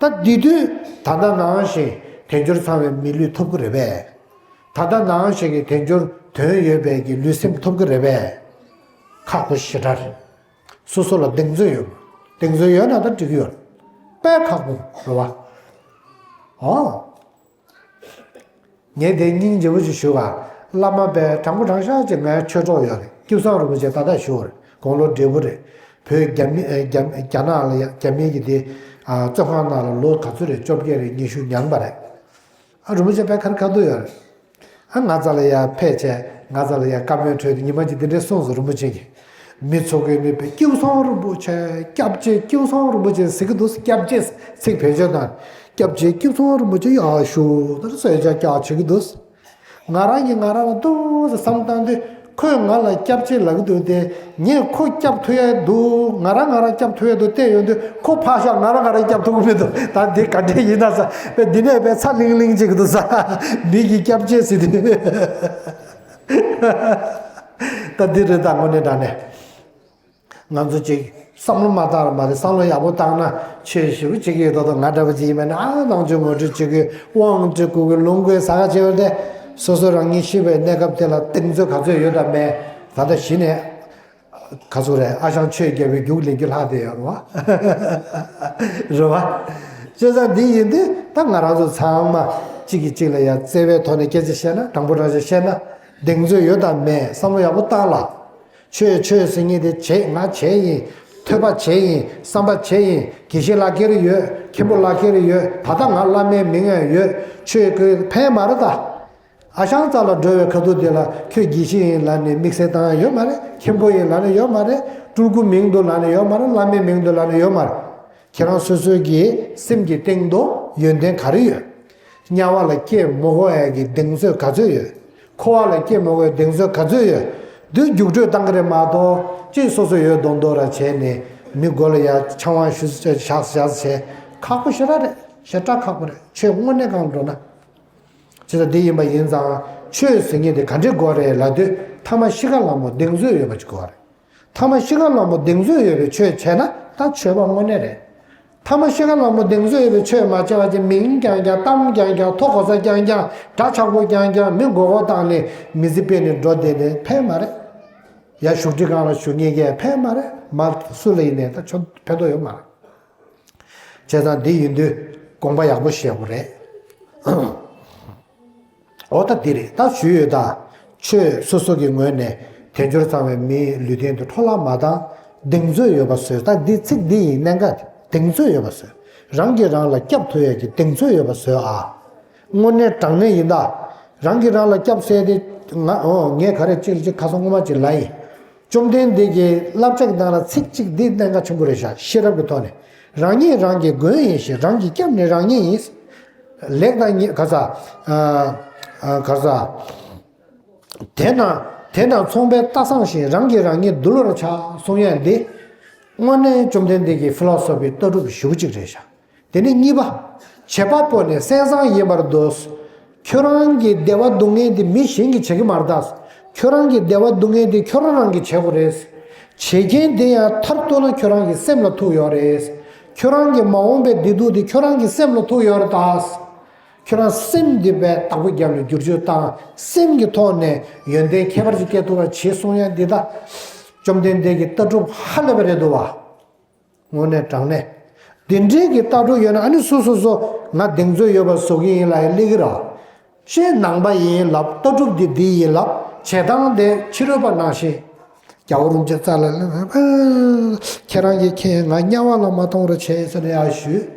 བ། ད་དེ་དུས་ད་ལྟ་ནང་བཞིན་དལ་འབྱོར་ཚང་བའི་མི་ལུས་ཐོབ་ཀྱི་རེད་པས། ད་ལྟ་ནང་བཞིན་གྱི་དལ་འབྱོར་དོན་ཡོད་པའི་གི་ལུས་སེམས་ཐོབ་ཀྱི་རེད་པས། ཁག་པོ་ཞེ་དྲག་རེད། སོ་སོ་ལ་གདེང་ཚོད་ཡོད། གདེང་ཚོད་ཡོད་ན་ད་འགྲིག་གི་ཡོད། དཔེ་ཁག་པོ་རེད་བ། ཨོ། ངས་དེ་སྙིང་རྗེ་པོ་ཅིག་ཞུ་བ། བླ་མ་དཔེ་དྲང་པོ་དྲང་བཞག་ཅིག་ངའི་ཆོས་གྲོགས་ཡོད་རེད། ཀིའུ་སང་རིན་པོ་ཆེ་ད་ལྟ་ཞུ་བ་རེད། དགུང་ལོ་བགྲེས་པོ་རེད། བོད་རྒྱ་མི་རྒྱ་རྒྱ་ནག་ལ་ཡ་རྒྱ་མི་གི་དེ་བཙོན་ཁང་ནང་ལ་ལོ་ག་ཚོད་རེད། བཅོ་བརྒྱད་རེད། ཉི་ཤུ་ཉམས་པ་རེད། ཨ་རིན་པོ་ཆེ་དཔེ་ཁ་རི་ཁ་ཐུག་ཡོད་རེད། ཨ་ང་རྩ་ལ་ཡ་ཕེབས་བྱས་ང་རྩ་ལ་ཡ་བཀའ་མོལ་འཕྲོས་ཏེ་ཉི་མ་གཅིག་འདི་འདྲས་གསུངས་སོང་། རིན་པོ་ཆེ་གིས། མི་ཚོ་གིས་ནི་དཔེ་ཀིའུ་སང་རིན་པོ་ཆེ་སྐྱབས་རྗེ་ཀིའུ་སང་རིན་པོ་ཆེ་ཟེར་གི་འདུག་སྐྱབས་རྗེ་ཚིག་བེད་སྤྱོད་དང་། སྐྱབས་རྗེ་ཀིའུ་སང་རིན་པོ་ཆེ་ཡག་ཤོས་ད་ཟེར་ཡ་ཀྱག་བྱེད་ཀྱི་འདུག་ང་རང་གིས་ང་རང་ལ་ཏོག་ཙམ་བསམ་བཏང་དུས། ཁོས་ང་ལ་སྐྱབས་རྗེ་ལབ་ཀྱི་འདུག་སྟེ། ངས་ཁོ་སྐྱབས་ཐུབ་ཡ་འདུག་ང་རང་ང་རང་སྐྱབས་ཐུབ་ཡ་འདུག་བལྟས་ཡོང་དུས་ཁོ་ཕར་བཞག་ང་རང་ང་རང་སྐྱབས་ཐུབ་ཀྱི་མི་འདུག་ད་འདི་ག་འདྲས་ཡིན་ན་ཟེར། དཔེ་འདི་ནས་དཔེ་ཚ་ལིང་ལིང་བྱེད་ཀྱི་འདུག་ཟེར། མི་གིས་སྐྱབས་རྗེ་ཟེར་དུས། ད་འདི་རེད། ད་དངོས་གནས་དྲང་གནས། ང་ཚོ་ཅིག་བསམ་བློ་མ་བཏང་ར་མ་རེད། བསམ་བློ་ཡག་པོ་བཏང་ན་ཆོས་ཞེ་པོ་བྱེད་ཀྱི་ཡོད་མདོག་མདོག་ང་འདྲ་པོ་ཅིག་ཡིན་པ་ན། ཨ་ནང་ཆོས་ངོ་སྤྲོད་བྱེད་ཀྱི་དབང་སྒྲིག་དགོས་ཀྱི་ལུང་དགོས་ཟེར་ག་བྱེད་པ་དེ། སོ་སོ་རང་ཉིད་ཤི་བའི་གནས་སྐབས་དེ་ལ་གདེང་ཚོད་ག་ཚོད་ཡོད་དམ་མེད། ད་ལྟ་གཞི་ནས་ག་ཚོད་རེད། ཨ་ཞང་ཆོས་རྒྱལ་པོའི་རྒྱུགས་ལེན་རྒྱུ་ལྷག་བསྡད་ཡོད་རེད་བ། རེད་བ། བྱས་ཙང་འདི་ཡིན་དུས་ད་ང་རང་ཚོ་ཚང་མ་གཅིག་གིས་གཅིག་ལ་ཡ་བརྩེ་བའི་ཐོག་ནས་སྐད་ཆ་བཤད་ན། དྲང་པོ་དྲང་བཞག་བཤད་ན་གདེང་ཚོད་ཡོད་དམ་མེད་བསམ་བློ་ཡག་པོ་བཏང་ལ། ཆོས་ཆོས་ཟེར་མཁན་དེ་བྱེད། ང་བྱེད་ཡིན། ཐོས་པ་བྱེད་ཡིན། བསམ་པ་བྱེད་ཡིན། དགེ་བཤེས་ལག་ཁྱེར་ཡོད། མཁན་པོ་ལག་ཁྱེར་ཡོད། ད་ལྟ་ང་བླ་མའི་མིང་ཡང་ཡོད། ཆོས་ཀྱི་ཕན་མ་རེད་ད། ཨ་ཞང་རྩ་ལ་འགྲོ་བའི་ཁ་ཐུག་དེ་ལ་ཁྱོད་དགེ་བཤེས་ཡིན་ལབ་ནས་དམིགས་བསལ་བཏང་ཡ་ཡོད་མ་རེད། མཁན་པོ་ཡིན་ལབ་ནས་ཡོད་མ་རེད། སྤྲུལ་སྐུ་མིང་འདུག་ལབ་ནས་ཡོད་མ་རེད། བླ་མའི་མིང་འདུག་ལབ་ནས་ཡོད་མ་རེད། ཁྱེད་རང་སོ་སོའི་གི་སེམས་ཀྱི་སྟེང་དུ་ཡོན་ཏན་ག་རེ་ཡོད། དམྱལ་བ་ལ་སྐྱེ་མི་དགོས་ཡ་གི་གདེང་ཚོད་ག་ཚོད་ཡོད། འཁོར་བ་ལ་སྐྱེ་མི་དགོས་ཡ་གདེང་ཚོད་ག་ཚོད་ཡོད། འདི་རྒྱུགས་སྤྲོད་བཏང་གི་རེད་མ་གཏོགས། ཅིག་སོ་སོ་ཡོད་མདོག་མདོག་ར་བྱས་ནས་མི་མགོ་ལ་ཡ་ཆང་བ་ཞུ་བཞག་བཞག་བྱས། ཁག་པོ་ཞེ་དྲག་རེད། ཞེ་དྲག་ཁག་པོ་རེད། ཆོས་དངོས་གནས་གང་འགྲོ་ན། ཅི་ལྟར་འདི་ཡིན་པ་ཡིན་ཙང་། ཆོས་ཟེར་མཁན་དེ་ག་འདྲའི་དགོས་རེད་ལབ་དུས། ཐ་མ་ཤི་ཁ་ལ་མོ་གདེང་ཚོད་ཡོད་པ་ཅིག་དགོས་རེད། ཐ་མ་ཤི་ཁ་ལ་མོ་གདེང་ཚོད་ཡོད་པའི་ཆོས་བྱས་ན་ད་ཆོས་པ་དངོས་གནས་རེད། ཐ་མ་ཤི་ཁ་ལ་མོ་གདེང་ཚོད་ཡོད་པའི་ཆོས་མ་བྱས་པ་ཅིག་མིང་རྐྱང་རྐྱང་། གཏམ་རྐྱང་རྐྱང་། ཐོ་གོ་ས་རྐྱང་རྐྱང་། འདྲ་ཆགས་པོ་རྐྱང་རྐྱང་། མི་མགོ་སྐོར་བཏང་ནས་མི་ཚེ་སྤེལ་ནས་འགྲོ་བསྡད་ནས་ཕན་མ་རེད། ཡ་བཞུགས་ཁྲི་སྒང་ལ་བཞུགས་མཁན་གྱིས་ཕན་མ་རེད། མ་སུ་ལ་ཡིན་ནའི་ད་ཆོ་ཕན་ཐོགས་ཡོད་མ་རེད། བྱས་ཙང་འདི་ཡིན་དུས་དགོངས་པ་ཡག་པོ་བཞེས་དགོས་རེད། འོ་ད་འདི་རེད། ད་ཞུས་ཡོད་ད། ཆོས་སོ་སོ་གི་ངོས་ནས་དལ་འབྱོར་ཚང་བའི་མིའི་ལུས་རྟེན་དུ་འཕྲོ་བརླག་མ་བཏང་། གདེང་ཚོད་ཡོད་པ་བཟོས། ད་འདི་ཚིག་འདི་ཡི་གནད་འགག་གདེང་ཚོད་ཡོད་པ་བཟོས། རང་གིས་རང་ལ་སྐྱབས་ཐུབ་ཡས་ཀྱི་གདེང་ཚོད་ཡོད་པ་བཟོས་ཨ། དངོས་གནས་དྲང་གནས་ཡིན་ད། རང་གིས་རང་ལ་སྐྱབས་ཟེར་དེ་ང་ཨོ་ངས་ག་རེ་གཅིག་ལ་གཅིག་ཁ་སང་སྔོན་མ་གཅིག་ལབ་ཡིན། བཅོམ་ལྡན་འདས་ཀྱི་བསླབ་བྱ་གི་ནང་ལ་ཚིག་གཅིག་འདི་གནད་འགག་ཆེན་པོ་རེད་ཤག་ཤེས་རབ་ཀྱི་ཐོག་ནས། རང་ཉིད་རང་གི་མགོན་ཡིན་ཞིང་། རང་གི་སྐྱབས་ནི་རང་ཉིད་ཡིན། ལེགས་དང་ཉེས་ག་ས་ཨ་ཨ་ག་ས། དེ་དང་དེ་དང་མཚུངས་པའི་རྟ་བསང་ཞིང་། རང་གིས་རང་ཉིད་འདུལ་བར་བྱ་གསུང་ཡས་འདི། དངོས་གནས་བཅོམ་ལྡན་འདས་ཀྱི་ཕི་ལོ་སོ་ཕིའི་ལྟ་གྲུབ་ཞེ་པོ་ཅིག་རེད་ཤག་དེ་ནས་གཉིས་པ། བྱེད་པ་པོ་ནི་སེམས་བཟང་ཡིན་པར་འདོད། ཁྱོད་རང་གི་བདེ་བ་སྡུག་བསྔལ་འདི་མི་གཞན་གྱིས་བྱེད་ཀྱི་མ་རེད་ད། ཁྱོད་རང་གི་བདེ་བ་སྡུག་བསྔལ་འདི་ཁྱོད་རང་རང་གིས་བྱེད་དགོས་རེད། བྱེད་མཁན་དེ་ཡང་མཐར་གཏུགས་ན་ཁྱོད་རང་གི་སེམས་ལ་ཐུག་ཡོད་རེད། ཁྱོད་རང་གི་མ་འོངས་པའི་བདེ་སྡུག་འདི་ཁྱོད་རང་གི་སེམས་ལ་ཐུག་ཡོད་རེད་ད། ཁྱོད་རང་སེམས་འདི་བས་བདག་པོ་རྒྱབ་ནས་བསྒྱུར་བཅོས་བཏང་། སེམས་ཀྱི་ཐོག་ནས་ཡོན་ཏན་ཁྱད་པར་ཅིག་སྐྱེ་ཐུབ་པ་བྱེད་གསུང་ཡ་འདི་ད། བཅོམ་ལྡན་འདས་ཀྱི་ལྟ་གྲུབ་ཧ་ལས་པ་རེད་འདུག་བ། དངོས་གནས་དྲང་གནས། འདི་འདྲའི་གི་ལྟ་གྲུབ་ཡོད་ན་ཨ་ནི་སོ་སོ་སོ་ང་གདེང་ཚོད་ཡོད་པ་བཟོ་གི་ཡིན་ལབ་ཡ་སླེབས་ཀྱི་རེད། ཤེས་ནང་པ་ཡིན་ལབ། ལྟ་གྲུབ་འདི་འདི་ཡིན་ལབ། བྱེད་སྟངས་དེ་ཕྱི་རོལ་པ་ནང་བཞིན། རྒྱལ་བ་རིན་པོ་ཆེ་རྩ་ལ་ལ་ཁྱེད་རང་གིས་ཁྱེད་ང་དམྱལ་བ་ལ་མ་གཏོང་རོགས་བྱས་ཟེར་ནས་ཡར་ཞུས།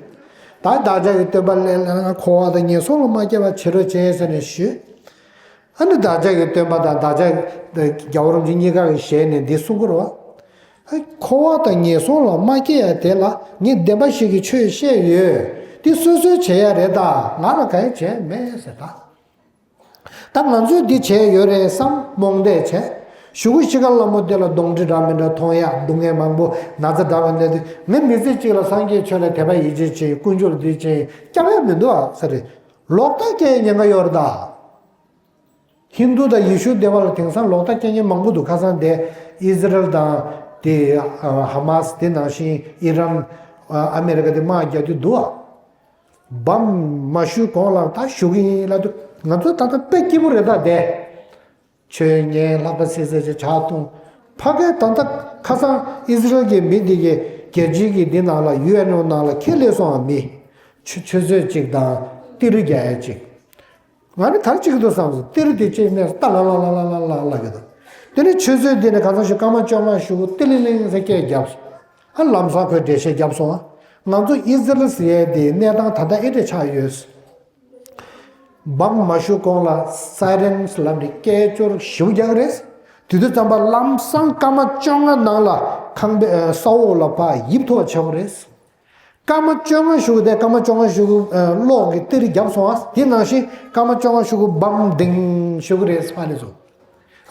ད་བདག་ཅག་གི་སྟོན་པ་ལས་ལ་འཁོར་བ་དང་ངན་སོང་ལ་མ་སྐྱེ་བར་བྱེད་རོགས་བྱས་ཟེར་ནས་ཞུས། ཨ་ནི་བདག་ཅག་གི་སྟོན་པ་དང་བདག་ཅག་རྒྱལ་བ་རིན་པོ་ཆེ་གཉིས་ཀ་གི་ཞལ་ནས་འདི་གསུང་གི་རེད་བ། འཁོར་བ་དང་ངན་སོང་ལ་མ་སྐྱེ་ཡ་དེ་ལ་ངས་བདེན་པ་བཞི་གི་ཆོས་བཤད་ཡོད། འདི་སོ་སོས་བྱེད་ཡ་རེད་ད། ང་ལ་གང་ཡང་བྱས་མེད་ཟེར་ད། ད་ང་ཚོས་འདི་བྱས་ཡོད་རེད་བསམ་རྨོངས་དད་བྱས། གཞུག་གུ་ཤི་ཁ་ལ་མོ་དེ་ལ་གདོན་འདྲེ་འདྲ་མི་འདྲ་མཐོང་ཡ། སྡུག་བསྔལ་མང་པོ་ན་ཚ་འདྲ་བ་འདྲ་དེ་ངས་མི་ཚེ་གཅིག་ལ་སངས་རྒྱས་ཆོས་ལ་དད་པ་ཡིད་ཆེས་བྱེད། དཀོན་མཆོག་ལ་འདི་བྱེད་སྐྱབས་ཡ་མི་འདུག་ཨ་ཟེར་རེད། ལོག་ལྟ་སྐྱེ་ཉེན་ཁ་ཡོད་རེད་ད། ཧིན་རྡུ་དང་ཡེ་ཤུ་སྡེ་བ་ལ་དེང་སང་ལོག་ལྟ་སྐྱེ་མཁན་མང་པོ་འདུག་ཁ་སང་དེ་ཨི་ཟི་རལ་དང་དེ་ཧ་མ་སི་དེ་ནང་བཞིན་ཨི་རན་ཨ་མེ་རི་ཀ་དེ་དམག་རྒྱག་དུས་འདུག་ཨ། འབམ་མ་ཞུ་གོང་ལ་ད་ཞུ་གི་ཡིན་ལབ་དུས་ང་ཚོ་ད་ལྟ་དཔེ་སྐྱིད་པོ་རེད་ད་དེ། ཆོས་ཉན་ལྷག་པ་སེ་སེ་ཆེ་ཆགས་གཏོང་། ཕ་གིར་ད་ལྟ་ཁ་སང་ཨི་ཟི་རལ་གྱི་མི་དེ་གི་རྒྱལ་སྤྱིའི་གི་འདི་ནང་ལ་ཡུ་ཨེན་ནང་ལ་ཁས་ལེན་སོང་བ་མི་ཆུ་ཆུ་ཚོད་གཅིག་དང་ཏི་རུ་རྒྱག་ཡ་གཅིག་ང་ནི་ག་རེ་བྱེད་ཀྱི་འདུག་བསམ་སོང་། ཏི་རུ་དེ་བཅད་ནས་ཏ་ལ་ལ་ལ་ལ་ལ་ལ་ལ་གི་འདུག་དེ་ནས་ཆུ་ཚོད་འདི་ནས་གང་ཚང་ཞིག་སྐར་མ་བཅོ་ལྔ་ཞུ་ཏི་ལི་ལིང་ཟེར་སྐད་བརྒྱབ་སོང་། ཨ་ལམ་སང་ཁོས་འགྲེལ་བཤད་བརྒྱབ་སོང་ཨ། ང་ཚོ་ཨི་ཟི་རལ་ཟེར་ཡས་དེའི་གནས་སྟངས་ད་ལྟ་ཨེ་འདྲ་ཆགས་ཡོད། འབམ་མ་ཞུ་གོང་ལ་སའི་རན་ལབ་ནས་སྐད་ཅོར་ཞིབ་རྒྱག་རེད། དེ་དུས་ཙམ་པ་ལམ་སང་སྐར་མ་བཅོ་ལྔ་ནང་ལ་ཁང་པའི་ས་འོག་ལ་ཕར་ཡིབ་ཐུབ་པ་བྱེད་དགོས་རེད། སྐར་མ་བཅོ་ལྔ་ཞུ་གི་དེ་སྐར་མ་བཅོ་ལྔ་ཞུ་གི་གློག་གི་ཏི་རི་བརྒྱབ་སོང་ཨ། དེ་ནང་བཞིན་སྐར་མ་བཅོ་ལྔ་ཞུ་གི་བམ་ལྡིང་ཞུ་གི་རེད་ཕ་ནི་ཚོ།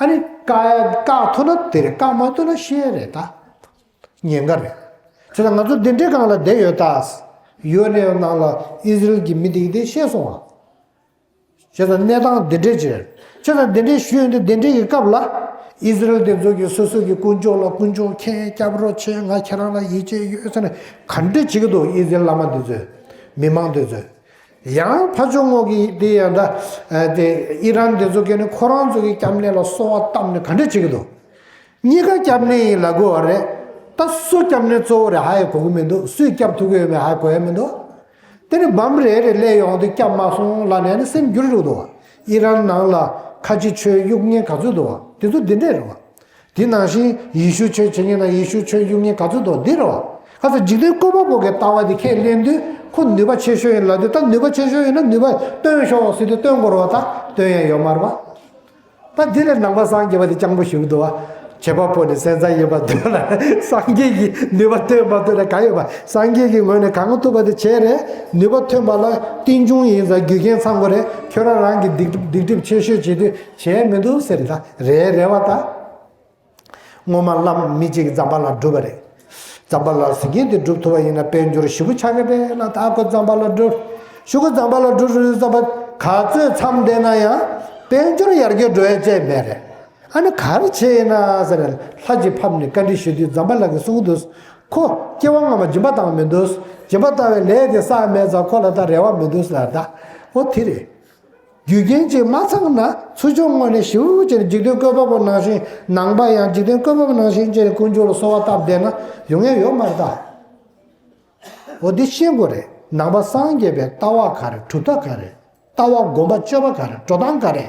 ཨ་ནི་བཀག་བཀག་ཐུབ་ན་དེ་རེད། བཀག་མ་ཐུབ་ན་ཤེས་རེད་ད། ཉེན་ཁ་རེད། བྱས་ཙང་ང་ཚོ་འདི་འདྲའི་སྒང་ལ་བསྡད་ཡོད་ད། ཡུ་ཨེན་ནང་ལ་ཨི་ཟི་རལ་གྱི་མི་དེ་གིས་དེ་ཤེས་སོང་ཨ། བྱས་ཙང་གནས་སྟངས་འདི་འདྲས་ཅིག་རེད། བྱས་ཙང་འདི་འདྲས་ཞུས་ཡོང་དུས་འདི་འདྲས་ཀྱི་སྐབས་ལ་ཨི་ཟི་རལ་དེ་ཚོ་གིས་སོ་སོ་གི་དཀོན་མཆོག་ལ་དཀོན་མཆོག་ཁྱེད་སྐྱབས་རོགས་བྱེད། ང་ཁྱེད་རང་ལ་ཡིད་ཆེས་ཡོད་ཟེར་ནས་ག་འདྲས་བྱེད་ཀྱི་འདུག་ཨི་ཟི་རལ་བླ་མ་དེ་ཚོས། མི་མང་དེ་ཚོས། ཡང་ཕར་ཕྱོགས་ངོས་ཀྱི་དེ་ཡང་ད་དེ་ཨི་རན་དེ་ཚོ་གིས་ནི་ཁོ་རང་ཚོ་གི་སྐྱབས་གནས་ལ་སོལ་བ་བཏབ་ནས་ག་འདྲས་བྱེད་ཀྱི་འདུག་གཉིས་ཀ་སྐྱབས་གནས་ཡིན་ལབ་དགོས་པ་རེད། ད་སུ་སྐྱབས་གནས་གཙོ་བོ་རེད་ཧ་ཡང་གོ་གི་མི་འདུག་སུས་སྐྱབས་ཐུབ་ཀྱི་ཡོད་མེད་ཧ་གོ་ཡ་མི་འདུག་དེ་ནི་བམ་རེ་རེ་སླེབས་ཡོང་དུས་སྐྱབས་མ་སོང་ལབ་ནས་ནི་སེམས་འགྱུར་འགྲོ་འདུག་ཨི་རན་ནང་ལ་ཁ་ཆེ་ཆོས་གཡུག་མཁན་ག་ཚོད་འདུག་དེ་ཚོ་འདི་འདྲས་རེད་བ། དེ་ནང་བཞིན་ཡེ་ཤུ་ཆོས་བྱེད་མཁན་དང་ཡེ་ཤུ་ཆོས་གཡུག་མཁན་ག་ཚོད་འདུག་འདི་རེད་བ། ཁ་ཚ་འཇིག་རྟེན་བཀོད་པ་པོ་གི་ལྟ་བ་དེ་ཁས་ལེན་དུས་ཁོ་ནུས་པ་ཆེ་ཤོས་ཡིན་ལབ་དུས་ད་ནུས་པ་ཆེ་ཤོས་ཡིན་ན་ནུས་པ་སྟོན་ཤོག་ཟེར་དུས་སྟོན་དགོས་རེད་བ། ད་སྟོན་ཡ་ཡོད་མ་རེད་བ། ད་འདི་ལས་ནང་པ་སངས་རྒྱས་པ་དེ་སྤྱང་པོ་ཞིག་འདུག་བ། བྱེད་པ་པོ་ནི་སེམས་ཙམ་ཡིན་པ་འདུག་ལ། སངས་རྒྱས་ཀྱིས་ནུས་པ་ཐོན་མ་ཐོན་ལ་གང་ཡོད་པ། སངས་རྒྱས་ཀྱི་ངོས་ནས་གང་ཐུབ་པ་དེ་བྱས་རེད། ནུས་པ་ཐོན་པ་ལ་རྟེན་འབྱུང་ཡིན་ཙང་རྒྱུ་རྐྱེན་ཚང་དགོས་རེད། ཁྱོད་རང་རང་གི་སྡིག་སྡིག་སྒྲིབ་ཆེ་ཤོས་བྱེད་དུས་བྱས་མི་འདུག་ཟེར་ད་རེད་རེད་བ་ད། སྔོན་མ་བླ་མ་མི་གཅིག་གིས་ཛམ་བྷ་ལ་བསྒྲུབས་པ་རེད། ཛམ་བྷ་ལ་ཟེར་མཁན་དེ་སྒྲུབ་ཐུབ་པ་ཡིན་ན་དཔལ་འབྱོར་ཞེ་པོ་ཆགས་ཀྱི་རེད་ལ། ད་ཁོ་ཛམ་བྷ་ལ་བསྒྲུབས། ཞུ་གུ་ཛམ་བྷ་ལ་བསྒྲུབས་བསྒྲུབས་ཙམ་པ་ག་ཚོད་མཚམས་བསྡད་ན་ཡང་དཔལ་འབྱོར་ཡར་རྒྱས་འགྲོ་ཡ་ཅིག་མེད་རེད། ཨ་ནི་ག་རེ་བྱས་ཡིན་ན་ཟེར་ནས་ལྷ་གཅིག་ཕབ་ནས་བཀའ་འདྲི་ཞུ་དུས་ཛམ་བྷ་ལ་གིས་གསུངས་འདུག་ཁོ་སྐྱེ་བ་སྔ་མ་སྦྱིན་པ་བཏང་མི་འདུག་སྦྱིན་པ་བཏང་བའི་ལས་དེ་བསགས་མེད་ཙང་ཁོ་ལ་ད་རེ་བ་མི་འདུག་ཟེར་ད། འོ་དེ་རེད། རྒྱུ་རྐྱེན་གཅིག་མ་ཚང་ན་ཚུར་ཕྱོགས་ངོས་ནས་ཞིབ་ཅིག་འཇིག་རྟེན་བཀོད་པ་པོ་ནང་བཞིན་ནང་པ་ཡང་འཇིག་རྟེན་བཀོད་པ་པོ་ནང་བཞིན་བྱས་ནས་དཀོན་མཆོག་ལ་གསོལ་བ་བཏབ་བསྡད་ན་ཡོང་ཡ་ཡོད་མ་རེད་ད། འོ་འདི་ཤེས་དགོས་རེད། ནང་པ་སངས་རྒྱས་པའི་ལྟ་བ་ག་རེ། གྲུབ་མཐའ་ག་རེ། ལྟ་བ་སྒོམ་པ་སྤྱོད་པ་ག་རེ། འགྲོ་སྟངས་ག་རེ།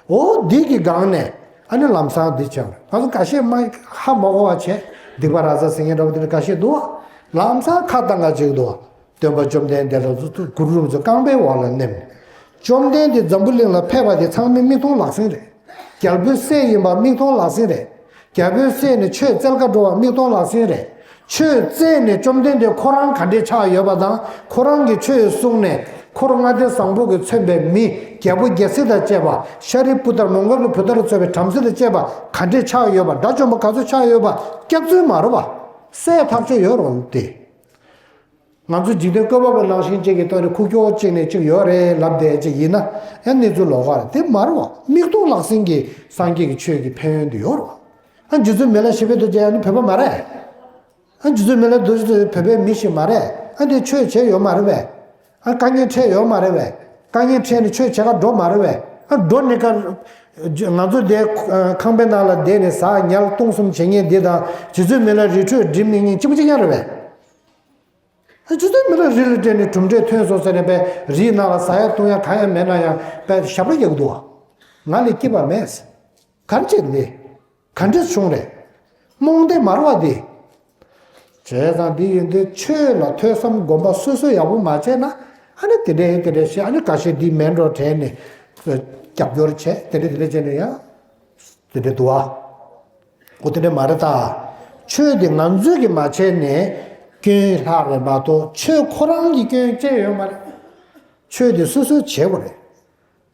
འོ་འདི་གི་སྒང་ནས་ཨ་ནི་ལམ་སང་འདི་བྱས་པ་རེད། ང་ཚོ་ཁ་ཤས་མ་ཧ་མ་གོ་བ་བྱས་སྡིག་པ་ར་ས་ཟེར་མཁན་འདྲ་པོ་དེ་འདྲ་ཁ་ཤས་འདུག་བ། ལམ་སང་ཁ་བཏང་ག་ཅིག་འདུག་བ། སྟོན་པ་བཅོམ་ལྡན་འདས་ལ་གུ་རུ་རིན་པོ་ཆེ་རྐང་པའི་འོག་ལ་མནན། བཅོམ་ལྡན་འདས་འཛམ་བུ་གླིང་ལ་ཕེབས་པ་དེ་ཚང་མས་མིག་མཐོང་ལག་ཟིན་རེད། རྒྱལ་པོའི་སྲས་ཡིན་པ་མིག་མཐོང་ལག་ཟིན་རེད། རྒྱལ་པོའི་སྲས་ནས་ཆོས་བཙལ་ག་འགྲོ་བ་མིག་མཐོང་ལག་ཟིན་རེད། ཆོས་བཙལ་ནས་བཅོམ་ལྡན་འདས་ཁོ་རང་ག་འདྲས་ཆགས་ཡོད་པ་དང་ཁོ་རང་གི་ཆོས་གསུངས་ནས་འཁོར་ལྔ་སྡེ་བཟང་པོ་གིས་མཚོན་པའི་མི་རྒྱལ་པོ་རྒྱལ་སྲིད་དང་བཅས་པ་ཤཱ་རིའི་བུ་ལྟར་མོའུ་འགལ་གྱི་བུ་ལྟར་མཚོན་པའི་བྲམ་ཟེ་དང་བཅས་པ་ག་འདྲས་ཆགས་ཡོད་པ། དགྲ་བཅོམ་པ་ག་ཚོད་ཆགས་ཡོད་པ་སྐྱག་རྫུན་མ་རེད་བ། གསལ་ཐག་ཆོད་ཡོད་རེད་བ་དེ། ང་ཚོ་འཇིག་རྟེན་བཀོད་པ་པོ་ནང་བཞིན་གཅིག་གི་ཐོག་ནས་ཁུག་ཀྱོག་གཅིག་ནས་གཅིག་ཡོད་རེད་ལབ་བསྡད་ཅིག་ཡིན་ན་ཡང་གནས་ཚུལ་ལོགས་ཀ་རེད། དེ་མ་རེད་བ། མིག་མཐོང་ལག་ཟིན་གྱི་སངས་རྒྱས་ཀྱི་ཆོས་ཀྱི་ཕན་ཡོན་དེ་ཡོད་རེད་བ། ཨ་རྗེ་བཙུན་མི་ལ་ཤི་བའི་དུས་ཀྱི་ཨ་ནི་བོད་པ་མ་རེད། ཨ་རྗེ་བཙུན་མི་ལ་དུས་ཚོད་བོད་པའི་མི་ཞིག་མ་རེད། ཨ་དེ་ཆོས་བྱས་ཡོད་མ་རེད་བས། ཨ་དཀའ་ངལ་འཕྲད་ཡོད་མ་རེད་བས། དཀའ་ངལ་འཕྲད་ནས་ཆོས་བྱེད་ག་འགྲོ་མ་རེད་བས། ཨ་འགྲོ་ནས་ཀ་ང་ཚོ་དེ་ཁང་པའི་ནང་ལ་བསྡད་ནས་ཟ་ཉལ་བཏུང་གསུམ་བྱེད་མཁན་འདི་དང་རྗེ་བཙུན་མི་ལ་རི་ཁྲོད་འགྲིམ་མཁན་གཉིས་གཅིག་པ་གཅིག་རྐྱང་རེད་བས། ཨ་རྗེ་བཙུན་མི་ལ་རི་ལ་བསྡད་ནས་གྲུབ་འབྲས་ཐོན་སོང་ཟེར་ནས་པའི་རིའི་ནང་ལ་ཟ་ཡ་བཏུང་ཡ་གང་ཡང་མེད་ན་ཡང་པའི་ཞབས་བྲོ་རྒྱག་གི་འདུག་བ། ང་ལས་སྐྱིད་པ་མེད། ག་རེ་བྱས་ནས། ག་འདྲས་བྱུང་རེད། རྨོངས་དད་མ་རེད་བ་འདི། བྱས་ཙང་འདི་ཡིན་དུས་ཆོས་ལ་ཐོས་བསམ་སྒོམ་པ་སོ་སོས་ཡག་པོ་མ་བྱས་ན་ཨ་ནི་དེ་འདྲས་དེ་འདྲས་བྱས། ཨ་ནི་འགའ་ཤས་འདི་མེད་འགྲོ་དྲན་ནས་རྒྱབ་སྐྱོར་བྱས་དེ་འདྲས་དེ་འདྲས་བྱས་ནས་ཡང་དེ་འདྲས་འདུག་བ། འོ་དེ་འདྲས་མ་རེད་ད། ཆོས་དེ་ང་ཚོས་ཀྱིས་མ་བྱས་ནས་སྐྱོན་ལྷག་རེད་མ་གཏོགས་ཆོས་ཁོ་རང་གིས་སྐྱོན་བྱས་ཡོད་མ་རེད། ཆོས་དེ་སོ་སོས་བྱེད་དགོས་རེད།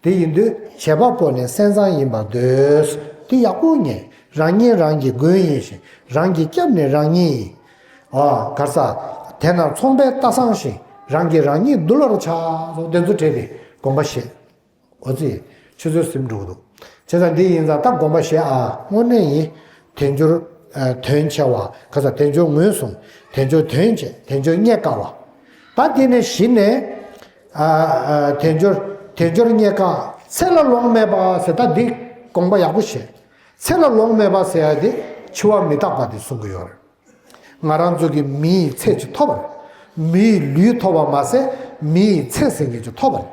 དེ་ཡིན་དུས་བྱེད་པ་པོ་ལས་སེམས་བཟང་ཡིན་པར་འདོད། དེ་ཡག་པོ་ངེས། རང་ཉིད་རང་གི་མགོན་ཡིན་ཞིང་རང་གི་སྐྱབས་ནི་རང་ཉིད་ཡིན། ཨ་གར་ས། དེས་ན་ཚོང་པས་རྟ་བཟང་ཞིང་རང་གིས་རང་ཉིད་འདུལ་བར་བྱ། སོགས་དེ་ཚོ་བྲིས་ཏེ་དགོངས་པ་བཞེས། འོ་ཙི། ཆུ་ཚོད་ཟིན་འགྲོ་གི་འདུག་བྱས་ཙང་འདི་ཡིན་ཙང་ད་དགོངས་པ་བཞེས་ཨ། དངོས་གནས་ཡིན། དལ་འབྱོར། དོན་ཆེ་བ། ག་ས་དལ་འབྱོར་ངོས་བཟུང་། དལ་འབྱོར་དོན་ཆེ། དལ་འབྱོར་རྙེད་དཀའ་བ། ད་དེ་ནས་གཞི་ནས། དལ་འབྱོར། དལ་འབྱོར་རྙེད་དཀའ། ཚེ་ལ་ལོང་མེད་པ་ཟེར། ད་འདི་དགོངས་པ་ཡག་པོ་བཞེས། ཚེ་ལ་ལོང་མེད་པ་ཟེར་ཡ་དེ་འཆི་བ་མི་རྟག་པ་དེ་གསུང་གི་ཡོད་རེད། ང་རང་ཚོ་གི་མིའི་ཚེ་ཅིག་ཐོབ་པ་རེད། མིའི་ལུས་ཐོབ་པ་མ་ཟད་མིའི་ཚེ་ཟེར་མཁན་ཅིག་ཐོབ་པ་རེད།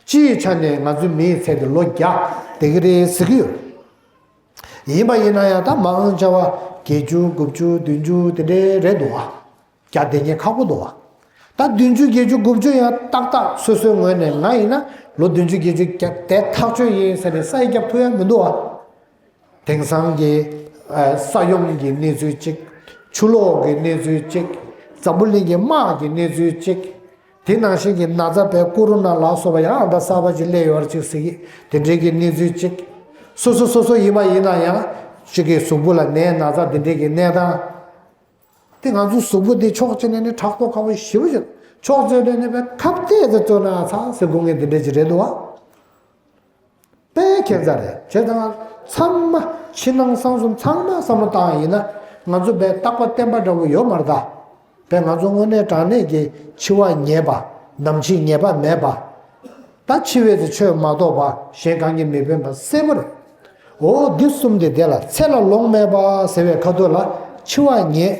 སྤྱིའི་ཆ་ནས་ང་ཚོའི་མིའི་ཚེ་དེ་ལོ་བརྒྱ་དེ་གི་རེད་ཟེར་གི་ཡོད་རེད། ཡིན་པ་ཡིན་ན་ཡང་ད་མང་ཆེ་བ་བརྒྱད་ཅུ་དགུ་བཅུ་བདུན་ཅུ་དེ་འདྲའི་རེད་འདུག་བ། བརྒྱ་དེ་ཉིད་ཁག་པོ་འདུག་བ། ད་བདུན་ཅུ་བརྒྱད་ཅུ་དགུ་བཅུ་ཡང་ཏག་ཏག་སོ་སོའི་ངོས་ནས་ང་ཡིན་ན་ལོ་བདུན་ཅུ་བརྒྱད་ཅུ་བརྒྱ་དེ་ཐག་ཆོད་ཡིན་ཟེར་ནས་ས་ཡི་རྒྱབ་ཐུབ་ཡ་མི་འདུག་བ། དེང་སང་གི་ཨ་ས་ཡོམ་གྱི་གནས་ཚུལ་གཅིག་ཆུ་ལོག་གི་གནས་ཚུལ་གཅིག་འཛམ་བུ་གླིང་གི་དམག་གི་གནས་ཚུལ་གཅིག་དེ་ནང་བཞིན་གྱི་ན་ཚ་བའི་ཀོ་རོ་ན་ལ་སོགས་པ་ཡང་ཨ་ད་གསར་པ་ཅིག་སླེབས་ཡོད་རེད་ཅིག་ཟེར་གི་དེ་འདྲའི་གི་གནས་ཚུལ་གཅིག་སོ་སོ་སོ་སོ་ཡིན་པ་ཡིན་ན་ཡང་གཅིག་གི་གཟུགས་པོ་ལ་ནད་ན་ཚ་དེ་འདྲའི་གི་གནས་སྟངས། དེ་ང་ཚོའི་གཟུགས་པོ་འདི་ཕྱོགས་གཅིག་ནས་ནི་ཕྲག་དོག་ཁ་བོ་ཞེ་པོ་ཅིག་ཕྱོགས་གཅིག་ནས་ནི་བས་ཁ་གཏད་དུ་བཙོས་ན་ཚ་ཟེར་དགོས་ངེས་འདི་འདྲ་ཅིག་རེད་འདུག་བ། དཔེ་ཁྱད་མཚར་རེད། བྱས་ཙང་ཚང་མ་ཕྱི་ནང་གསང་གསུམ་ཚང་མ་བསམ་བློ་བཏང་ཡིན་ན་ང་ཚོ་བས་རྟག་པ་བརྟན་པ་འདྲ་བོ་ཡོད་མ་རེད་ད། བས་ང་ཚོ་དངོས་གནས་དྲང་གནས་ཀྱི་འཆི་བ་ངེས་པ། ནམ་འཆི་ངེས་པ་མེད་པ། ད་འཆི་བའི་ཚེ་ཆོས་མ་གཏོགས་པ་གཞན་གང་གིས་མི་ཕན་པ་གསལ་པོ་རེད། འོ་འདི་གསུམ་དེ་དེ་ལ་ཚེ་ལ་ལོང་མེད་པ་ཟེར་བའི་ཁ་ཐུག་ལ་འཆི་བ་ངེས།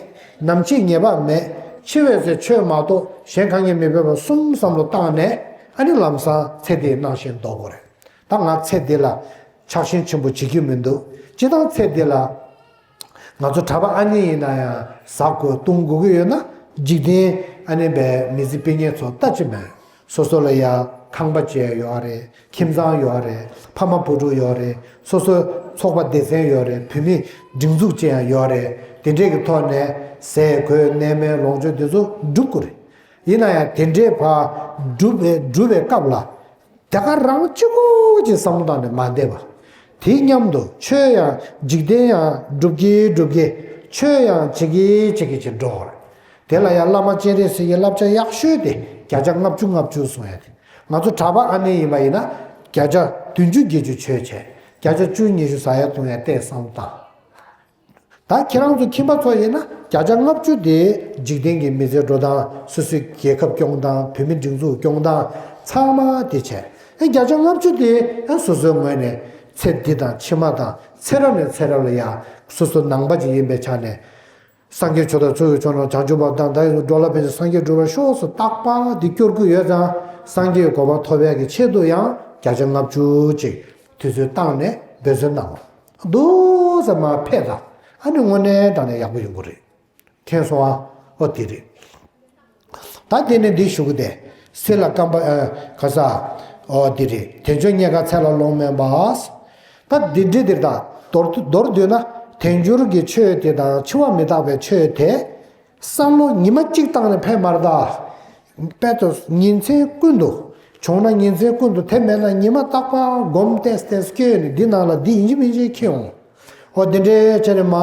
ནམ་འཆི་ངེས་པ་མེད། འཆི་བའི་ཚེ་ཆོས་མ་གཏོགས་གཞན་གང་གིས་མི་ཕན་པ་གསུམ་བསམ་བློ་བཏང་ནས་ཨ་ནི་ལམ་སང་ཚེ་འདིའི་སྣང་ཞེན་ལྡོག་དགོས་རེད། ད་ང་ཚེ་འདི་ལ་ཆགས་ཞེན་ཆེན་པོ་བྱེད་རྒྱུ་མི་འདུག་སྤྱིར་བཏང་ཚེ་འདི་ལ་ང་ཚོ་གྲྭ་པ་ཨ་ནེ་ཡིན་ན་ཡང་ཟ་དགོས་བཏུང་དགོས་ཀྱི་ཡོད་ན་འཇིག་རྟེན་ཨ་ནེ་བའི་མི་ཚེ་སྤེལ་མཁན་ཚོ་ལྟ་ཅི་མེད། སོ་སོ་ལ་ཡ་ཁང་པ་བཅས་ཡོད་རེད། ཁྱིམ་ཚང་ཡོད་རེད། ཕ་མ་བུ་ཕྲུག་ཡོད་རེད། སོ་སོ་ཚོགས་པ་སྡེ་ཚན་ཡོད་རེད། བུད་མེད་སྒྲིག་འཛུགས་བཅས་ཡང་ཡོད་རེད། དེ་འདྲས་ཀྱི་ཐོག་ནས་ཟས་གོས་གནས་མལ་ལོངས་སྤྱོད་དེ་ཚོ་སྒྲུབ་དགོས་རེད། ཡིན་ན་ཡང་དེ་འདྲས་ཕར་སྒྲུབ་པའི་སྒྲུབ་པའི་སྐབས་ལ། དེ་ག་རང་གཅིག་པོ་གཅིག་བསམ་བློ་བཏང་ནས་མ་བསྡད་པ། དེའི་མཉམ་དུ་ཆོས་ཡང་འཇིག་རྟེན་ཡང་སྒྲུབ་ཀྱི་སྒྲུབ་ཀྱི་ཆོས་ཡང་བྱེད་ཀྱི་བྱེད་ཀྱི་བྱེད་འགྲོ་བར། དེ་ལ་ཡང་བླ་མ་སྤྱན་རས་གཟིགས་ཀྱི་བསླབ་བྱ་ཡག་ཤོས་དེ་བརྒྱ་ཆ་ལྔ་བཅུ་ལྔ་བཅུ་གསུང་ཡ་དེ། ང་ཚོ་གྲྭ་པ་ཨ་ནེ་ཡིན་པ་ཡིན་ན་བརྒྱ་ཆ་བདུན་ཅུ་བརྒྱད་ཅུ་ཆོས་བྱས། བརྒྱ་ཆ་བཅུ་ཉི་ཤུ་ཟ་ཡ་བཏུང་ཡ་བལྟས་བསམ་བློ་བཏང་། ད་ཁྱེད་རང་ཚོ་ཁྱིམ་པ་ཚོ་ཡིན་ན་བརྒྱ་ཆ་ལྔ་བཅུ་དེ་འཇིག་རྟེན་གྱི་མི་ཚེ་འགྲོ་སྟངས། སོ་སོའི་རྒྱལ་ཁབ་སྐྱོང་སྟངས། བོད་མི་སྒྲིག་འཛུགས་སྐྱོང་སྟངས་ཚང་མ་དེ་བྱས། ཨེ་བརྒྱ་ཆ་ལྔ་བཅུ་དེ་ཨ་སོ་སོའི་ངོས་ནས་ཚེ་འདི་དང་ཕྱི་མ་དང་ཚེ་རབས་ནས་ཚེ་རབས་ལ་ཡང་སོ་སོ་ནང་པ་ཅིག་ཡིན་པའི་ཆ་ནས། སངས་རྒྱས་ཆོས་དང་ཚོགས་ཀྱི་མཆོག་རྣམས་བྱང་ཆུབ་བར་དུ་བདག་འདྲ་ཡི་འགྲོ་ལ་ཕན་ཕྱིར་སངས་རྒྱས་འགྲུབ་པར་ཤོག་སོགས་རྟག་པར་འདི་སྐྱོར་གྱི་ཡོད་ཙང་སངས་རྒྱས་གོ་འཕང་ཐོབ་ཡག་གི་ཆེད་དུ་ཡང་བརྒྱ་ཆ་ལྔ་བཅུ་ཅིག་དུས་ཚོད་བཏང་ནས་འབད་བརྩོན་གནང་བ། འདུག་ཟེར་མ་ཕེབས་ད། ཨ་ནི་དངོས་གནས་དྲང་གནས་ཡག་པོ་ཡོང་གི་རེད། མཁྱེན་སོང་ཨ། ཨོ་དེ་རེད། ད་དེ་ནས་འདི་ཞུ་གི་དེ། སྲིད་ལ་སྐམ་པ་ཨ་ག་ས། ཨོ་དེ་རེད། དལ་འབྱོར་རྙེད་དཀའ་ཚེ་ལ་ལོང་མེད་པ། ད་འདི་འདྲི་འདིར་ད་མདོར་མདོར་བསྡུས་ན་དལ་འབྱོར་གྱི་ཆོས་དེ་དང་འཆི་བ་མི་རྟག་པའི་ཆོས་དེ། བསམ་བློ་ཉི་མ་གཅིག་བཏང་ནས་ཕན་མ་རེད་ད། དཔེ་ཏོ་ཉིན་མཚན་ཀུན་ཏུ། བྱུང་ན་ཉིན་མཚན་ཀུན་ཏུ། དེ་མེད་ན་ཉི་མ་རྟག་པར་སྒོམ་བལྟས་བལྟས་སྐྱོན་ནི་འདི་ནང་ལ་འདི་ཡིན་གཅིག་མིན་གཅིག་ཁེལ་འོང་། འོ་དེ་འདྲའི་ཆ་ནས་མ།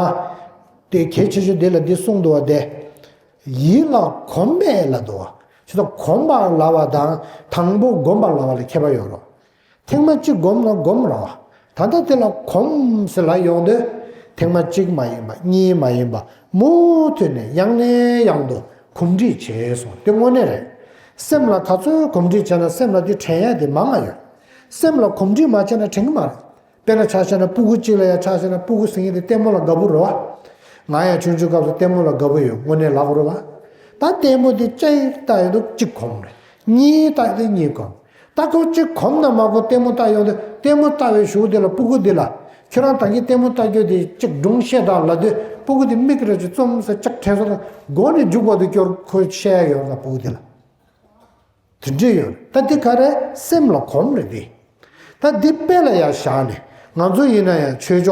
དེ་གལ་ཆེ་ཤོས་འདི་ལ་འདི་གསུངས་འདུག་བ་དེ། ཡིད་ལ་གོམས་པས་ལ་འདུག་བ། ཆུ་ཚོད་གོམས་པ་ལབ་པ་དང་དང་པོ་སྒོམ་པ་ལབ་པ་ལ་ཁྱད་པར་ཡོད་རོ། ཐེངས་མ་གཅིག་སྒོམ་ན་སྒོམ་རོ། ད་ལྟ་དེ་ལ་གོམས་ཟེར་ལབ་ཡོང་དུས། ཐེངས་མ་གཅིག་མ་ཡིན་པ་གཉིས་མ་ཡིན་པ་མུ་མཐུད་ནས་ཡང་ནས་ཡང་དུ་གོམས་འདྲིས་བྱས་སོང་། དེ་དངོས་གནས་རེད། སེམས་ལ་ག་ཚོད་གོམས་འདྲིས་བྱས་ན་སེམས་ལ་དེ་དྲན་ཡ་དེ་མང་ང་ཡོད། སེམས་ལ་གོམས་འདྲིས་མ་བྱས་ན་དྲན་གི་མ་རེད། དཔེར་ན་ཆ་བཞག་ན་སྤུ་གུ་གཅིག་ལ་ཡང་ཆ་བཞག་ན་སྤུ་གུ་ཟེར་མཁན་དེ་ལྟད་མོ་ལ་དགའ་པོ་རེད་བ། ང་ཡང་ཆུང་ཆུང་སྐབས་སུ་ལྟད་མོ་ལ་དགའ་པོ་ཡོད། དངོས་གནས་ལབ་དགོས་རེད་བ། ད་ལྟད་མོ་དེ་ཅིག་ལྟ་ཡོང་དུས་གཅིག་གོམས་རེད། གཉིས་ལྟ་ཡོང་དུས་གཉིས་གོམས། ད་ཁོ་གཅིག་གོམས་ན་མ་གོམས་ལྟད་མོ་ལྟ་ཡོང་དུས་ལྟད་མོ་ལྟ་བའི་གཞུག་དེ་ལ་སྤུ་གུ་འདི་ལ། ཁྱོད་རང་ད་གིན་ལྟད་མོ་ལྟ་རྒྱུ་དེ་གཅིག་སྒྲུང་བཤད་དང་ལབ་དུས་སྤུ་གུ་དེ་མིག་ར་ཅིག་བཙུམ་ས་ལྕག་དྲན་སོང་ན་མགོ་ནས་མཇུག་བར་དུ་སྐྱོར་ཁོས་བཤད་ཡ་ཡོད་རེད་ད་སྤུ་གུ་དེ་ལ། དེ་འདྲ་ཡོད་རེད། ད་འདི་ག་རེ་སེམས་ལ་གོམས་རེད་འདི། ད་འདི་དཔེ་ལ་ཡང་བཞག་ནས་ང་ཚོ་ཡིན་ན་ཡང་ཆོས་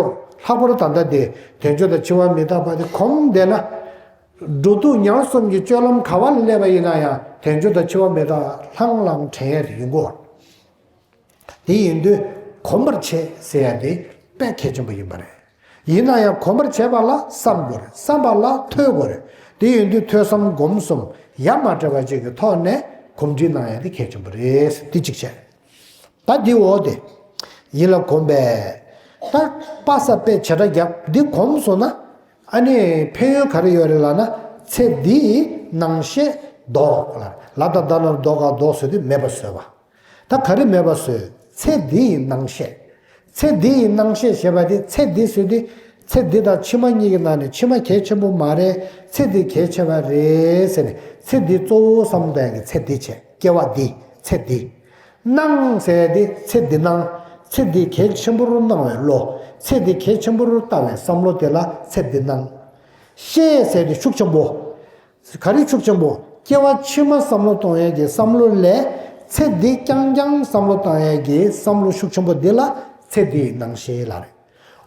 ཕྱོགས་ལྷག་པར་ད་ལྟ་དེ་དལ་འབྱོར་དང་འཆི་བ་མི་རྟག་པ་དེ་གོམས་བསྡད་ན། འགྲོ་འདུག་ཉལ་གསུམ་གྱི་སྤྱོད་ལམ་ག་བ་ལ་སླེབས་པ་ཡིན་ན་ཡང་དལ་འབྱོར་དང་འཆི་བ་མི་རྟག་ལྷང་ལྷང་དྲན་ཡ་དེ་ཡིན་གོ། དེ་ཡིན་དུས་གོམས་པར་བྱེད་ཟེར་ཡ་དེ་དཔེ་གལ་ཆེན་པོ་ཡིན་པ་རེད། ཡིན་ན་ཡང་གོམས་པར་བྱེད་པ་ལ་བསམ་དགོས་རེད། བསམ་པ་ལ་ཐོས་དགོས་རེད། དེ་ཡིན་དུས་ཐོས་བསམ་སྒོམ་གསུམ་ཡ་མ་བྲལ་བ་ཅིག་གི་ཐོག་ནས་གོམས་འདྲིས་གནང་ཡ་དེ་གལ་ཆེན་པོ་རེད། དེ་གཅིག་བྱས། ད་འདི་འོ་དེ། ཡིད་ལ་གོམས་པས། ད་པ་ས་པས་བྱེ་བྲག་བརྒྱབ་འདི་གོམས་སོང་ན། ཨ་ནི་ཕན་ཡོན་ག་རེ་ཡོད་རེད་ལབ་ན། ཚེ་འདིའི་སྣང་ཤས་ལྡོག་ལ། ལ་དང་ད་ན་ལྡོག་ག་ལྡོག་ཟེར་དུས་མེད་པ་བཟོས་པ། ད་ག་རེ་མེད་པ་བཟོས། ཚེ་འདི་ཡི་སྣང་ཤས། ཚེ་འདི་ཡི་སྣང་ཤས་ཞེས་པ་དེ་ཚེ་འདི་ཟེར་དུས་ཚེ་འདི་དང་ཕྱི་མ་གཉིས་ཀྱི་ནང་ནས་ཕྱི་མ་གལ་ཆེན་པོ་མ་རེད། ཚེ་འདི་གལ་ཆེ་བ་རེད་ཟེར་ནས་ཚེ་འདི་གཙོ་བོ་བསམ་བློ་གཏོང་ཡག་གི་ཚེ་འདི་བྱས། སྐྱེ་བ་འདི་ཚེ་འདི། སྣང་ཟེར་དེ་ཚེ་འདི་སྣང་། ཚེ་འདི་གལ་ཆེན་པོར་སྣང་བའི་བློ། ཚེ་འདི་གལ་ཆེན་པོར་ལྟ་བའི་བསམ་བློ་དེ་ལ་ཚེ་འདི་སྣང་། ཤས་ཟེར་དེ་ཤུགས་ཆེན་པོ། ག་རེ་ཤུགས་ཆེན་པོ། སྐྱེ་བ་ཕྱི་མ་བསམ་བློ་གཏོང་ཡས་ཀྱི་བསམ་བློ་ལས། ཚེ་འདི་རྐྱང་རྐྱང་བསམ་བློ་བཏང་ཡས་ཀྱི་བསམ་བློ་ཤུགས་ཆེན་པོ་འདི་ལ་ཚེ་འདིའི་སྣང་ཤས་ལབ་རེད།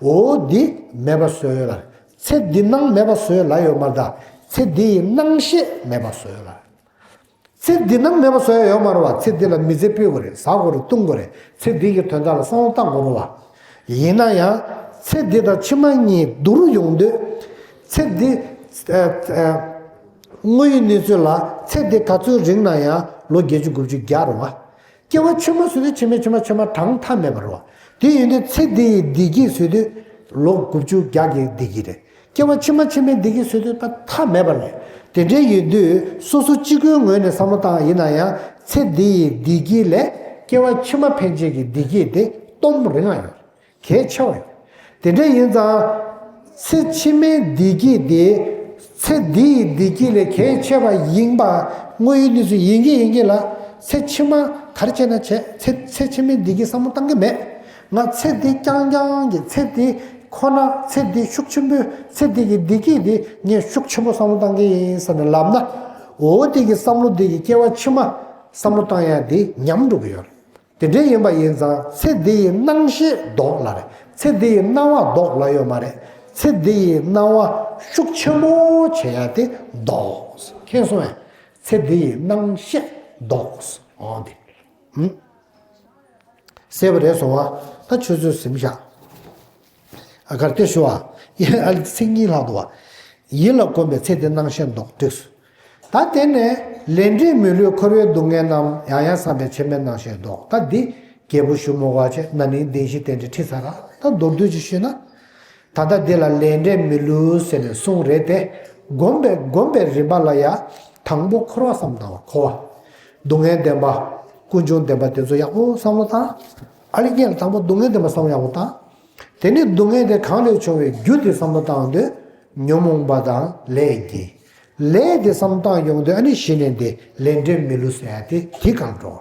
འོ་འདི་མེད་པ་བཟོས་ལབ་རེད། ཚེ་འདི་སྣང་མེད་པ་བཟོས་ལབ་ཡོད་མ་རེད་ད། ཚེ་འདིའི་སྣང་ཤས་མེད་པ་བཟོས་ལབ་རེད། ཚེ་འདི་སྣང་མེད་པ་བཟོས་ཡོད་མ་རེད་བ། ཚེ་འདི་ལ་མི་ཚེ་སྤོས་དགོས་རེད། ཟ་དགོས་རེད། བཏུང་དགོས་རེད། ཚེ་འདི་གི་དོན་དག་ལ་བསམ་བློ་བཏང་དགོས་རེད་བ། ཡིན་ན་ཡང་ཚེ་འདི་དང་ཕྱི་མ་གཉིས་བསྡུར་ཡོང་དུས། ཚེ་འདི། ཨ་ཨ། དངོས་ཡོད་གནས་ཚུལ་ལ་ཚེ་འདི་ག་ཚོད་རིང་ན་ཡང་ལོ་བརྒྱད་ཅུ་དགུ་བཅུ་བརྒྱ་རེད་བ། སྐྱེ་བ་ཕྱི་མ་བཟོས་དུས་ཕྱི་མ་ཕྱི་མ་ཕྱི་མ་གྲངས་མཐའ་མེད་པ་རེད་བ། དེ་ཡིན་དུས་ཚེ་འདི་ཡི་བདེ་སྐྱིད་བཟོས་དུས་ལོ་དགུ་བཅུ་བརྒྱ་གི་བདེ་སྐྱིད་རེད། སྐྱེ་བ་ཕྱི་མ་ཕྱི་མའི་བདེ་སྐྱིད་བཟོས་དུས་ད་མཐའ་མེད་པ་རེད། དེ་འདྲའི་ཡིན་དུས་སོ་སོ་གཅིག་པུའི་ངོས་ནས་བསམ་བློ་བཏང་ཡིན་ན་ཡང་ཚེ་འདི་ཡི་བདེ་སྐྱིད་ལས་སྐྱེ་བ་ཕྱི་མ་ཕན་ཆད་ཀྱི་བདེ་སྐྱིད་དེ་སྟོབས་རིང་ང་ཡོད། གལ་ཆེ་བ་ཡོད། དེ་འདྲ་ཡིན་ཙང་། ཚེ་ཕྱི་མའི་བདེ་སྐྱིད་དེ། ཚེ་འདི་ཡི་བདེ་སྐྱིད་ལས་གལ་ཆེ་བ་ཡིན་པ། དངོས་ཡོད་གནས་ཚུལ་ཡིན་གྱི་ཡིན་གྱི་ལ། ཚེ་ཕྱི་མ་ག་རེ་བྱས་ན་བྱས། ཚེ་ཚེ་ཕྱི་མའི་བདེ་སྐྱིད་བསམ་བློ་བཏང་གི་མེད། ང་ཚེ་འདི་རྐྱང་རྐྱང་གི་ཚེ་འདི་ཁོ་ན་ཚེ་འདི་ཤུགས་ཆེན་པོས་ཚེ་འདི་གི་བདེ་སྐྱིད་འདི་ངས་ཤུགས་ཆེན་པོ་བསམ་བློ་བཏང་གི་ཡིན་ཟེར་ནས་ལབ་ན། འོ་དེ་གི་བསམ་བློ་འདི་གི་སྐྱེ་བ་ཕྱི་མ་བསམ་བློ་བཏང་ཡ་འདི་ཉམས་འགྲོ་གི་ཡོད་རེད། དེ་འདྲ་ཡིན་པ་ཡིན་ཙང་ཚེ་འདི་ཡི་སྣང་ཤས་ལྡོག་ལབ་རེད། ཚེ་འདི་ཡི་སྣང་བ་ལྡོག་ལབ་ཡོད་མ་རེད། ཚེ་འདི་ཡི་སྣང་བ་ཤུགས་ཆེན་པོ་བྱེད་ཡ་དེ་ལྡོག་མཁྱེན་སོང་ངས། ཚེ་འདི་ཡི་སྣང་ཤས་ལྡོག་འོང་དེ། ཧུམ། གསལ་པོ་རེད་སོང་བ། ད་ཆུ་ཚོད་ཟིན་བཞག་ཨ་གར་ཏེ་ཞུ་བ། ཡ་ཨ་ལི་ཚིག་གཉིས་ལྷག་འདུག་བ། ཡིད་ལ་གོམས་པས་ཚེ་འདི་སྣང་ཤས་ལྡོག་འགྲིགས་སོ། ད་དེ་ནས་ལས་འབྲས་མི་བསླུས་འཁོར་བའི་སྡུག་བསྔལ་རྣམས། ཡང་ཡང་བསམ་པས་ཕྱི་མའི་སྣང་ཤས་ལྡོག་ད་འདི་རྒྱལ་པོ་ཞུ་མོ་ག་ཆེ་ན་ནིང་བདེན་བཞི་རྟེན་འབྲེལ་ཁྲིད་ཚར་ར། ད་མདོར་བསྡུས་ཅིག་ཞུས་ན། ད་ལྟ་འདི་ལ་ལས་འབྲས་མི་བསླུ་ཟེར་ནས་གསུངས་རེད་དེ། སྒོམ་པའི་སྒོམ་པའི་རིམ་པ་ལ་ཡ། དང་པོ་འཁོར་བ་བསམ་བཏང་བ་འཁོར་བ། སྡུག་བསྔལ་བདེན་པ། ཀུན་འབྱུང་བདེན་པ་དེ་ཚོ་ཡག་པོ་བསམ་བློ་བཏང་། ཨ་ལི་སྐད་ལ་དང་པོ་སྡུག་བསྔལ་བདེན་པ་བསམ་བློ་ཡག་པོ་བཏང་། དེ་ནས་སྡུག་བསྔལ་དེ་གང་ལས་བྱུང་བའི་རྒྱུ་དེ་བསམ་བློ་བཏང་དུས། ཉོན་མོངས་པ་དང་ལས་ཀྱིས། ལས་དེ་བསམ་བློ་བཏང་ཡོང་དུས་ཨ་ནི་གཞི་ནས་འདི་ལས་འབྲས་མི་བསླུ་ཟེར་ཡ་དེ་དེ་གང་འགྲོ།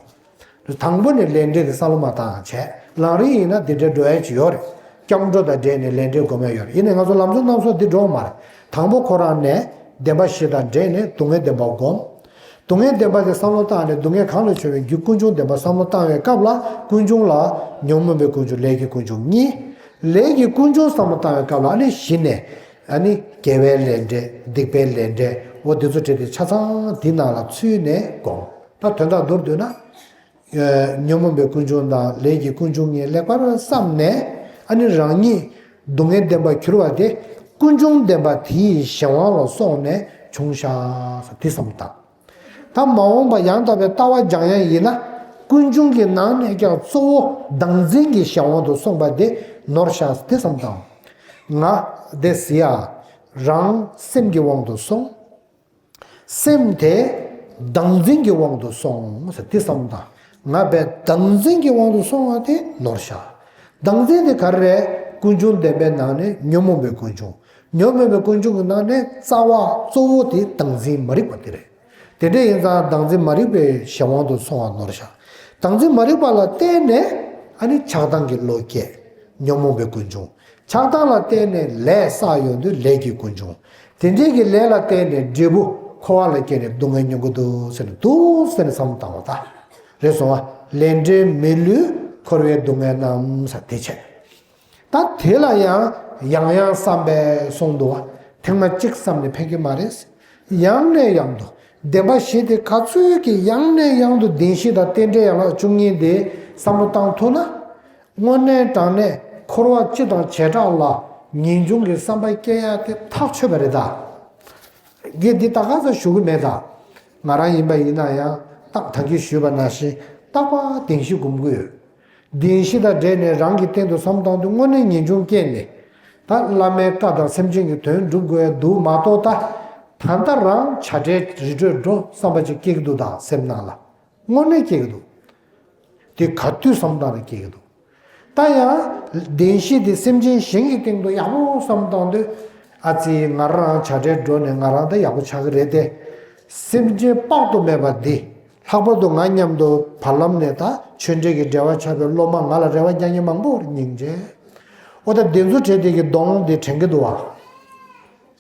དང་པོ་ནས་ལས་འབྲས་ཀྱི་བསམ་བློ་མ་བཏང་བྱས། ལམ་རིམ་ཡིན་ན་འདི་འདྲའི་འགྲོ་ཡ་ཅིག་ཡོད་རེད། སྐྱབས་འགྲོ་དང་འབྲེལ་ནས་ལས་འབྲས་སྒོམ་ཡ་ཡོད་རེད། ཡིན་ནའི་ང་ཚོ་ལམ་གཙོ་རྣམ་གསུམ་འདི་འགྲོ་གི་མ་རེད། དང་པོ་ཁོ་རང་ནས་བདེན་པ་བཞི་དང་འབྲེལ་ནས་སྡུག་བསྔལ་བདེན་པ་སྒོམ། སྡུག་བསྔལ་བདེན་པ་དེ་བསམ་བློ་བཏང་ནས་སྡུག་བསྔལ་གང་ལ་བྱུང་བའི་རྒྱུ་ཀུན་འབྱུང་བདེན་པ་བསམ་བློ་བཏང་བའི་སྐབས་ལ་ཀུན་འབྱུང་ལ་ཉོན་མོངས་པའི་ཀུན་འབྱུང་ལས་ཀྱི་ཀུན་འབྱུང་གཉིས། ལས་ཀྱི་ཀུན་འབྱུང་བསམ་བློ་བཏང་བའི་སྐབས་ལ་ཨ་ནི་གཞི་ནས་ཨ་ནི་དགེ་བའི་ལས་འབྲས་སྡིག་པའི་ལས་འབྲས་འོ་དེ་ཚོ་བྲིས་ཏེ་ཆ་ཚང་འདི་ནང་ལ་ཚུད་ནས་སྒོམ། ད་དོན་དག་མདོར་བསྡུས་ན། ཉོན་མོངས་པའི་ཀུན་འབྱུང་དང་ལས་ཀྱི་ཀུན་འབྱུང་གཉིས་ལེགས་པར་བསམས་ནས་ཨ་ནི་རང་ཉིད་སྡུག་བསྔལ་བདེན་པར་གྱུར་པ་དེ་ཀུན་འབྱུང་བདེན་པ་དེའི་གཞན་དབང་ལ་སོང་ནས་བྱུང་ཤག་ཟེར་དེ་བསམ་བཏང་། ད་མ་འོངས་པ་ཡང་དག་པའི་ལྟ་བ་སྦྱང་ཡ་ཡིན་ན་ཀུན་འབྱུང་གི་ནང་ནས་ཀྱང་གཙོ་བོ་བདག་འཛིན་གྱི་གཞན་དབང་དུ་སོང་པ་དེ་ནོར་ཤག་ཟེར་དེ་བསམ་བཏང་། ང་དེ་ཟེར་ཡ་རང་སེམས་ཀྱི་དབང་དུ་སོང་། སེམས་དེ་བདག་འཛིན་གྱི་དབང་དུ་སོང་ཟེར་དེ་བསམ་དང་། ང་པའི་བདག་འཛིན་གྱི་དབང་དུ་སོང་བ་དེ་ནོར་ཤག། བདག་འཛིན་དེ་ག་རེ་རེད། ཀུན་འབྱུང་བདེན་པའི་ནང་ནས་ཉོན་མོངས་པའི་ཀུན་འབྱུང་། ཉོན་མོངས་པའི་ཀུན་འབྱུང་གི་ནང་ནས་རྩ་བ་གཙོ་བོ་དེ་བདག་འཛིན་མ་རིག་པ་དེ་རེད། དེ་འདྲ་ཡིན་ཙང་བདག་འཛིན་མ་རིག་པའི་གཞན་དབང་དུ་སོང་བ་ནོར་ཤག། བདག་འཛིན་མ་རིག་པ་ལ་བརྟེན་ནས་ཨ་ནི་ཆགས་སྡང་གི་བློ་སྐྱེ། ཉོན་མོངས་པའི་ཀུན་འབྱུང་། ཆགས་སྡང་ལ་བརྟེན་ནས་ལས་བསགས་ཡོང་དུས་ལས་ཀྱི་ཀུན་འབྱུང་། དེ་འདྲའི་གི་ལས་ལ་བརྟེན་ནས་འབྲས་བུ་འཁོར་བ་ལ་སྐྱེས་ནས་སྡུག་བསྔལ་མྱོང་གི་འདུག་ཟེར་ནས་འདུག་ཟེར་ནས་བསམ་བློ་བཏང་བ་ད། རེད་སོང་བ། ལས་འབྲས་མི་བསླུས་འཁོར་བའི་སྡུག་བསྔལ་རྣམས་ཟེར་དེ་བྱས། ད་དེ་ལ་ཡང་ཡང་ཡང་བསམ་པས་གསུངས་འདུག་བ། ཐེངས་མ་གཅིག་བསམ་ནས་ཕན་གྱི་མ་རེད། ཡང་ནས་ཡང་དུ་བདེན་པ་བཞི་དེ་ག་ཚོད་ཀྱིས་ཡང་ནས་ཡང་དུ་བདེན་བཞི་དང་རྟེན་འབྲེལ་ཡན་ལག་བཅུ་གཉིས་དེ་བསམ་བློ་བཏང་ཐུབ་ན། དངོས་གནས་དྲང་གནས་འཁོར་བ་སྤྱི་དང་བྱེ་བྲག་ལ་ངེས་འབྱུང་གི་བསམ་པ་སྐྱེ་ཡ་དེ་ཐག་ཆོད་པ་རེད་ད། ངས་འདི་ད་ག་ཚོད་ཞུ་གི་མེད་ད། ང་རང་ཡིན་པ་ཡིན་ན་ཡང་རྟག་ད་གིན་ཞུས་པ་ནང་བཞིན་རྟག་པར་བདེན་བཞི་སྒོམ་གྱི་ཡོད། བདེན་བཞི་དང་འབྲེལ་ནས་རང་གི་སྟེང་དུ་བསམ་བཏང་དུས་དངོས་གནས་ངེས་འབྱུང་སྐྱེས་ནས། ད་བླ་མའི་བཀའ་དང་སེམས་ཅན་གྱི་དོན་སྒྲུབ་དགོས་འདུག་མ་གཏོགས་ད། ད་ལྟ་རང་བྱ་བྲལ་རི་ཁྲོད་འགྲོ་བསམ་པ་ཅིག་སྐྱེ་གི་འདུག་ད་སེམས་ནང་ལ། དངོས་གནས་སྐྱེ་གི་འདུག་དེ་ག་དུས་བསམ་བཏང་ནས་སྐྱེ་གི་འདུག་ད་ཡང་བདེན་བཞི་དེ་སེམས་ཅན་གཞན་གྱི་སྟེང་དུ་ཡག་པོ་བསམ་བཏང་དུས། ཨ་ཙི་ང་རང་བྱ་བྲལ་འགྲོ་ནས་ང་རང་ད་ཡག་པོ་ཆགས་ཀྱི་རེད་དེ། སེམས་ཅན་དཔག་ཏུ་མེད་པ་འདི། ལྷག་པར་དུ་ང་མཉམ་དུ་བར་ལམ་ནས་ད་ཆོས་འབྲེལ་གྱི་འབྲེལ་བ་ཆགས་པའི་སློབ་མ་ང་ལ་རེ་བ་རྒྱག་མཁན་མང་པོ་རེད་སྙིང་རྗེ། ཨོ་ད་དེ་ཚོ་བྲལ་དེ་གི་གདོང་དེ་དྲན་གྱི་འདུག་བ།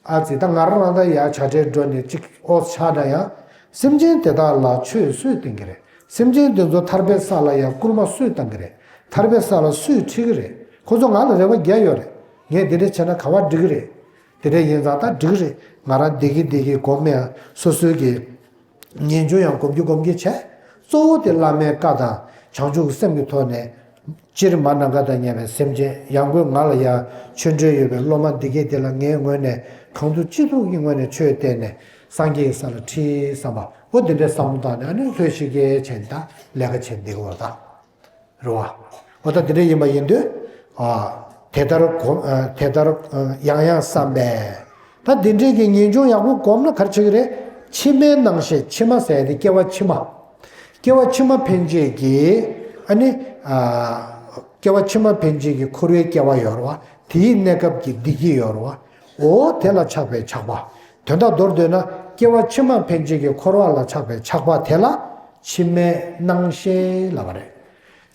ཨ་ཙི་ད་ང་རང་རང་ད་ཡ་བྱ་བྲལ་འགྲོ་ནས་ཅིག་ཨོ་ཆགས་ན་ཡང་། སེམས་ཅན་དེ་དག་ལ་ཆོས་སུས་བསྟན་གྱི་རེད། སེམས་ཅན་དེ་ཚོ་ཐར་པའི་ས་ལ་ཡང་སྐུལ་མ་སུས་བཏང་གི་རེད། ཐར་པའི་ས་ལ་སུས་ཁྲིད་ཀྱི་རེད། ཁོ་ཚོ་ང་ལ་རེ་བ་རྒྱག་ཡོད་རེད། ངས་འདི་འདྲ་བྱས་ན་ག་བ་འགྲིག་གི་རེད། དེ་འདྲ་ཡིན་ཙང་ད་འགྲིག་གི་རེད། ང་རང་བདེ་སྐྱིད་བདེ་སྐྱིད་སྒོམ་ཡང་སོ་སོའི་གི་ངེས་འབྱུང་ཡང་སྒོམ་རྒྱུ་སྒོམ་རྒྱུ་བྱས། གཙོ་བོ་དེ་བླ་མའི་བཀའ་དང་བྱང་ཆུབ་ཀྱི་སེམས་ཀྱི་ཐོག་ནས། སྤྱིར་མ་ནམ་མཁའ་དང་མཉམ་པའི་སེམས་ཅན་ཡང་སྒོས་ང་ལ་ཡང་ཆོས་འབྲེལ་ཡོད་པའི་སློབ་མ་འདི་གས་དེ་ལ་ངའི་ངོས་ནས་གང་ཐུབ་ཅི་ཐུབ་ཀྱི་ངོས་ནས་ཆོས་བསྟན་ནས་སངས་རྒྱས་ཀྱི་ས་ལ་ཁྲིད་བསམ་པ་འོ་འདི་འདྲའི་བསམ་བློ་བཏང་ནས་ཨ་ནི་ལྷོད་ཤིག་གེ་བྱས་ནས་ད་ལས་ཀ་བྱས་འདི་གོ་ད། རེད་བ། འོ་ད་དེ་འདྲ་ཡིན་པ་ཡིན་དུས། ཨ། དེ་ལྟར་གོམས། ཨ། དེ་ལྟར། ཨ། ཡང་ཡང་བསམ་པས། ད་དེ་འདྲའི་གི་ངེས་འབྱུང་ཡག་པོ་སྒོམ་ན་ག་རེ་བྱེད་ཀྱི་རེད། ཕྱི་མའི་སྣང་ཤས་ཕྱི་མ་ཟེར་ཡ་དེ་སྐྱེ་བ་ཕྱི་མ། སྐྱེ་བ་ཕྱི་མ་ཕན་ཆད་ཀྱི། ཨ་ནི། ཨ། སྐྱེ་བ་ཕྱི་མ་ཕན་ཆད་ཀྱི་འཁོར་བའི་སྐྱེ་བ་ཡོད་རེད་བ། དེའི་གནས་སྐབས་ཀྱི་བདེ་སྐྱིད་ཡོད་རེད་བ། འོ་དེ་ལ་ཆགས་པའི་ཆགས་པ། དོན་དག་མདོར་བསྡུས་ན་སྐྱེ་བ་ཕྱི་མ་ཕན་ཆད་ཀྱི་འཁོར་བ་ལ་ཆགས་པའི་ཆགས་པ་དེ་ལ་ཕྱི་མའི་སྣང་ཤས་ལབ་པ་རེད།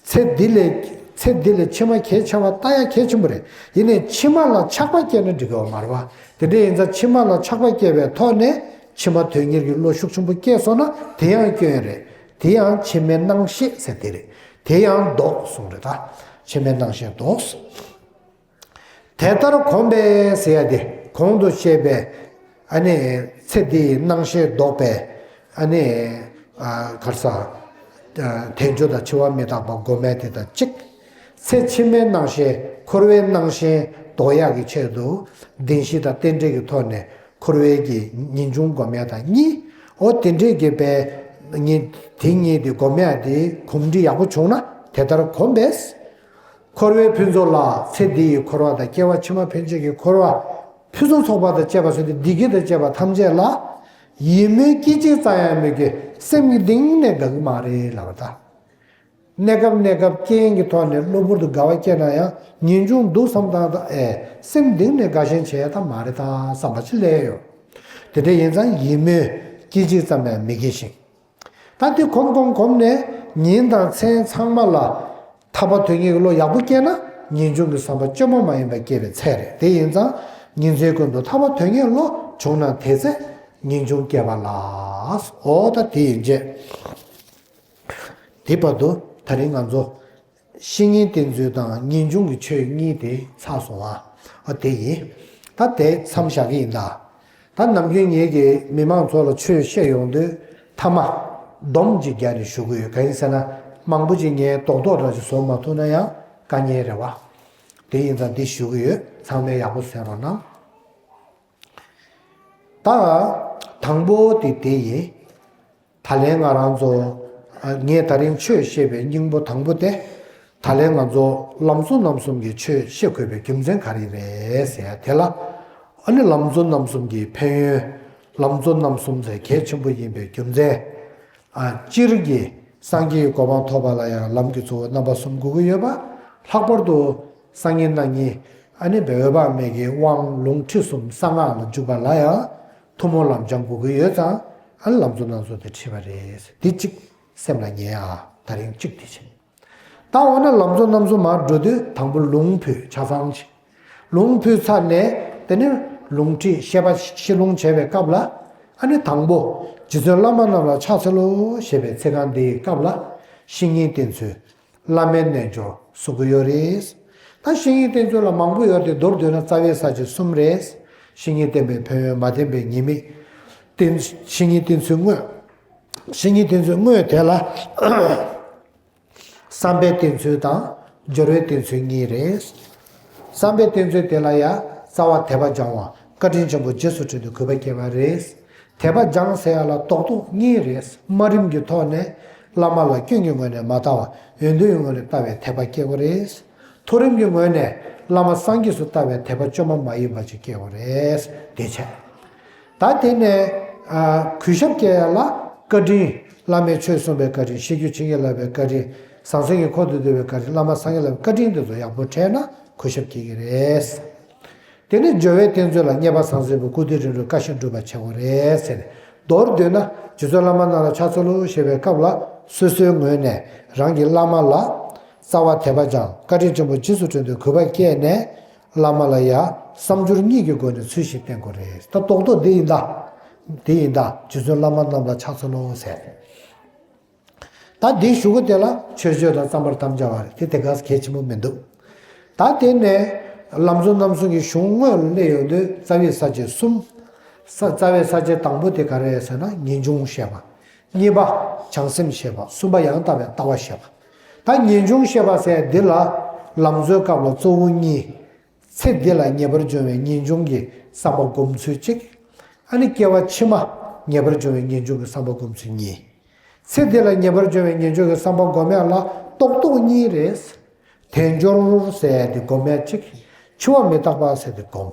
ཚེ་འདི་ལས། ཚེ་འདི་ལས་ཕྱི་མ་གལ་ཆེ་བ་ལྟ་ཡ་གལ་ཆེན་པོ་རེད། ཡིན་ནའི་ཕྱི་མ་ལ་ཆགས་པ་སྐྱེས་ན་འགྲིག་གི་ཡོད་མ་རེད་བ། དེ་འདྲ་ཡིན་ཙང་ཕྱི་མ་ལ་ཆགས་པ་སྐྱེས་པའི་ཐོག་ནས་ཕྱི་མ་དོན་གཉེར་གྱི་བློ་ཤུགས་ཆེན་པོ་སྐྱེས་སོང་ན་དེ་ཡང་སྐྱོན་རེད། དེ་ཡང་ཕྱི་མའི་སྣང་ཤས་ཟེར་དེ་རེད། དེ་ཡང་ལྡོག་གསུངས་རེད་ད། ཕྱི་མའི་སྣང་ཤས་ལྡོག་གསུངས། དེ་ལྟར་གོམས་པས་ཟེར་ཡ་དེ་གོང་དུ་བཤད་པའི་ཨ་ནི་ཚེ་འདིའི་སྣང་ཤས་ལྡོག་པའི་ཨ་ནི་ཨ་ག་རེ་ཟ། ཨ་དལ་འབྱོར་དང་འཆི་བ་མི་རྟག་པ་སྒོམ་ཡ་དེ་དང་གཅིག། ཚེ་ཕྱི་མའི་སྣང་ཤས་འཁོར་བའི་སྣང་ཤས་ལྡོག་ཡག་གི་ཆེད་དུ་བདེན་བཞི་དང་རྟེན་འབྲེལ་གྱི་ཐོག་ནས་འཁོར་བའི་གི་ངེས་འབྱུང་སྒོམ་ཡ་དང་གཉིས། འོ་དེ་འདྲའི་གི་པའི་ངེས་དེ་གཉིས་དེ་སྒོམ་ཡ་དེ་གོམས་འདྲིས་ཡག་པོ་བྱུང་ན་དེ་ལྟར་གོམས་པས། འཁོར་བའི་ཕུན་ཚོགས་ལ་ཚེ་འདི་ཡི་འཁོར་བ་དང་སྐྱེ་བ་ཕྱི་མ་ཕན་ཆད་ཀྱི་འཁོར་བ། ཕུན་སུམ་ཚོགས་པ་དང་བཅས་པ་སོགས་ཏེ་བདེ་སྐྱིད་དང་བཅས་པ་ཐམས་ཅད་ལ། ཡིད་སྨོན་སྐད་ཅིག་ཙམ་ཡང་མི་དགེ་སེམས་ཀྱི་གཏིང་ནས་དགའ་གི་མ་རེད་ལབ་པ་དང་། གནས་སྐབས་གནས་སྐབས་རྐྱེན་གྱི་ཐོག་ནས་གློ་བུར་དུ་དགའ་བ་སྐྱེས་ན་ཡང་ངེས་འབྱུང་སྡུག་བསམ་སྟངས་དང་ཨེ་སེམས་གཏིང་ནས་དགའ་ཞེན་བྱས་ད་མ་རེད་ད་བསམ་པ་ཅིག་སླེབས་ཡོད། དེ་འདྲ་ཡིན་ཙང་ཡིད་སྨོན་སྐད་ཅིག་ཙམ་ཡང་མི་དགེ་ཞིང་། ད་དེ་གོམས་གོམས་གོམས་ནས་ ཉིན་དང་མཚན་ཚང་མ་ལ་ཐར་པ་དོན་གཉེར་གྱི་བློ་ཡག་པོ་སྐྱེས་ན་ངེས་འབྱུང་གི་བསམ་པ་བཅོས་མ་མ་ཡིན་པ་སྐྱེ་བའི་ཚད་རེད། དེ་ཡིན་ཙང་ཉིན་མཚན་ཀུན་ཏུ་ཐར་པ་དོན་གཉེར་བློ་བྱུང་ན་དེ་ཚེ་ངེས་འབྱུང་སྐྱེ་བ་ལགས། འོ་ད་དེ་ཡིན་རྗེས། དེ་བར་དུ་ད་རིང་ང་ཚོ་བཤེས་གཉེན་བསྟེན་ཚུལ་དང་ངེས་འབྱུང་གི་ཆོས་གཉིས་དེ་ཚར་སོང་ཨ། ཨ་དེ་ཡིན། ད་དེ་མཚམས་བཞག་གི་ཡིན་ད། ད་ནམ་རྒྱུན་ངེད་ཀྱིས་མི་མང་ཚོ་ལ་ཆོས་བཤད་ཡོང་དུས་མཐའ་མ་སྡོམ་གཅིག་རྒྱག་ནས་ཞུ་གི་ཡོད། གང་ཡིན་ཟེར་ན་མང་པོ་ཅིག་ངས་རྡོག་རྡོག་འདྲ་ཅིག་བཟོ་མ་ཐུབ་ན་ཡང་དཀའ་ངལ་རེད་བ། དེ་ཡིན་ཙང་འདི་ཞུ་གི་ཡོད། ཚང་མས་ཡག་པོ་གསན་རོགས་གནང་། ད་དང་པོ་དེ་དེ་ཡིན། ད་ལན་ང་རང་ཚོ་ཨ་ངས་ད་རིང་ཆོས་བཤད་པའི་སྙིང་པོ་དང་པོ་དེ། ད་ལན་ང་ཚོ་ལམ་གཙོ་རྣམ་གསུམ་གྱི་ཆོས་བཤད་དགོས་པའི་རྒྱུ་མཚན་ག་རེ་རེད་ཟེར་ཡ་དེ་ལ། ཨ་ནི་ལམ་གཙོ་རྣམ་གསུམ་གྱི་ཕན་ཡོན། ལམ་གཙོ་རྣམ་གསུམ་ཟེར་གལ་ཆེན་པོ་ཡིན་པའི་རྒྱུ་མཚན། ཨ་སྤྱིར་གྱི་སངས་རྒྱས་ཀྱི་གོ་འཕང་ཐོབ་པ་ལ་ཡང་ལམ་གྱི་གཙོ་བོ་རྣམ་པ་གསུམ་དགོས་ཀྱི་ཡོད་པ། ལྷག་པར་དུ་སང་ཉིན་གནངས་ཉིན་ཨ་ནི་འོད་དཔག་མེད་ཀྱི་དབང་ལུང་ཁྲིད་གསུམ་གསང་སྔགས་ལ་འཇུག་པ་ལ་ཡང་ཐུན་མོང་ལམ་སྦྱང་དགོས་ཀྱི་ཡོད་ཙང་། ཨ་ནི་ལམ་གཙོ་རྣམ་གསུམ་དེ་ཁྲིད་པ་རེད། འདི་གཅིག་སེམས་ལ་ངེས་ཨ། ད་རིང་གཅིག་དེ་བྱས། ད་འོ་ན་ལམ་གཙོ་རྣམ་གསུམ་མར་འགྲོ་དུས་དང་པོ་ལུང་ཕུལ་ཆ་ཚང་བྱས། ལུང་ཕུལ་ཚར་ནས་དེ་ནས་ལུང་ཁྲིད་བཤད་པ་ཤེས་ལུང་བྱས་པའི་སྐབས་ལ། ཨ་ནི་དང་པོ་རྗེ་བཙུན་བླ་མ་རྣམས་ལ་ཕྱག་འཚལ་ལོ་ཞེས་པའི་ཚིག་རྐང་འདིའི་སྐབས་ལ་བཤེས་གཉེན་བསྟེན་ཚུལ། བླ་མའི་རྣལ་འབྱོར་གསུང་གི་ཡོད་རེད། ད་བཤེས་གཉེན་བསྟེན་ཚུལ་ལ་མང་པོ་ཡོད་དེ་མདོར་བསྡུས་ན་རྩ་བའི་ས་བཅད་གསུམ་རེད། བཤེས་གཉེན་བསྟེན་པའི་ཕན་ཡོན། མ་བསྟེན་པའི་ཉེས་དམིགས། བསྟེན་བཤེས་གཉེན་བསྟེན་ཚུལ་དངོས། བཤེས་གཉེན་བསྟེན་ཚུལ་དངོས་དེ་ལ། བསམ་པའི་བསྟེན་ཚུལ་དང་སྦྱོར་བའི་བསྟེན་ཚུལ་གཉིས་རེད། བསམ་པའི་བསྟེན་ཚུལ་དེ་ལ་ཡང་རྩ་བ་དད་པ་སྦྱང་བ། བཀའ་དྲིན་ཆེན་པོ་རྗེས་སུ་དྲན་དུས་གུས་པ་སྐྱེ་བ་རེད། དད་པ་སྦྱང་ཟེར་ཡ་ལ་རྡོག་རྡོག་གཉིས་རེད། དམའ་རིམ་གྱི་ཐོག་ནས་བླ་མ་ལ་སྐྱོན་གྱི་ངོས་ནས་མ་ལྟ་བར་ཡོན་ཏན་གྱི་ངོས་ནས་ལྟ་བའི་དད་པ་སྐྱེ་དགོས་རེད། མཐོ་རིམ་གྱི་ངོས་ནས་བླ་མ་སངས་རྒྱས་སུ་ལྟ་བའི་དད་པ་བཅོས་མ་མ་ཡིན་པ་ཅིག་སྐྱེ་དགོས་རེད། དེ་བྱས། ད་དེ་ནས་ཨ་གུས་ཞབས་སྐྱེ་ཡ་ལ་བཀའ་དྲིན། བླ་མས་ཆོས་གསུངས་པའི་བཀའ་དྲིན། ཤེས་རྒྱུད་ཆེན་གྱིས་བསླབས་པའི་བཀའ་དྲིན། ཟང་ཟིང་གི་འཁོར་དུ་འདུས་པའི་བཀའ་དྲིན། བླ་མ་སངས་རྒྱས་བསླབ་པའི་བཀའ་དྲིན་དེ་ཚོ་ཡག་པོ་དྲན་ན་གུས་ཞབས་སྐྱེ་གི་རེད། དེ་ནས་སྦྱོར་བའི་བསྟེན་ཚུལ་ལ་མཉེས་པ་ཟང་ཟིང་པོ་སྐུ་དེ་རིང་རུ་བཀའ་བཞིན་སྒྲུབ་པ་བྱེད་དགོས་རེད་ཟེར་ནས། མདོར་བསྡུས་ན་རྗེ་བཙུན་བླ་མ་རྣམས་ལ་ཕྱག་འཚལ་ལོ་ཞེས་པའི་སྐབས་ལ་སོ་སོའི་ངོས་ནས་རང་གི་བླ་མ་ལ་རྩ་བ་དད་པ་སྦྱང་། བཀའ་དྲིན་ཆེན་པོ་རྗེས་སུ་དྲན་དུས་གུས་པ་སྐྱེས་ནས། བླ་མ་ལ་ཡང་བསམ་སྦྱོར་གཉིས་ཀྱི་སྒོ་ནས་ཚུལ་བཞིན་བསྟེན་དགོས་རེད། ད་རྡོག་རྡོག་འདི་ཡིན་ད། འདི་ཡིན་ད། རྗེ་བཙུན་བླ་མ་རྣམས་ལ་ཕྱག་འཚལ་ལོ་ཟེར། ད་འདི་ཞུ་གི་དེ་ལ་མཆོད་བརྗོད་དང་རྩོམ་པར་དམ་བཅའ་བ་རེད། དེ་དེ་ག་གལ་ཆེན་པོ་མི་འདུག་ད་དེ་ནས་ལམ་གཙོ་རྣམ་གསུམ་གྱི་གཞུང་དངོས་ལ་གནས་ཡོང་དུས་རྩ་བའི་ས་བཅད་གསུམ། ས་རྩ་བའི་ས་བཅད་དང་པོ་དེ་ག་རེ་རེད་ཟེར་ན་ངེས་འབྱུང་བཤད་པ། གཉིས་པ་བྱང་སེམས་བཤད་པ། གསུམ་པ་ཡང་དག་པའི་ལྟ་བ་བཤད་པ། ད་ངེས་འབྱུང་བཤད་པ་ཟེར་འདི་ལ་ལམ་གཙོའི་སྐབས་ལ་གཙོ་བོ་གཉིས། ཚེ་འདི་ལ་ངེས་པར་འབྱུང་བའི་ངེས་འབྱུང་གི་བསམ་པ་སྒོམ་ཚུལ་གཅིག་ཨ་ནི་སྐྱེ་བ་ཕྱི་མ་ངེས་པར་འབྱུང་བའི་ངེས་འབྱུང་གི་བསམ་པ་སྒོམ་ཚུལ་གཉིས། ཚེ་འདི་ལ་ངེས་པར་འབྱུང་བའི་ངེས་འབྱུང་གི་བསམ་པ་སྒོམ་ཡ་ལ་རྡོག་རྡོག་གཉིས་རེད། དལ་འབྱོར་ཟེར་ཡ་དེ་སྒོམ་ཡ་གཅིག་འཆི་བ་མི་རྟག་པ་ཟེར་ཡ་དེ་སྒོམ།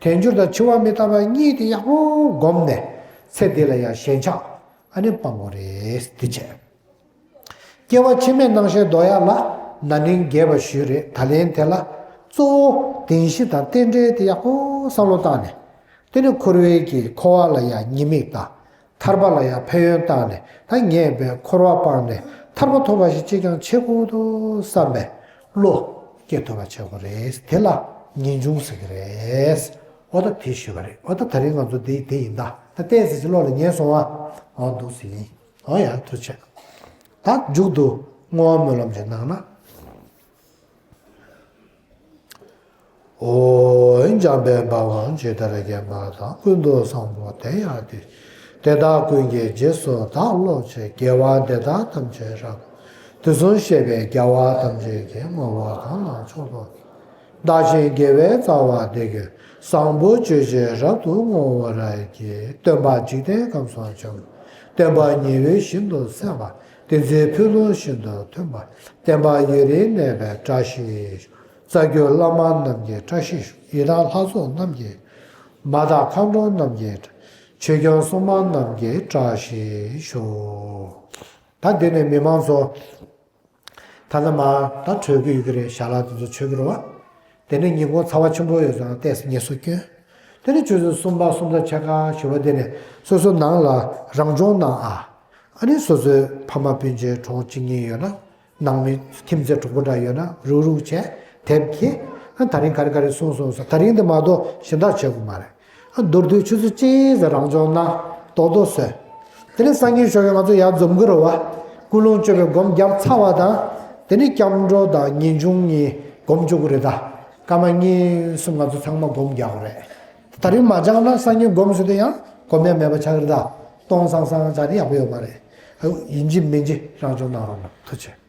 དལ་འབྱོར་དང་འཆི་བ་མི་རྟག་པ་གཉིས་དེ་ཡག་པོ་སྒོམ་ནས་ཚེ་འདི་ལ་ཡང་ཞེན་ཆགས་ཨ་ནི་སྤང་དགོས་རེད། དེ་བྱས། སྐྱེ་བ་ཕྱི་མའི་སྣང་ཤས་ལྡོག་ཡ་ལ་ན་ནིང་རྒྱས་པ་ཞུས་རེད། ད་ལན་དེ་ལ་གཙོ་བོ་བདེན་བཞི་དང་རྟེན་འབྲེལ་དེ་ཡག་པོ་བསམ་བློ་བཏང་ནས། དེ་ནི་འཁོར་བའི་གི་འཁོར་བ་ལ་ཡང་ཉེས་དམིགས་དང་། ཐར་པ་ལ་ཡང་ཕན་ཡོན་བཏང་ནས། ད་ངས་འཁོར་བ་སྤངས་ནས་ཐར་པ་ཐོབ་པ་ཞིག་ཅིས་ཀྱང་བྱེད་དགོས་འདུག་བསམ་པའི་བློ་སྐྱེ་ཐུབ་པ་བྱེད་དགོས་རེད། དེ་ལ་ངེས་འབྱུང་ཟེར་གི་རེད། འོ་ད་དེ་ཞུས་པ་རེད། འོ་ད་ད་རིང་ང་ཚོ་དེ་དེ་ཡིན་ད། ད་ཏོག་ཙམ་ཅིག་བློ་ལ་ངེས་སོང་ཨ། འོ་འདུག་ཟེར་ཡིན། འོ་ཡ་ཐུགས་རྗེ་ཆེ། ད་མཇུག་ཏུ་བསྔོ་བ་སྨོན་ལམ་ཅིག་གནང་ན། འོ་འཇམ་དཔལ་དཔའ་བོས་ཇི་ལྟར་མཁྱེན་པ་དང་། ཀུན་ཏུ་བཟང་པོ་དེ་ཡང་དེ་བཞིན་དེ་དག་ཀུན་གྱི་རྗེས་སུ་བདག་སློབ་ཕྱིར། དགེ་བ་འདི་དག་ཐམས་ཅད་རབ་ཏུ་དེ་གསུམ་བཤད་པའི་རྒྱལ་བ་ཐམས་ཅད་ཀྱིས། བསྔོ་བ་གང་ལ་མཆོག་ཏུ་བདག་གཞན་དགེ་བའི་རྩ་བ་འདི་ཀུན། བཟང་པོ་སྤྱོད་ཕྱིར་རབ་ཏུ་བསྔོ་བར་བགྱི། སྟོན་པ་འཇིག་རྟེན་ཁམས་སུ་བྱོན། སྟོན་པ་ཉི་འོད་བཞིན་དུ་གསལ་བ། བསྟན་འཛིན་ཕུན་ཚོགས་བཞིན་དུ་སྟོན་པ། བསྟན་པ་ཡུན་རིང་གནས་པའི་བཀྲ་ཤིས་ཤོག་རྩ་བརྒྱུད་བླ་མ་རྣམས་ཀྱི་བཀྲ་ཤིས་ཤོག་ཡི་དམ་ལྷ་ཚོགས་རྣམས་ཀྱི། མ་དག་མཁའ་འགྲོ་རྣམས་ཀྱི། ཆོས་སྐྱོང་སྲུང་མ་རྣམས་ཀྱི་བཀྲ་ཤིས་ཤོག་ད་འདི་ནས་མི་མང་ཚོ། ད་ལྟ་མར་ད་གྲོལ་གྱི་ཡོད་ཀྱི་རེད། ཞལ་ལག་དེ་ཚོ་མཆོད་ཀྱི་རེད་བ། དེ་ནས་ཉིན་གུང་ཚ་བ་ཆེན་པོ་ཡོད་ཙང་ཏོག་ཙམ་ངལ་གསོ་སྐྱོན། དེ་ནས་ཆུ་ཚོད་གསུམ་པ་གསུམ་ཙམ་ཕྱེད་ཀ་བཞི་པ་དེ་ནས་སོ་སོ་ནང་ལ་རང་སྦྱོང་གནང་ཨ། ཨ་ནི་སོ་སོའི་ཕ་མ་སྤུན་མཆེད་གྲོགས་གཅིག་གཉིས་ཡོད་ན། ནང་མི་ཁྱིམ་མཚེས་གྲོགས་པོ་འདྲ་ཡོད་ན་རུག་རུག་བྱས་དེབ་ཀྱིས། ཨ་ད་རིང་ག་རེ་ག་རེ་གསུངས་སོང་ཟེར། ད་རིང་འདི་མ་གཏོགས་གཞན་དག་བྱེད་དགོས་མ་རེད། ཨ་མདོར་བསྡུས་ཆུ་ཚོད་གཅིག་ཙམ་རང་སྦྱོང་གནང་། རྡོག་རྡོག་བཟོས། དེ་ནས་སང་ཉིན་ཞོགས་ཀྱི་ང་ཚོ་ཡར་འཛོམས་ཀྱི་རེད་བ། ཀུན་སློང་བཅོས་པའི་སྒོམ་བརྒྱབ་ཚར་བ་དང་། དེ་ནས་སྐྱབས་འགྲོ་དང་ངེས་འབྱུང་གཉིས་སྒོམ་བཅུག་གི་རེད་ད། སྐར་མ་གཉིས་གསུམ་ང་ཚོ་ཚང་མ་སྒོམ་རྒྱག་གི་རེད། ད་རིང་མ་སྦྱངས་ན་སང་ཉིན་སྒོམ་ཟེར་དུས་ཡང་སྒོམ་ཡ་མེད་པ་ཆགས་ཀྱི་རེད་ད། སྟོང་སང་སང་ཆགས་དེ་ཡག་པོ་ཡོད་མ་རེད། ཡིན་གཅིག་མིན་གཅིག་རང་སྦྱོང་གནང་རོགས་གནང་། ཐུགས་རྗེ་ཆེ།